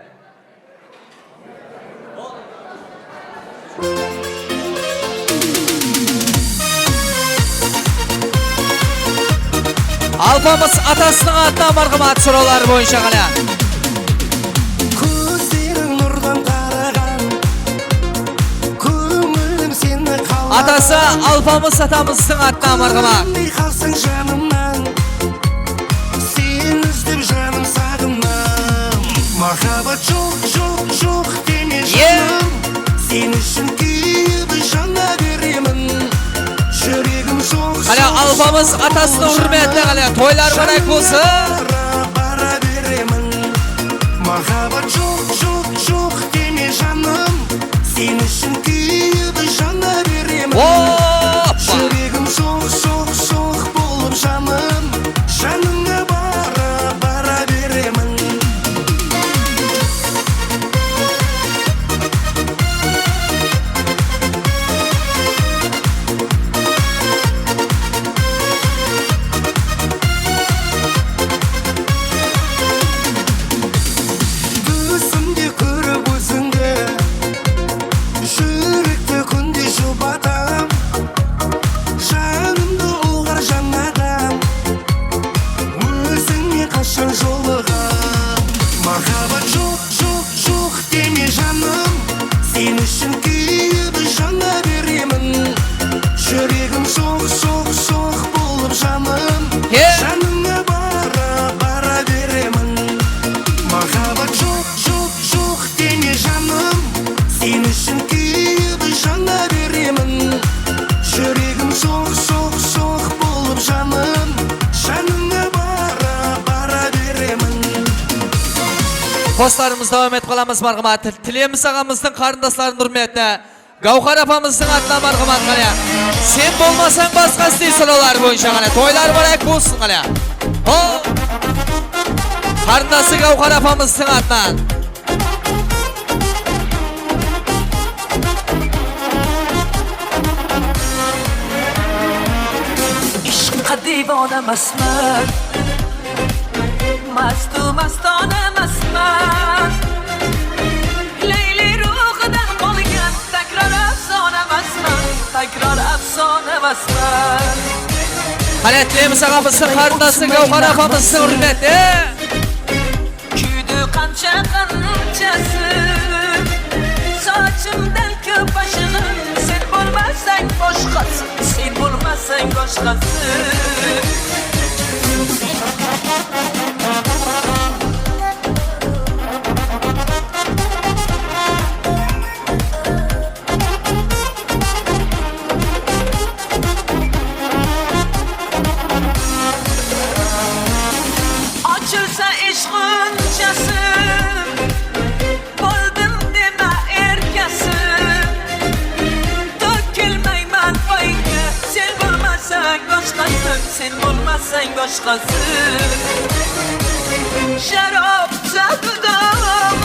Alpamıs atasınıń atınan, marhamat, sorawları boyınsha ǵana. Kózleriń nurdan taraǵan, kóńilim seni qalap. Atası Alpamıs atamızdıń atınan, marhamat. Kórünbey qalsań janımnan, seni izlep janım saǵınam. Mahabat joq, joq, joq deme, janım. Sen ushın kúyip jana beremen. Júregim soǵıs, qáne, soǵıs, Alpamıs atasınıń húrmetine, qáne, toylar barayıq bolsın. Bara, bara beremen. Mahabat joq, joq, joq deme, janım. Sen ushın kúyip jana beremen. Oppa! Júregim soǵıs, soǵıs, soǵıs bolıp, janım, janıńa bara, bara beremen. Dawam etip qalamız, marhamat. Tilemiz aǵamızdıń qarındaslarınıń húrmetine, Gáwhar apamızdıń atınan, marhamat, qáne. Sen bolmasań basqası dey sorawları boyınsha, qáne. Toylar múbárek bolsın, qáne. Ho! Qarındası Gáwhar apamızdıń atınan. Ishqqa divonamasman, mastu mastona emasman. Leyli ruwxıdan qolgan takror afsonamasman, takror afsonamasman. Qáne, tilemiz aǵamızdıń qarındası Gáwhar apamızdıń húrmetine. Kúydi qansha qanshası, sochimdan kóp ashıǵım, sen bolmasań boshqası, sen bolmasań boshqası. Ochilsa ishq g'unchasi, boldim dema erkasi. To'kilmayman poyga, sen bo'lmasang boshqasi, sen bo'lmasang boshqasi. Sharob savdog'im,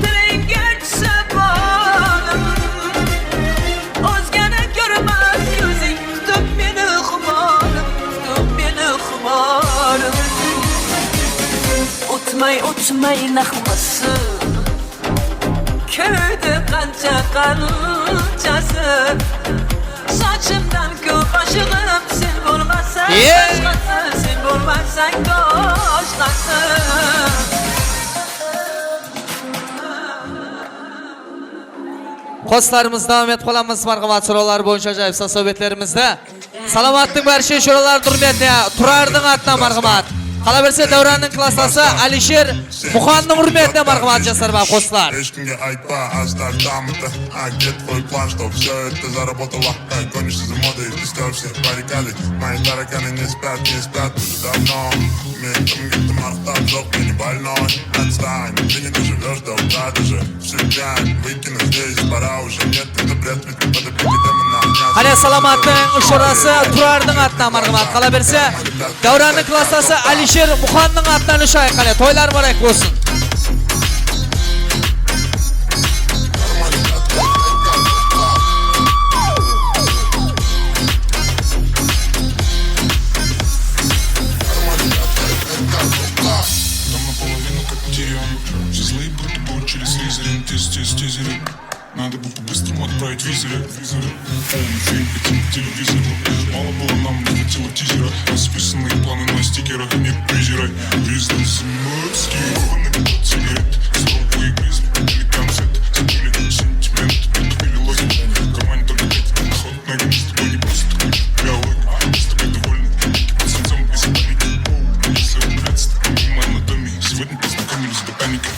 Tilangan sabolim, o'zgani ko'rmas ko'zing, tutib meni xumorim, tutib meni xumorim. O'tmay, o'tmay naqmasi, kúydi qansha qanshasi. Sochimdan kóp ashıǵım, sen bo'lmasang boshqasi, sen bo'lmasang boshqasi. Qosıqlarımızdı dawam etip qalamız, marhamat, sorawlar boyınsha ajayıp saz-sáwbetlerimizdi. Salamattıń bárshe joralardıń húrmetine, Turardıń atınan, marhamat. Qalaberse, Dáwrannıń klassdası Alisher Muxannıń húrmetine, marhamat, jaslar, ba, qosıqlar. Hesh kimge aytpa, astar tamıtı, a, ketip qoy, план, что всё это заработало. Ай, кончится за модой, ты стёрся, баррикады. Мои тараканы не спят, не спят уже давно. Men kim kettim, arqtam joq, meni больной. Отстань, ты не доживёшь до утра даже. Всё, выкину здесь, пора уже, нет, это бред, ведь ты подоплеки демона. Qáne, Salamattıń shorası Turardıń atınan, marhamat. Qalaberse, Dáwrannıń klassdası Alisher Muxannıń atınan úsh ay, qáne, toylar múbárek bolsın. Там наполовину как дерево. Все злые будто получили слизерин, тез, тез, тизеры. Надо бы по-быстрому отправить визеры. Полный фейк этим телевизору. Мало было, нам не хватило тизера. Расписанные планы на стикерах, не презирай. Признан зиморский. Рваный кот, сигарет. Здоровый гризли, или конфет. Забыли сентимент, прикупили лохи. В кармане только пять, наход ноги, чтобы не просто куча. Биология, мы с тобой довольны. Под солнцем без паники. Если он нравится, то мы анатомии. Сегодня познакомились с ботаникой.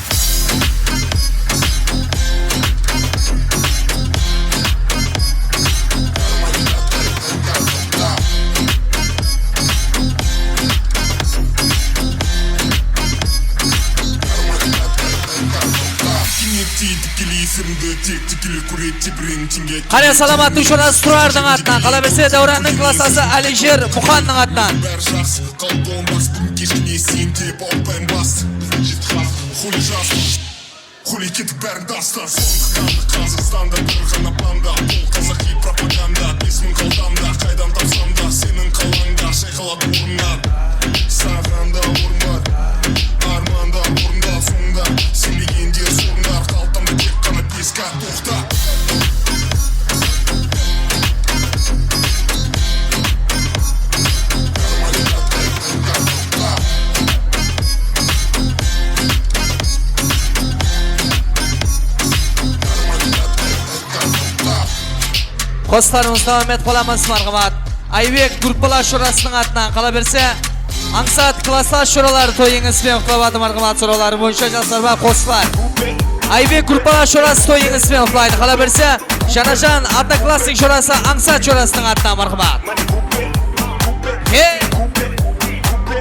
Qáne, Salamattıń shorası Turardıń atınan, qalaberse, Dáwrannıń klassdası Alisher Muxannıń atınan. Bári jaqsı, qalqıwın bas, búgin keshke ne sen de, bawıtpayın bas. Bizden jeti qas, xuli jas. Xuli ketip bárin tasla. Sońdı qandı Qazaqstanda bir ǵana panda. Bul qazaqıy propaganda, bes mıń qaldamda. Qaydan tapsam da, seniń qalańda shayqaladı orınlar. Saǵan da orın bar, arman da orında. Sońında senbegende sorınlar, qaltamda tek ǵana peska. Toqta. Qosıqlarımızdı dawam etip qalamız, marhamat. Aybek gruppalar shorasınıń atınan, qalaberse, Ańsat klasslar shoraları toy eńisi menen qutlap atır, marhamat, sorawları boyınsha, jaslar, ba, qosıqlar. Aybek gruppalar shorası toy eńisi menen qutlaydı, qalaberse, Janajan Odnoklassnik shorası Ańsat shorasınıń atınan, marhamat. Hey! Kupe, kupe, kupe,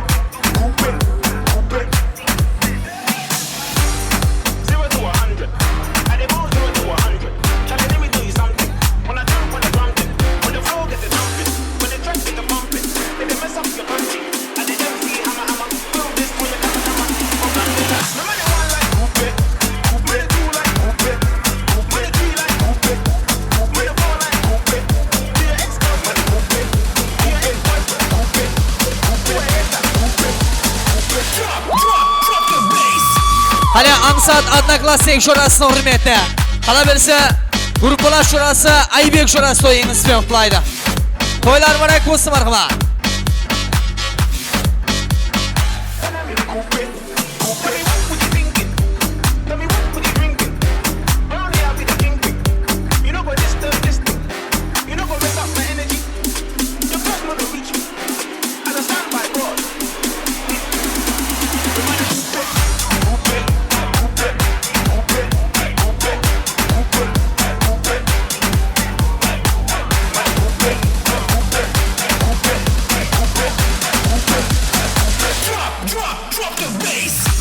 kupe. Ańsat Odnoklassnik jorasınıń húrmetine. Qalaberse, gruppalas jorası Aybek jorası toyıńız benen qutlaydı. Toylar múbárek bolsın, marhamat.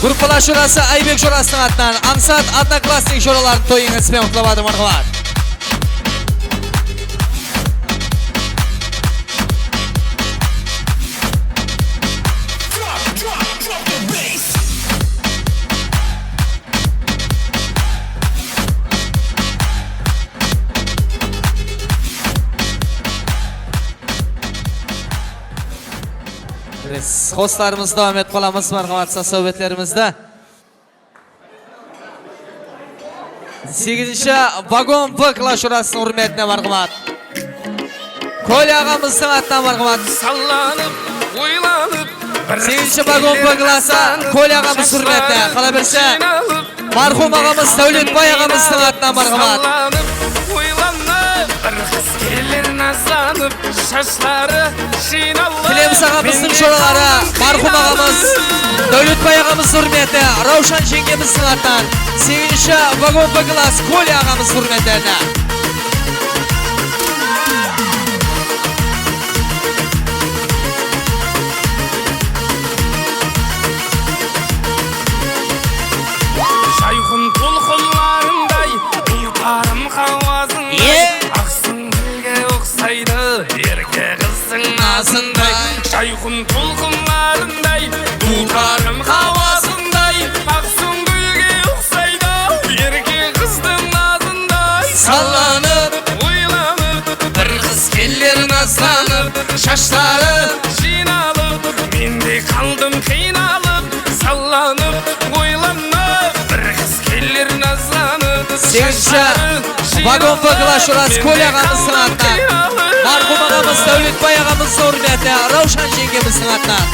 Gruppalas jorası Aybek jorasınıń atınan Ańsat Odnoklassnik joralarınıń toyıńız benen qutlap atır, marhamat. Biz qosıqlarımızdı dawam etip qalamız, marhamat, saz-sáwbetlerimizdi. Segizinshi vagon B klass jorasınıń húrmetine, marhamat. Kolya aǵamızdıń atınan, marhamat. Sallanıp, oylanıp, segizinshi vagon B klası Kolya aǵamız húrmetine. Qalaberse, marhum aǵamız Dáwletbay aǵamızdıń atınan, marhamat. Sallanıp, oylanıp, bir qız keler nazlanıp, shashları jıynalıp. Tilemiz aǵamızdıń joraları, marhum aǵamız Dáwletbay aǵamız húrmetine, Rawshan jeńgemizdiń atınan segizinshi vagon B klass Kolya aǵamız húrmetine. Jayqun tolqınlarınday, dulparım hawazınday, aqsıń gúlge uqsaydı, erke qızdıń nazınday. Jayqun tolqınlarınday, dulparım hawazınday, aqsıń gúlge uqsaydı, erke qızdıń nazınday. Sallanıp, oylanıp, bir qız keler nazlanıp, shashları jıynalıp, men de qaldım qıynalıp, sallanıp, oylanıp, bir qız keler nazlanıp. Segizinshi vagon B klass jorası Kolya aǵamızdıń atınan, marhum aǵamız Dáwletbay aǵamızdıń húrmetine, Rawshan jeńgemizdiń atınan.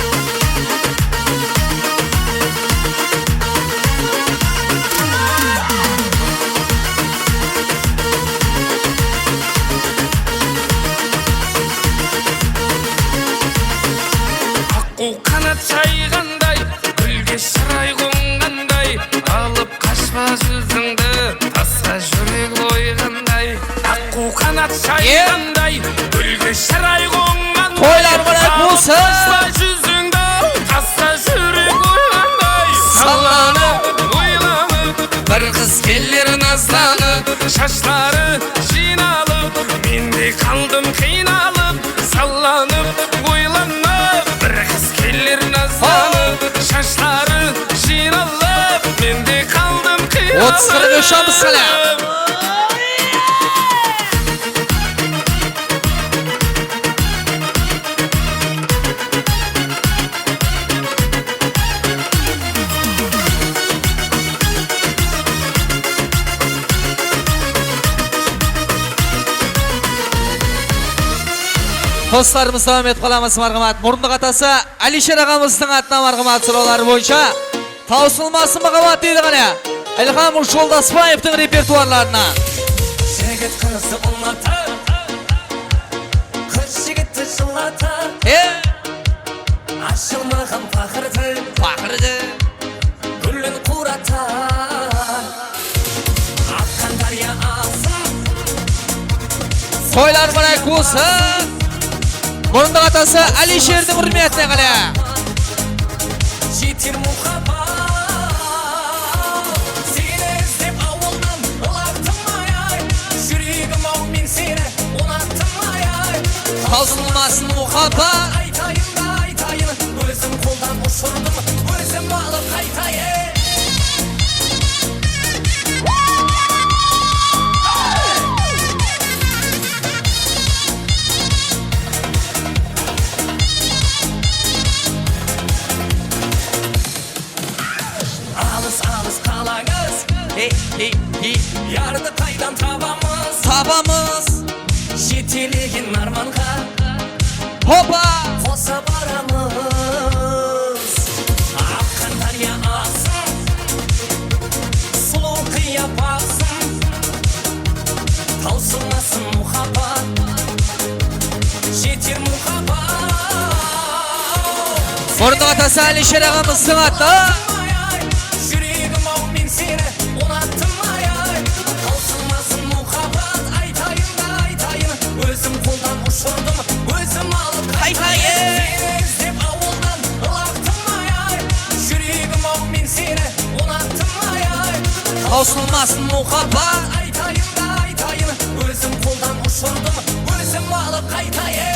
Aqqu qanat jayǵanday, gúlge shıray qonǵanday, alıp qashpa júzińdi, tasqa júrek oyǵanday. Aqqu qanat jayǵanday, gúlge shıray qonǵanday, toylar múbárek bolsın, alıp qashpa júzińdi, tasqa júrek oyǵanday. Sallanıp, oylanıp, bir qız keler nazlanıp, shashları jıynalıp, men de qaldım qıynalıp, sallanıp, oylanıp, bir qız keler nazlanıp, shashları jıynalıp, men de qaldım qıynalıp. Otız qırq úsh alpıs qala. Qosıqlarımızdı dawam etip qalamız, marhamat. Murındıq atası Alisher aǵamızdıń atınan, marhamat, sorawları boyınsha Tawsılmasın mıhabbet deydi, qáne. Ilham Joldasbaevtıń repertuarlarınan. Jigit qızdı unatıp, qız jigitti jıllatıp. E? Ashılmaǵan paqırdı, paqırdı gúlin quratıp. Aqqan dárya asın. Toylar múbárek bolsın. Murındıq atası Alisherdiń húrmetine, qáne. Jeter muhabbat, seni izlep awıldan ılaqtım-ay, ay. Júregim-aw, men seni unattım-ay, ay. Tawsılmasın muhabbat. Aytayın da aytayın, ózim qoldan ushırdım, ózim alıp qaytayın. Alıs-alıs qalańa Hopa! Qosa baramız. Aqqan dárya aqsın, sulıw qıyapaqsın. Tawsılmasın muhabbat, jeter muhabbat. Murınǵı atası Alisher aǵamızdıń atına. Júregim-aw, men seni unattım, ay, ay. Tawsılmasın muhabbat, aytayın da aytayın. Ózim qoldan ushırdım, ózim alıp qaytayın. Seni izlep awıldan ılaqtım, ay, ay. Júregim-aw, men seni unattım, ay, ay. Tawsılmasın muhabbat. Aytayın da aytayın, ózim qoldan ushırdım, ózim alıp qaytayın.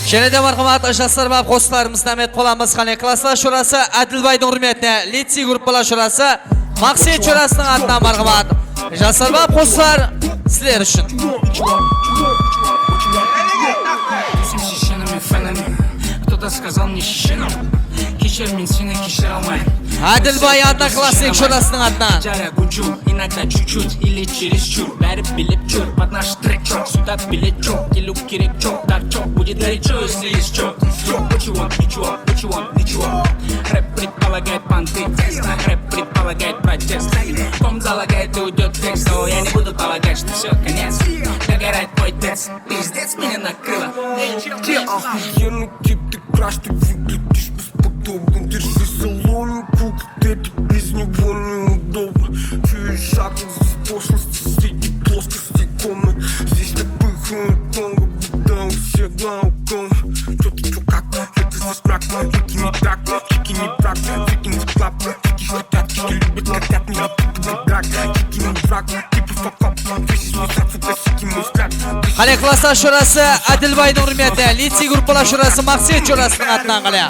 Jáne de, marhamat, jaslar, bap qosıqlarımızdı dám etip qolamız. Qáne, klasslar jurası Ádilbaydıń húrmetine, licey gruppalar jurası Maqset jurasınıń atınan, marhamat. Jaslar, bap qosıqlar sizler ushın. Всем шешенами фенами. Кто-то сказал мне шешенам. Кешir, men seni keshire almayman. Ádilbay, Odnoklassnik jurasınıń atınan. Чара гучу, иногда чуть-чуть или чересчур. Bári bilip júr, под наш трек чок, сюда билет чок, keliw kerek joq, так чок, будет горячо, если есть чок. What you want, what you want, what you want, ничего. Рэп предполагает понты, рэп предполагает протест. Ком залагает и уйдёт текст, но я не буду полагать, что всё, конец. Догорает мой текст, пиздец, меня накрыло. Охуенный тип, ты краш, ты выглядишь бесподобно. Держи салон, кук, ты без него неудобно. Чё, шаг из пошлости среди плоскости комнат. Здесь так пыхнет много, будто у всех глаукома. Чё ты, чё, как? Чё ты здесь мрак? Чё ты не так? Чё ты не прав? Чё ты не склад? Чё ты хотят? Чё ты любят, хотят? Не любят, ты дурак. Чё ты не враг? Ты пифакап. Здесь есть мой сад, сука, сики мой взгляд. Qáne, klasslar jurası Ádilbaydıń húrmetine, licey gruppalar jurası Maqset jurasınıń atınan, qáne.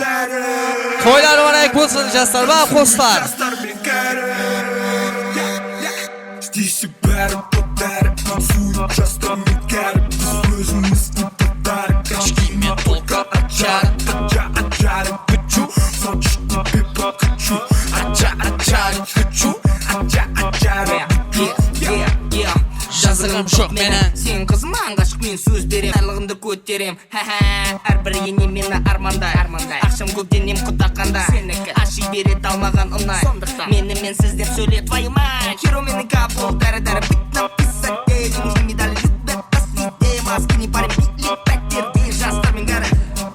Toylar múbarek bolsın, jaslar, bap qosıqlar. Здесь bári podarok, suyıq jastar men kárip, biz ózimizdi podarok. Очки men только очарок, оча-, очарок, хочу, хочешь тебе покачу, оча-, очарок, хочу, оча-, очарок. Yeah, yeah, yeah. Jazırım joq meniń. Sen qızıma ǵashıq, men sóz berem, sharlıǵımdı kóterem. Há-há, hár bir ene meni armanday. Armanday. Aqsham kóp, denem qut aqqanda. Seniki. Ashıy beredi almaǵan unay. Sondıqtan. Meni mensiz dep sóyle, твою мать. Hero meni kabul, dári-dári. Bit napisat, ey, не нужны медали, любят последние. Maskini парень, biylik páterde, jaslar men gári.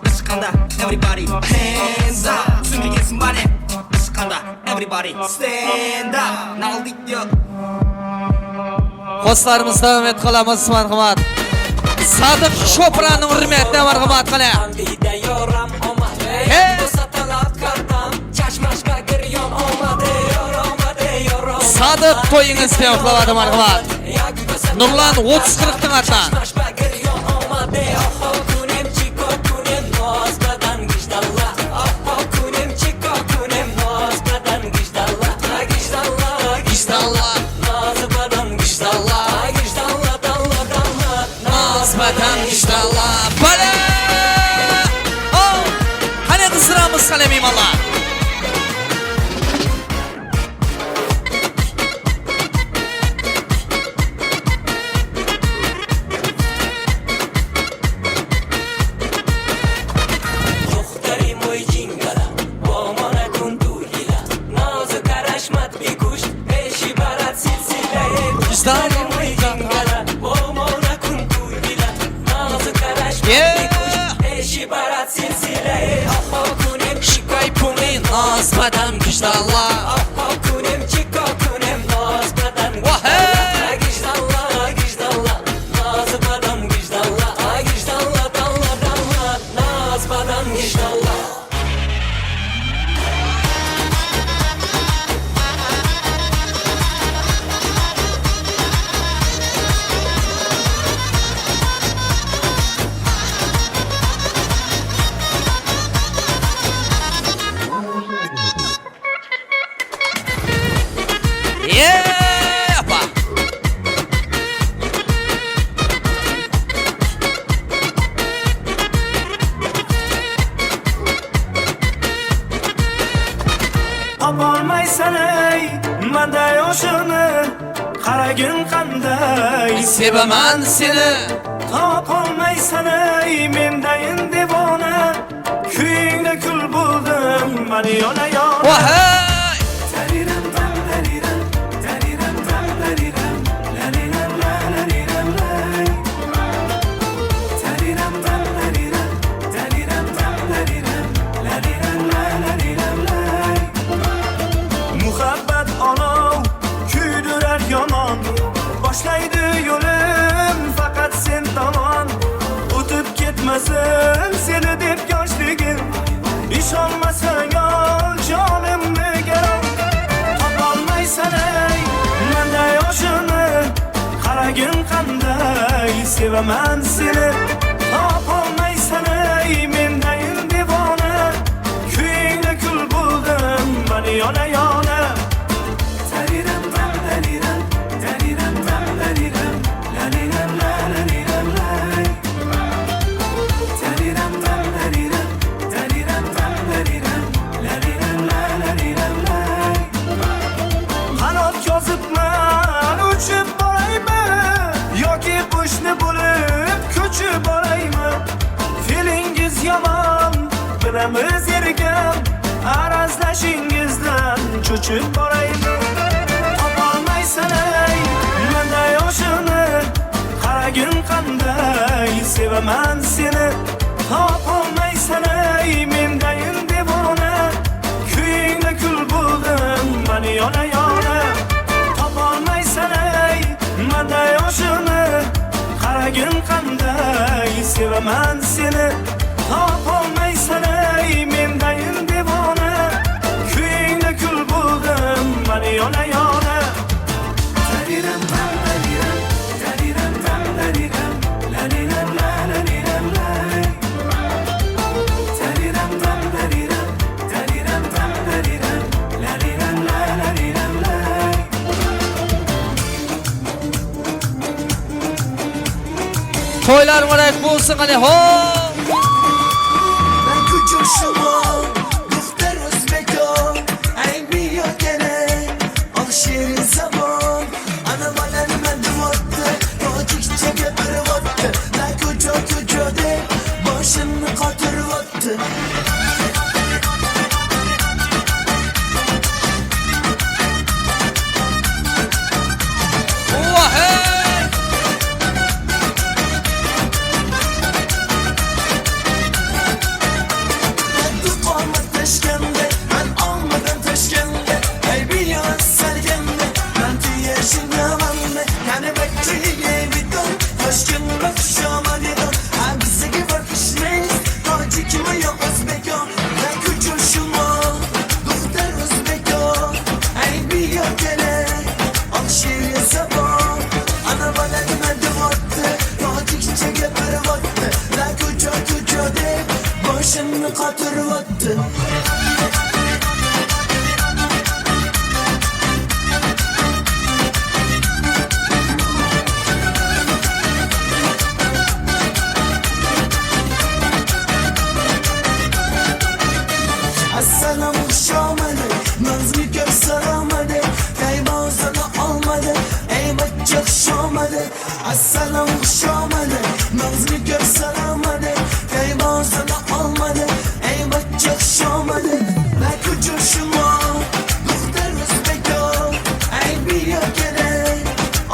Biz shıqqanda, everybody, hands up. Túsinbegensiń ba ne? Biz shıqqanda, everybody, stand up. Naldık, yo. Qosıqlarımızdı dawam etip qalamız, marhamat. Sadıq Shopranıń húrmetine, marhamat, qáne. He! Sadıq toyıńız piyawıqlap atır, marhamat. Nurlan otız qırıqtıń atınan. Nazbadan gıjdalla. Bale! O! Qáne, qızdıramız, qáne, miymanlar. Muxtarim oy jingala, bomona kuntu ila, nozu karashmat bikush, peshi barat silsila. Muxtarim oy jingala, bomona kuntu ila, nozu karashmat bikush, peshi barat silsila. Oho kunem, shikay punem, noz badam gijdanlar. Oho kunem, chiko kunem, noz badam gijdanlar. Gijdanlar, gijdanlar, noz badam gijdanlar. Gijdanlar, danlar, danlar, noz badam gijdanlar. Topolmaysan ey, manday oshini, qaragin qanday sevaman seni. Topolmaysan ey, mendayin devona, kúyingda kúl boldim, mani yona-yona. Wahey! Tariram, tam, tariram, tariram, tam, tariram, lariram, la, lariram, lay. Tariram, tam, tariram, tariram, tam, tariram, lariram, la, lariram, lay. Muhabbat olov kúydirar yomon, boshlaydi yo'lim faqat sen tomon. O'tib ketmasin seni deb yoshligim, ishonmasang ol jonimni garov. Topolmaysan ey, manday oshini, qaragin qanday sevaman seni. Topolmaysan ey, mendayin devona, kúyingda kúl boldim, mani yona-yona. Tariram, tam, tariram, tariram, tam, tariram, lariram, la, lariram, lay. Tariram, tam, tariram, tariram, tam, tariram, lariram, la, lariram, lay. Qanot yozibman, uchib borayman yoki qushni bo'lib ko'chib borayman? Feelingiz yomon, bilamiz ergam, arazlashingizdan cho'chib borayman. Topolmaysan ey, manday oshini, qaragin qanday sevaman seni. Topolmaysan ey, mendayin devona, kúyingda kúl boldim, mani yona-yona. Topolmaysan ey, manday oshini, qaragin qanday sevaman seni. Topolmaysan ey, mendayin devona, kúyingda kúl boldim, mani yona-yona. Tariram, tam, tariram, tariram, tam, tariram, lariram, la, lariram, lay. Tariram, tam, tariram, tariram, tam, tariram, lariram, la, lariram, lay. Toylar muborak bolsın, qáne, ho! Mákujoshimo, duxtar Ózbeko, ay, biyo kele, al, sherin zamon. Ana bala nima dep o'tdi, tojikcha gapirib o'tdi. Mákujo, kujo dep, boshimni qotirib o'tdi. Qaddi-qomat tashganda, men olmadan tashganda, ay, biyo salganda, men tuya shinamanda, qani bakki yeymiton, toshgan baxshoma dedon, ha, bizaga bir pishmaymiz, tojikmi yo o'zbeko. Mákujoshimo, duxtar Ózbeko, ay, biyo kele, al, sherin zamon. Ana bala nima dep o'tdi, tojikcha gapirib o'tdi. Mákujo, kujo dep, boshimni qotirib o'tdi. Assalom, xush omadi, mag'zimga kir soramadi, qaymog'i zada olmadi, ey, bachcha, xush omadi. Assalom, xush omadi, mag'zimga kir soramadi, qaymog'i zada olmadi, ey, bachcha, xush omadi. Mákujoshimo, duxtar Ózbeko, ay, biyo kele,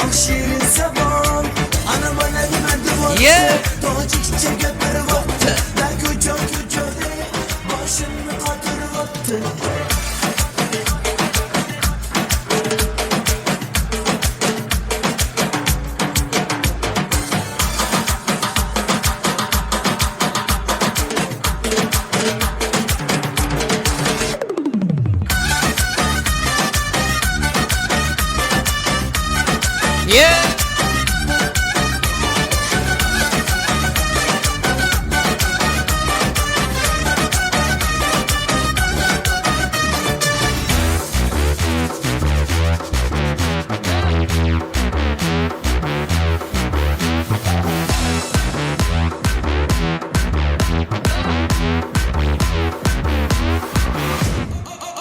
al, sherin zamon. Ana bala nima dep o'tdi, tojikcha gapirib o'tdi. Mákujo, kujo dep, boshimni qotirib o'tdi.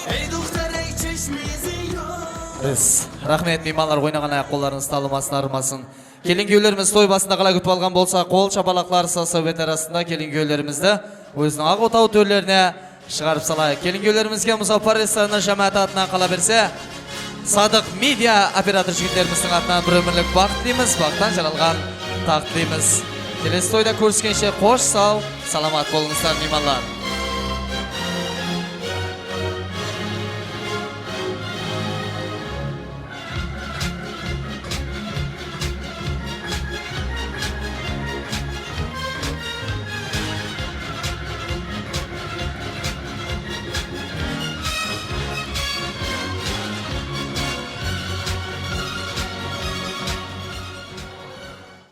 Ey, duxtar, ey, Biz, raxmet, miymanlar, oynaǵan ayaq-qollarıńız talmasın, arımasın. Kelin-kúyevlerimiz toy basında qalay kútip alǵan bolsa, qol shapalaqlar, sazsawbetler astında kelin-kúyevlerimizdi óziniń aq otaw tórlerine shıǵarıp salayıq. Kelin-kúyevlerimizge Muzaffar restoranı jámááti atınan, qala berse, Sadıq media operator jigitlerimizdiń atınan bir ómirlik baxıt tileymiz, baxıttan jaralǵan taxt tileymiz. Kelesi toyda kóriskenshe, xosh, saw, salamat bolıńızlar, miymanlar.